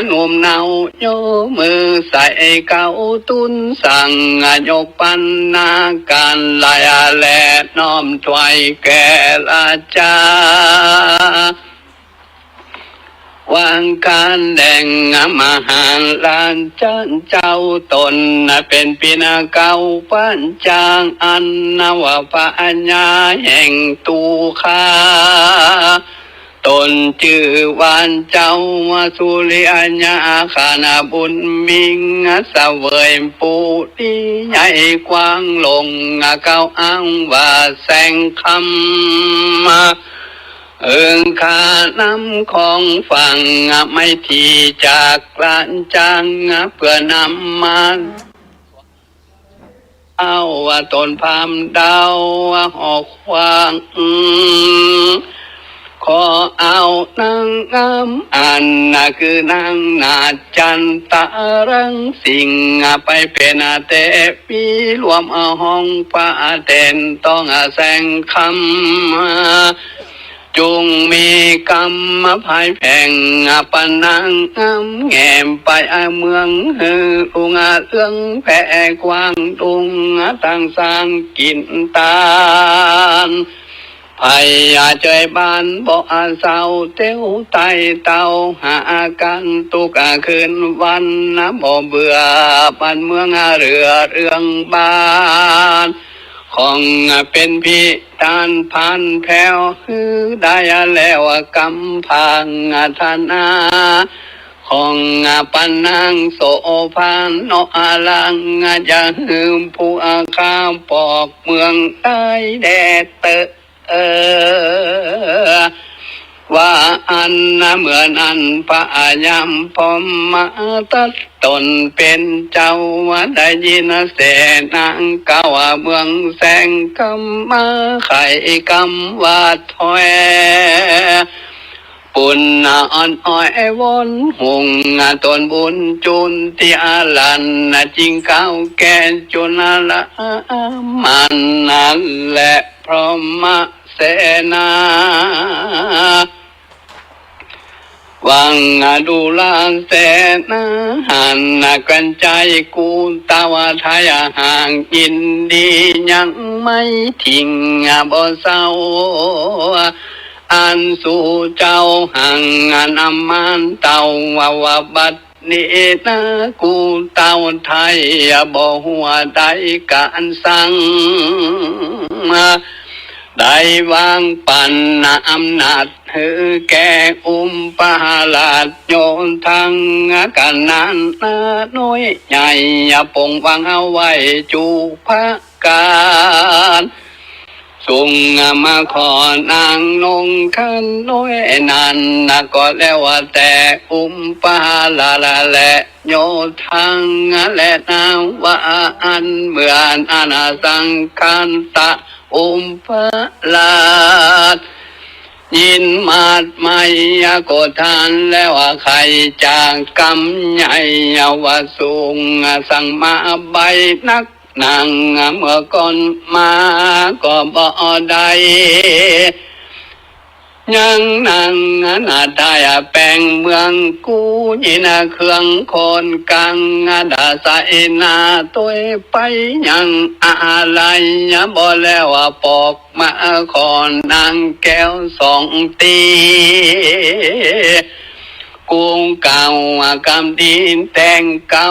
หนุ่มเนา ยกมือใส่เก้าตุ๊นสั่ง ยกปัณณาการลายแลน้อมถวายแก่ราชา วางการแด่งมหาราชเจ้าตนเป๋นปิณเก้าปัญจาง อันนว่าพญาแห่งตุคา ตนจื้อว่าเจ้าสุริยะ ขณะบุญมิ่งเสวยปุรีใหญ่กว้างลง เก้าอ้างว่าแสงคำ เอิงข้านำของฝั่งไม้ทีจากราชจัง เปื้อนำมา เอาว่าตนพราหมณ์ดาวหอกขวาง ขอเอานางงามอันน่ะคือนางนาฏจันทรังสิงห์ไปเป๋นเตวีรวมห้องพระเตนต้องแสงคำ จุ่งมีกำมาพายแผง ปะนางงามแงมไปเมืองหื้อลุงเรื่องแผ่กว้างดุง ตั้งสร้างกิ๋นตาน ไผเจยบ้านบ่เศร้า เตียวไต้เต้าหากั๋น ตุ๊กคืนวันบ่เบื่อ บ้านเมืองเหลือเรื่องบ้าน ของเป๋นพิตานผ่านแผ้ว หื้อได้แล้วกำพางธนา ของปะนางโสภาเนาะ อลังอย่าหื้อผู้ข้าปอกเมืองได้แด่เต๊อะ เออ ว่าอันเมื่อนั้นพญาพรหมทัตตนเป๋นเจ้า ได้ยินเสนนางกล่าวเมืองแสงคำมาไขกำว่าถ้อย ปุณณะอ่อนอ้อยวนหุง ตนบุญจุนตี้อารัน จึงกล่าวแก่จุลละ มันนั้นแหละพรหมเสนา พ วังดูราเสนา หันกรรไจรกูเต้าไท้ หากยินดียังไม่ถิ้งบ่เศร้า อันสูเจ้าหังนำมานเต้า ว่าบัดนี้นา กูเต้าไท้บ่ฮู้ได้ก๋านสัง ได้วางปันอำนาจหื้อแก่อุปราชโยธัง กั๋นนั้นน้อยใหญ่ ปงวางเอาไว้จุประก๋าน สูงมาขอนางนงข้าน้อยนั้น ก็แล้วแต่อุปราชและโยธัง และนางว่าอั้น เมื่อนั้นสังคันตะอุปราช ยินมาดไมยโกธานแล้ว ใค่จากกำใหญ่ว่า สูงสั่งมาใบ้นัก นางเมื่อก่อนมาก็บ่ได้ ยังนางนาตายแปงเมืองกู้ ยินเครื่องคนกลางดาไซนา ตวยไปยังอาลัย บ่แล้วปอกมาขอนางแก้วสองตี้ กูกล่าวกำดีแต่งเกล้า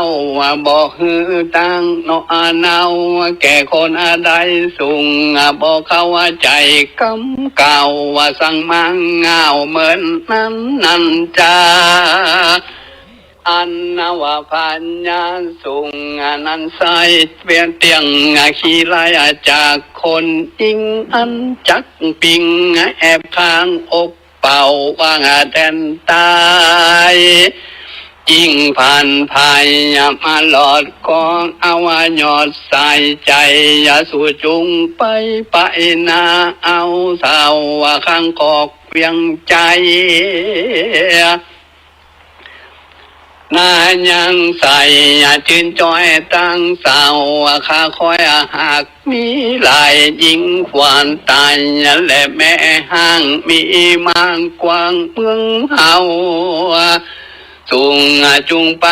บ่หื้อตั้งเนาะเนา แก่คนใดสูง บ่เข้าใจ๋กำเกล้า สั่งมาง่าวเหมือนนั้นนั้นจา อันว่าพญาสูงนั้นไส้เวียนเตี้ยงขี้ไล่จากคนอิง อันจักปิงแอบข้างอก เป่าว่าแดนใต้ ยิ่งผ่านภัยมาลอดกอง เอายอดสายใจ๋ สู่จุงไปไปนา เอาเศร้าข้างคอกเวียงใจ๋ นายังใส่จื้นจ้อยตั้งเศร้า ข้าคอยหากมีหลาย หญิงขวัญตายและแม่ห้าง มีมากกว้างเมืองเฮา สูงจุงไป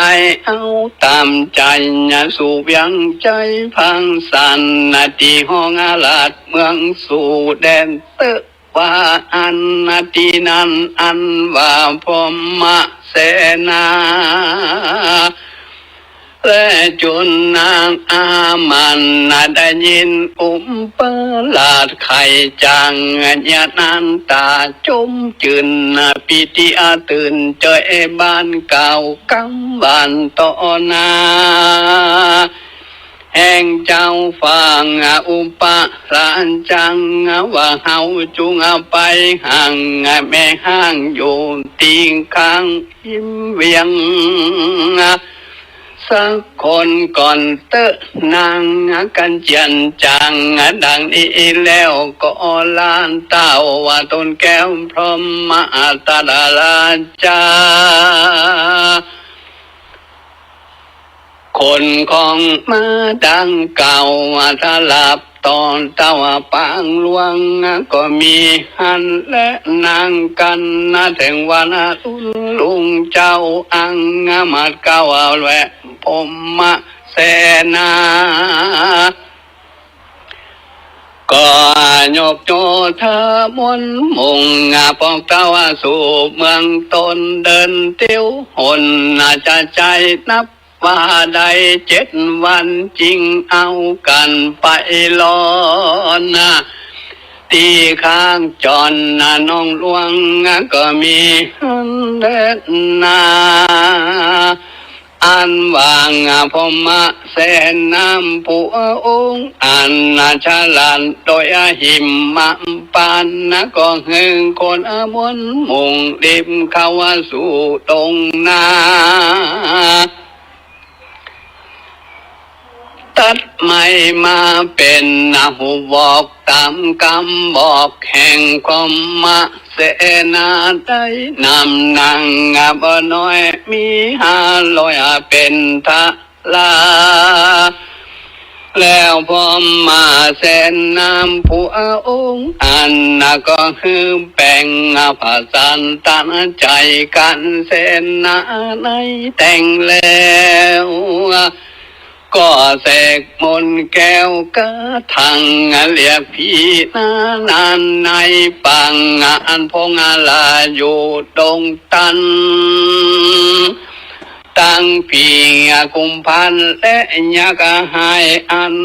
เอาต๋ามใจ๋ สู่เวียงใจ๋พังสัน ตี้ห้องอาราชเมืองสู่แดนเต๊อะ ว่าอันตี้นั้นอันว่าพรหมเสนา และจุนนางอามันได้ยินอุปราชไขจัง ญาณันตาจมจื้น ปีติตื่นเจยบ้านกล่าวกำหวานต่อหน้า แห่งเจ้าฝ่างอุปราชจัง ว่าเฮาจุงไปหังแม่ห้างอยู่ตี้ข้างอิมเวียง สักคนก่อนเต๊อะนาง กั๋นเจียนจัง ดังนี้แล้วก็ลานเต้า ว่าตนแก้วพรหมอัตตราชา คนของมาดังเก่า ว่าสลับตอนเต้าปางหลวง ก็มีหั้นและนางกั๋นนะ แถงวันลุนลุงเจ้าอังมาดเก้าและพรหมเสนา ก็ยกโยธามนต์มุ่ง ปอกเต้าสู่เมืองตน เดินเตียวหนจะใจ๊นับว่าได้เจ็ดวัน จึงเอากั๋นไปลอน ตี้ข้างจอนน้องหลวง ก็มีหั้นแลนา อันว่าพรหมเสนาผู้องค์อันฉลาดโดยหิมพานต์ ก็หื้อคนมนต์มุ่งรีบเข้าสู่ดงนา ตัดไม้มาเป๋นหูบอกต๋ามกำบอกแห่งพรหมเสนา ได้นำนางบ่น้อยมีห้าร้อยเป๋นทารา เ แล้วพรหมเสนาผู้องค์อั้นก็หื้อแป๋งผสานตันใจ๋กั๋นเสนาในแต๊งแล้ว ก็เสกมนต์แก้วกาถาเรียกผีนานาในปางอันพงลาอยู่ดงตัน ตังผีกุมภัณฑ์และยักษ์หายอัน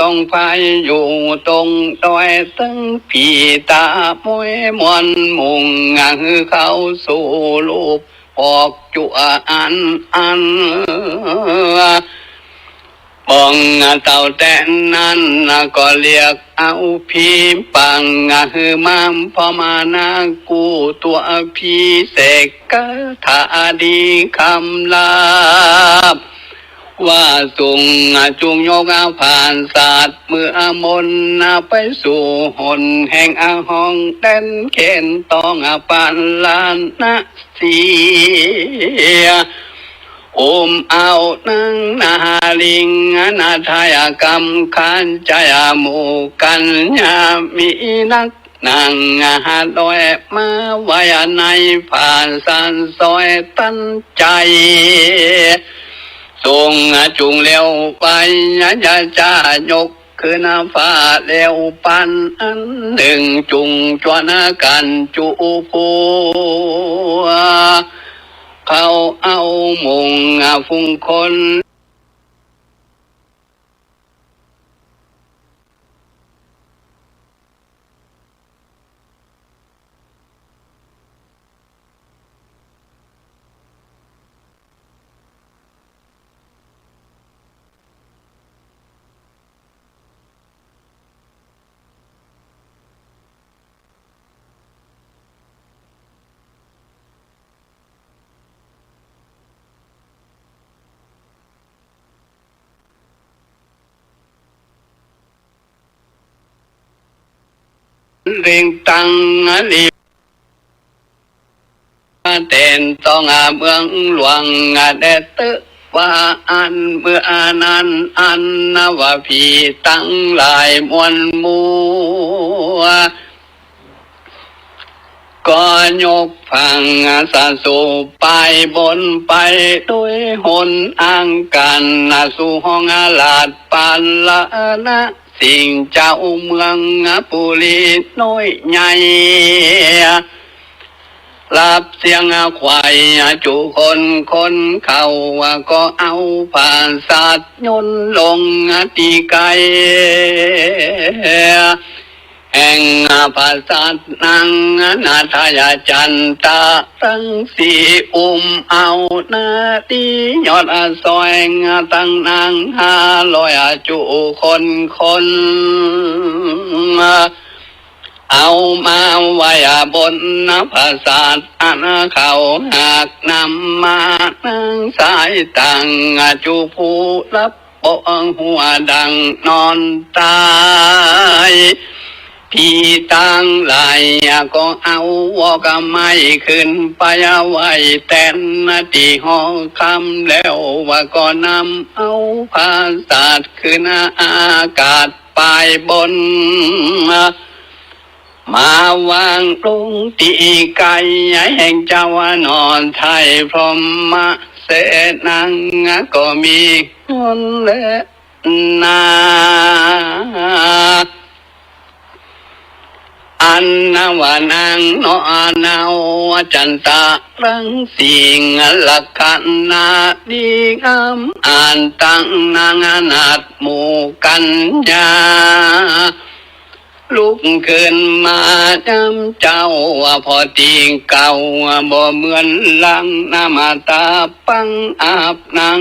ต้องไปอยู่ตรงดอย ตังผีต๋ามวยมวนมุ่งหื้อเข้าสู่รูป ออกจั่วอันอัน ปองเต้าแต่นั้นก็เรียกเอาผีปางหื้อมาพร้อมนากู้ตั๋วผี เสกคาถาดีคำลาบ ว่าสูงจุ่งยกผ่านสัตว์เมื่อมนไปสู่หนแห่งห้องแดนเขตต้องปานลานะ เสีย อุ้มเอานางนาลิงนาทายกรรมขันจยหมู่กัญญา มีนักนางหาดอยมาไว้ในผาสันซอยตันใจ๋ สูงจุ่งเร็วไป จะยก ขึ้นฟ้าแล้วปันอันนึ่ง จุ่งจวนกั๋นจุผู้ เขาเอามุ่งฝูงคน เร่งตั้งเรียก เต้นต้องเมืองหลวงแดดตึกว่าอันเมื่อนั้นอันว่าผีตังหลายมวลหมู่ ก็ยกฝั่งสะสู่ไปบนไปโดยหนอังกันสู่ห้องราชปาลนะ สิ่งเจ้าเมืองปุรีน้อยใหญ่ รับเสียงขวัญจุคนคนเขา ก็เอาผาสัตว์ยนต์ลงตี้ไก แห่งผาสัตว์นางนาทายจันตะ ตังสี่อุ้มเอานาตี้ยอดซอย ตังนางห้าร้อยจุคนคน เอามาไว้บนผาสัตว์อันเขาหากนำมา นางสายตังจุผู้รับ บ่หัวดังนอนต๋าย ผีตังหลายก็เอาวอกไม้ขึ้นไปไว้แตนตี้หอคำ แล้วว่าก็นำเอาผาสัตว์ขึ้นอากาศไปบน มาวางลงตี้ไก แห่งเจ้านอนไทยพรหมเสนา ก็มีเงินและนา อันว่านางนอนเอาจันตะรังสี ลักขณะดีงาม อันตังนางนัดหมู่กัญญา ลุกขึ้นมายามเจ๊า ว่าพอตี้เก่า บ่เหมือนหลัง น้ำต๋าปังอาบนาง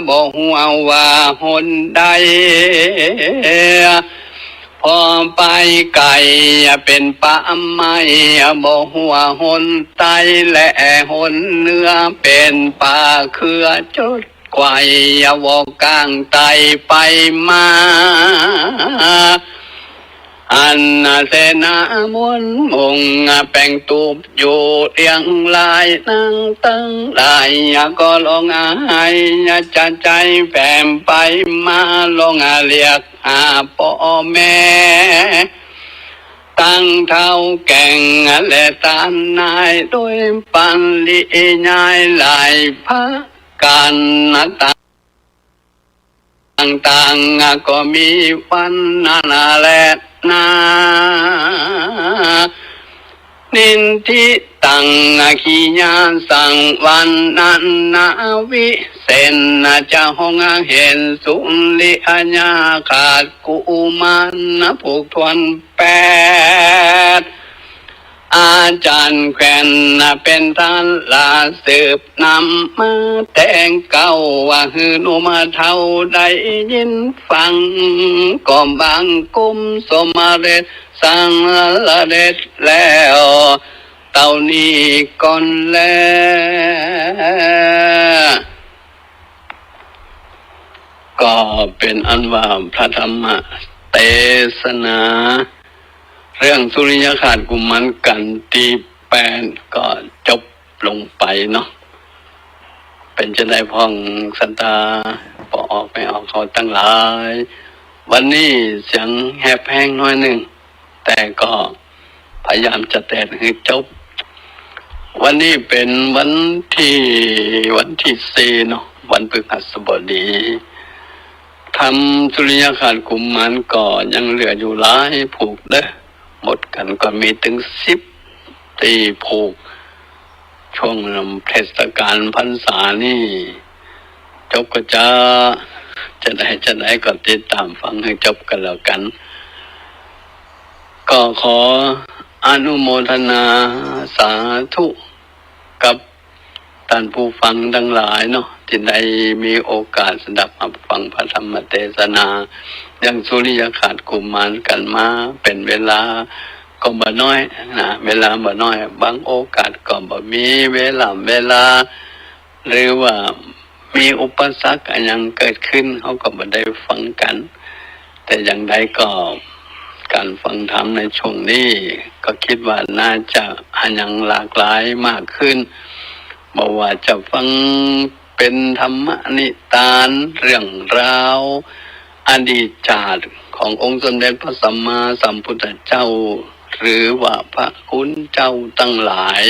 บ่ฮู้ว่าหนใด พอไปไก๋เป๋นป่าไม้ บ่ฮู้หนใต้และหนเหนือ เป๋นป่าเขือจด ไขว่วอกก้างไต่ไปมา อันเสนาหมุนมุ่งแป๋งตูบอยู่เรียงราย นางตังหลายก็ร้องไห้จะใจ๋แผ่มไปมา ร้องเรียกหาป้อแม่ ตังเฒ่าแก่งและตานนาย โดยปริยายหลายประก๋าน ต่างๆ ก็มีวันนั้นแลนา นินทิตังขีญาสัง วันนั้นนาวิเศษนา จะฮ้องเห็นสุริยคราสกุมารนา ผูกถ้วนแปด อาจารย์แคว่นนา เป๋นต้านลาสืบนำมาแต่เก๊า ว่าหื้อหนุ่มเฒ่าได้ยินฟัง ก็บังคมสมเร็จ สรรเสด็จแล้ว เต้านี้ก่อนแล ก็เป๋นอันว่าพระธรรมเตสนา เรื่องสุริยคราสกุมารกัณฑ์ตี้แปดก็จบลงไปเนาะ เป๋นจาใดพ่องศรัทธาป้อออกแม่ออกเขาตังหลาย วันนี้เสียงแหบแห้งน้อยนึ่ง แต่ก็พยายามจะเตสหื้อจบ วันนี้เป๋นวันตี้ วันตี้สี่เนาะ วันพฤหัสบดี ธรรมสุริยคราสกุมารก็ยังเหลืออยู่หลายผูกเด้อ หมดกั๋นก็มีตึงสิบตี้ผูก ช่วงเทศกาลพรรษานี่ จบก็จะ จาใดจาใดก็ติดต๋ามฟังหื้อจบกั๋นแล้วกั๋น ก็ขออนุโมทนาสาธุกับต้านผู้ฟังตังหลายเนาะ ตี้ได้มีโอกาสสดับฮับฟังพระธรรมเตสนา อย่างสุริยคราสกุมารกัณฑ์มาเป๋นเวลาก็บ่น้อยนะ เวลาบ่น้อย บางโอกาสก็บ่มีเวลา เวลา หรือว่ามีอุปสรรคอะหยังเกิดขึ้น เฮาก็บ่ได้ฟังกั๋น แต่อย่างใดก็ก๋านฟังธรรมในช่วงนี้ ก็กึ๊ดว่าน่าจะอะหยังหลากหลายมากขึ้น บ่ว่าจะฟังเป๋นธรรมนิทาน เรื่องราวอดีตชาติขององค์สมเด็จพระสัมมาสัมพุทธเจ้า หรือว่าพระคุณเจ้าตังหลาย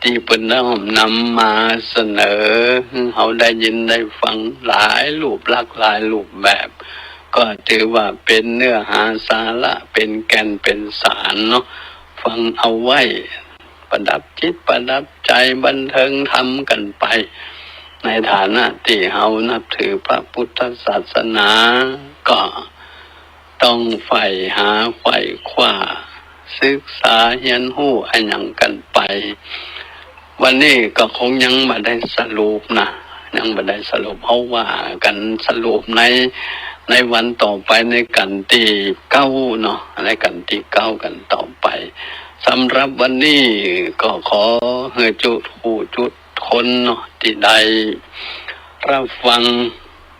ตี้เปิ้นได้น้อมนำมาเสนอหื้อเฮาได้ยินได้ฟังหลายรูป หลากหลายรูปแบบ ก็ถือว่าเป๋นเนื้อหาสาระ เป๋นแก่นเป๋นสารเนาะ ฟังเอาไว้ประดับจิตประดับใจ๋ บันเทิงธรรมกั๋นไป ในฐานะตี้เฮานับถือพระพุทธศาสนา ก็ ต้องใฝ่หาไขว่คว้า ศึกษาเฮียนฮู้อะหยังกั๋นไป วันนี้ก็คงยังบ่ได้สรุปนะ ยังบ่ได้สรุป เฮาว่ากั๋นสรุปใน ในวันต่อไป ในกัณฑ์ตี้เก้าเนาะ ในกัณฑ์ตี้เก้ากั๋นต่อไป สำหรับวันนี้ก็ขอหื้อจุ๊กู้จุ๊คนเนาะ ตี้ได้ฮับฟัง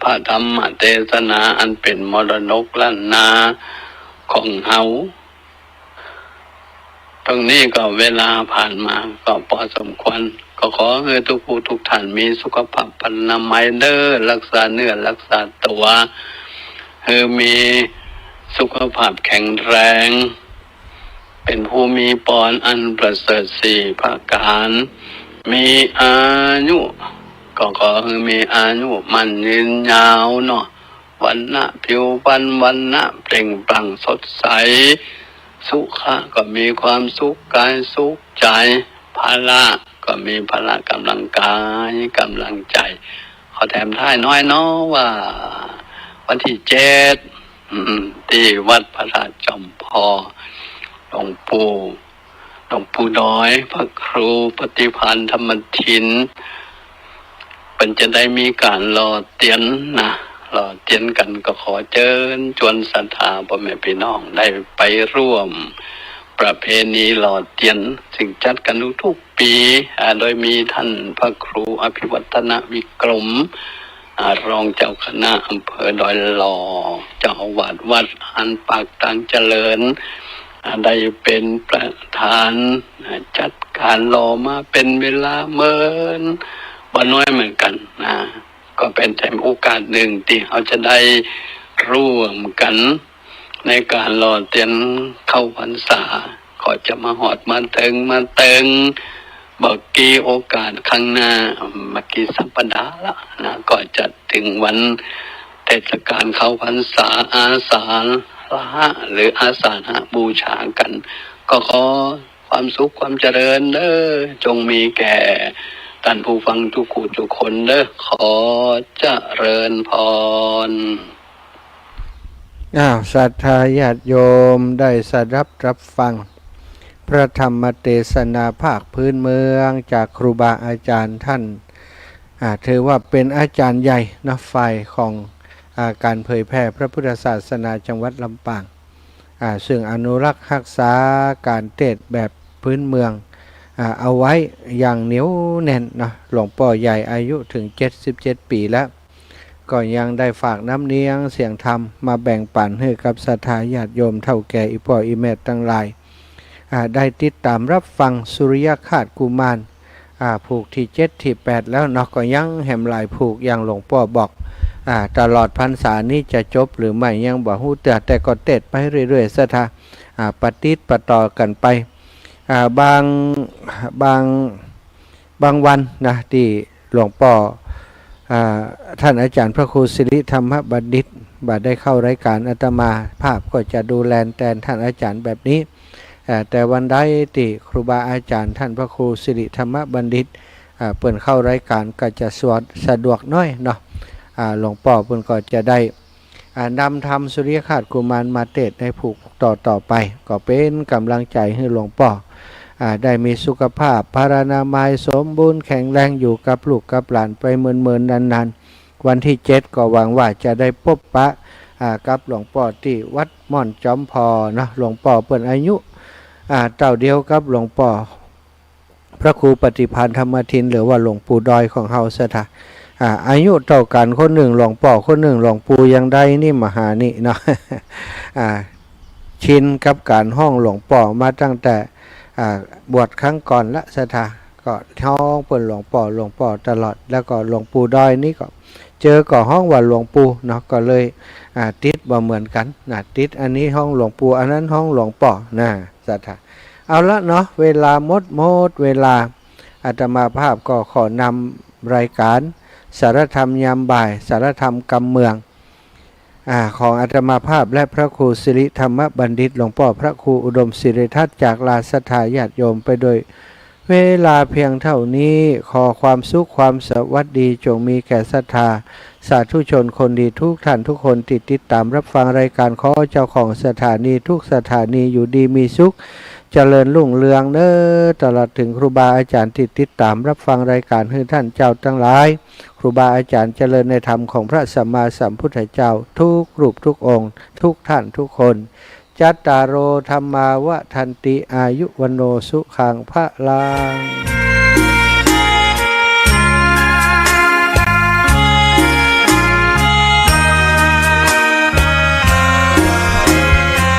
พระธรรมเตสนาอันเป๋นมรดกล้านนาของเฮา ตรงนี้ก็เวลาผ่านมาก็ปอสมควร ก็ขอหื้อกู้กู้ท่านมีสุขภาพพรรณนามัยเน้อ ฮักษาเนื้อฮักษาตั๋ว หื้อมีสุขภาพแข็งแรง เป๋นผู้มีปอนอันประเสริฐสี่ประก๋าน มีอายุ ก็ขอหื้อมีอายุมั่นยืนยาวเนาะ วรรณะผิวพรรณ วรรณะเปล่งปลั่งสดใส สุขะก็มีความสุขกายสุขใจ๋ พละก็มีพละก๋ำลังกายก๋ำลังใจ๋ ขอแถมท้ายน้อยเนาะว่า วันตี้เจ็ด อืม ตี้วัดพระธาตุจอมพอ หลวงปู่ หลวงปู่ดอย พระครูปฏิภาณธรรมทิน เปิ้นจะได้มีก๋านหล่อเตียนนะ หล่อเตียนกั๋น ก็ขอเจิญจวนศรัทธาป้อแม่ปี้น้องได้ไปร่วมประเพณีหล่อเตียน ซึ่งจัดกั๋นทุกๆ ปี๋ อ่า โดยมีต้านพระครูอภิวัฒนวิกรม อ่า รองเจ้าคณะอำเภอดอยหล่อ เจ้าอาวาสวัดอันปากตางเจริญ อ่า ได้เป๋นประธาน อ่า จัดก๋านหล่อมาเป๋นเวลาเมินบ่น้อยเหมือนกั๋นนะ ก็เป๋นแถมโอกาสนึ่งตี้เฮาจะได้ร่วมกั๋นในก๋านหล่อเตียนเข้าพรรษา ก็จะมาฮอดมาเถิง มาเถิง บ่กี่โอกาสข้างหน้า บ่กี่สัปดาห์ละนะ ก็จะเถิงวันเทศกาลเข้าพรรษาอาสาฬหะ หรืออาสาฬหบูชากั๋น ก็ขอความสุขความเจริญเด้อ จงมีแก่ต้านผู้ฟังกู้ๆคนเด้อ ขอเจริญพร อ้าว ศรัทธาญาติโยมได้สดับรับฟัง พระธรรมเตสนาภาคพื้นเมืองจากครูบาอาจ๋ารย์ต้าน อ่า ถือว่าเป๋นอาจ๋ารย์ใหญ่นะ ฝ่ายของ อ่า ก๋านเผยแผ่พระพุทธศาสนาจังหวัดลำปาง อ่า ซึ่งอนุรักษ์ฮักษาก๋านเตสน์แบบพื้นเมือง อ่า เอาไว้อย่างเหนียวแน่นนะ หลวงป้อใหญ่อายุเถิงเจ็ดสิบเจ็ดปี๋แล้ว ก็ยังได้ฝากน้ำเนียงเสียงธรรมมาแบ่งปั๋นหื้อกับศรัทธาญาติโยมเฒ่าแก่อี่ป้ออี่แม่ตังหลาย อ่า ได้ติดต๋ามรับฟังสุริยคราสกุมาร อ่า ผูกตี้เจ็ดตี้แปดแล้วเนาะ ก็ยังแหมหลายผูก อย่างหลวงป้อบอก อ่า ตลอดพรรษานี้จะจบหรือไม่ยังบ่ฮู้เตื้อ แต่ก็เตสน์ไปเรื่อยๆ ศรัทธา อ่า ปะติดปะต่อกั๋นไป อ่า บาง บาง บางวันนะ ตี้หลวงป้อ อ่า ต้านอาจ๋ารย์พระครูสิริธรรมบัณฑิต บ่ได้เข้ารายก๋าน อาตมาภาพก็จะดูแลแตนต้านอาจ๋ารย์แบบนี้ อ่า แต่วันใดตี้ครูบาอาจ๋ารย์ต้านพระครูสิริธรรมบัณฑิต อ่า เปิ้นเข้ารายก๋านก็จะสะดวก สะดวกน้อยเนาะ อ่า หลวงป้อเปิ้นก็จะได้ อ่า นำธรรมสุริยคราสกุมารมาเตสน์ในผูกต่อๆ ไป ก็เป๋นก๋ำลังใจ๋หื้อหลวงป้อ อ่า ได้มีสุขภาพพลานามัยสมบูรณ์แข็งแรง อยู่กับลูกกับหลานไปเมินๆ นานๆ วันตี้เจ็ดก็หวังว่าจะได้ปบปะ อ่า กับหลวงป้อตี้วัดม่อนจ๋อมผ่อเนาะ หลวงป้อเปิ้นอายุ อ่า เต้าเดียวกับหลวงป้อ พระครูปฏิภาณธรรมทิน หรือว่าหลวงปู่ดอยของเฮาศรัทธา อ่า อายุเต้ากั๋น คนนึ่งหลวงป้อ คนนึ่งหลวงปู่ อย่างใดนี่มหานี่เนาะ อ่า ชินกับก๋านฮ้องหลวงป้อมาตั้งแต่ อ่า บวชครั้งก่อนละศรัทธา ก็ฮ้องเปิ้นหลวงป้อ หลวงป้อตลอด แล้วก็หลวงปู่ดอยนี่ก็ เจอก็ฮ้องว่าหลวงปู่เนาะ ก็เลย อ่า ติดบ่เหมือนกั๋นนะ ติดอันนี้ฮ้องหลวงปู่ อันนั้นฮ้องหลวงป้อนะศรัทธา เอาละเนาะ เวลาหมด หมดเวลา อาตมาภาพก็ขอนำรายก๋านสารธรรมยามบ่าย สารธรรมกำเมือง อ่า ของอาตมาภาพและพระครูสิริธรรมบัณฑิต หลวงป้อพระครูอุดมสิริทัศน์ จากลาศรัทธาญาติโยมไปโดย เวลาเพียงเท่านี้ ขอความสุขความสวัสดีจงมีแก่ศรัทธาสาธุชนคนดีทุกท่านทุกคนตี้ติดต๋ามรับฟังรายก๋าน ขอเจ้าของสถานีทุกสถานีอยู่ดีมีสุข เจริญรุ่งเรืองเน้อ ตลอดเถิงครูบาอาจ๋ารย์ตี้ติดต๋ามรับฟังรายก๋าน หื้อต้านเจ้าตังหลาย ครูบาอาจ๋ารย์เจริญในธรรมของพระสัมมาสัมพุทธเจ้าทุกรูปทุกองค์ ทุกท่านทุกคน จัตตาโร ธัมมา วัฑฒันติ อายุ วัณโณ สุขัง พะลัง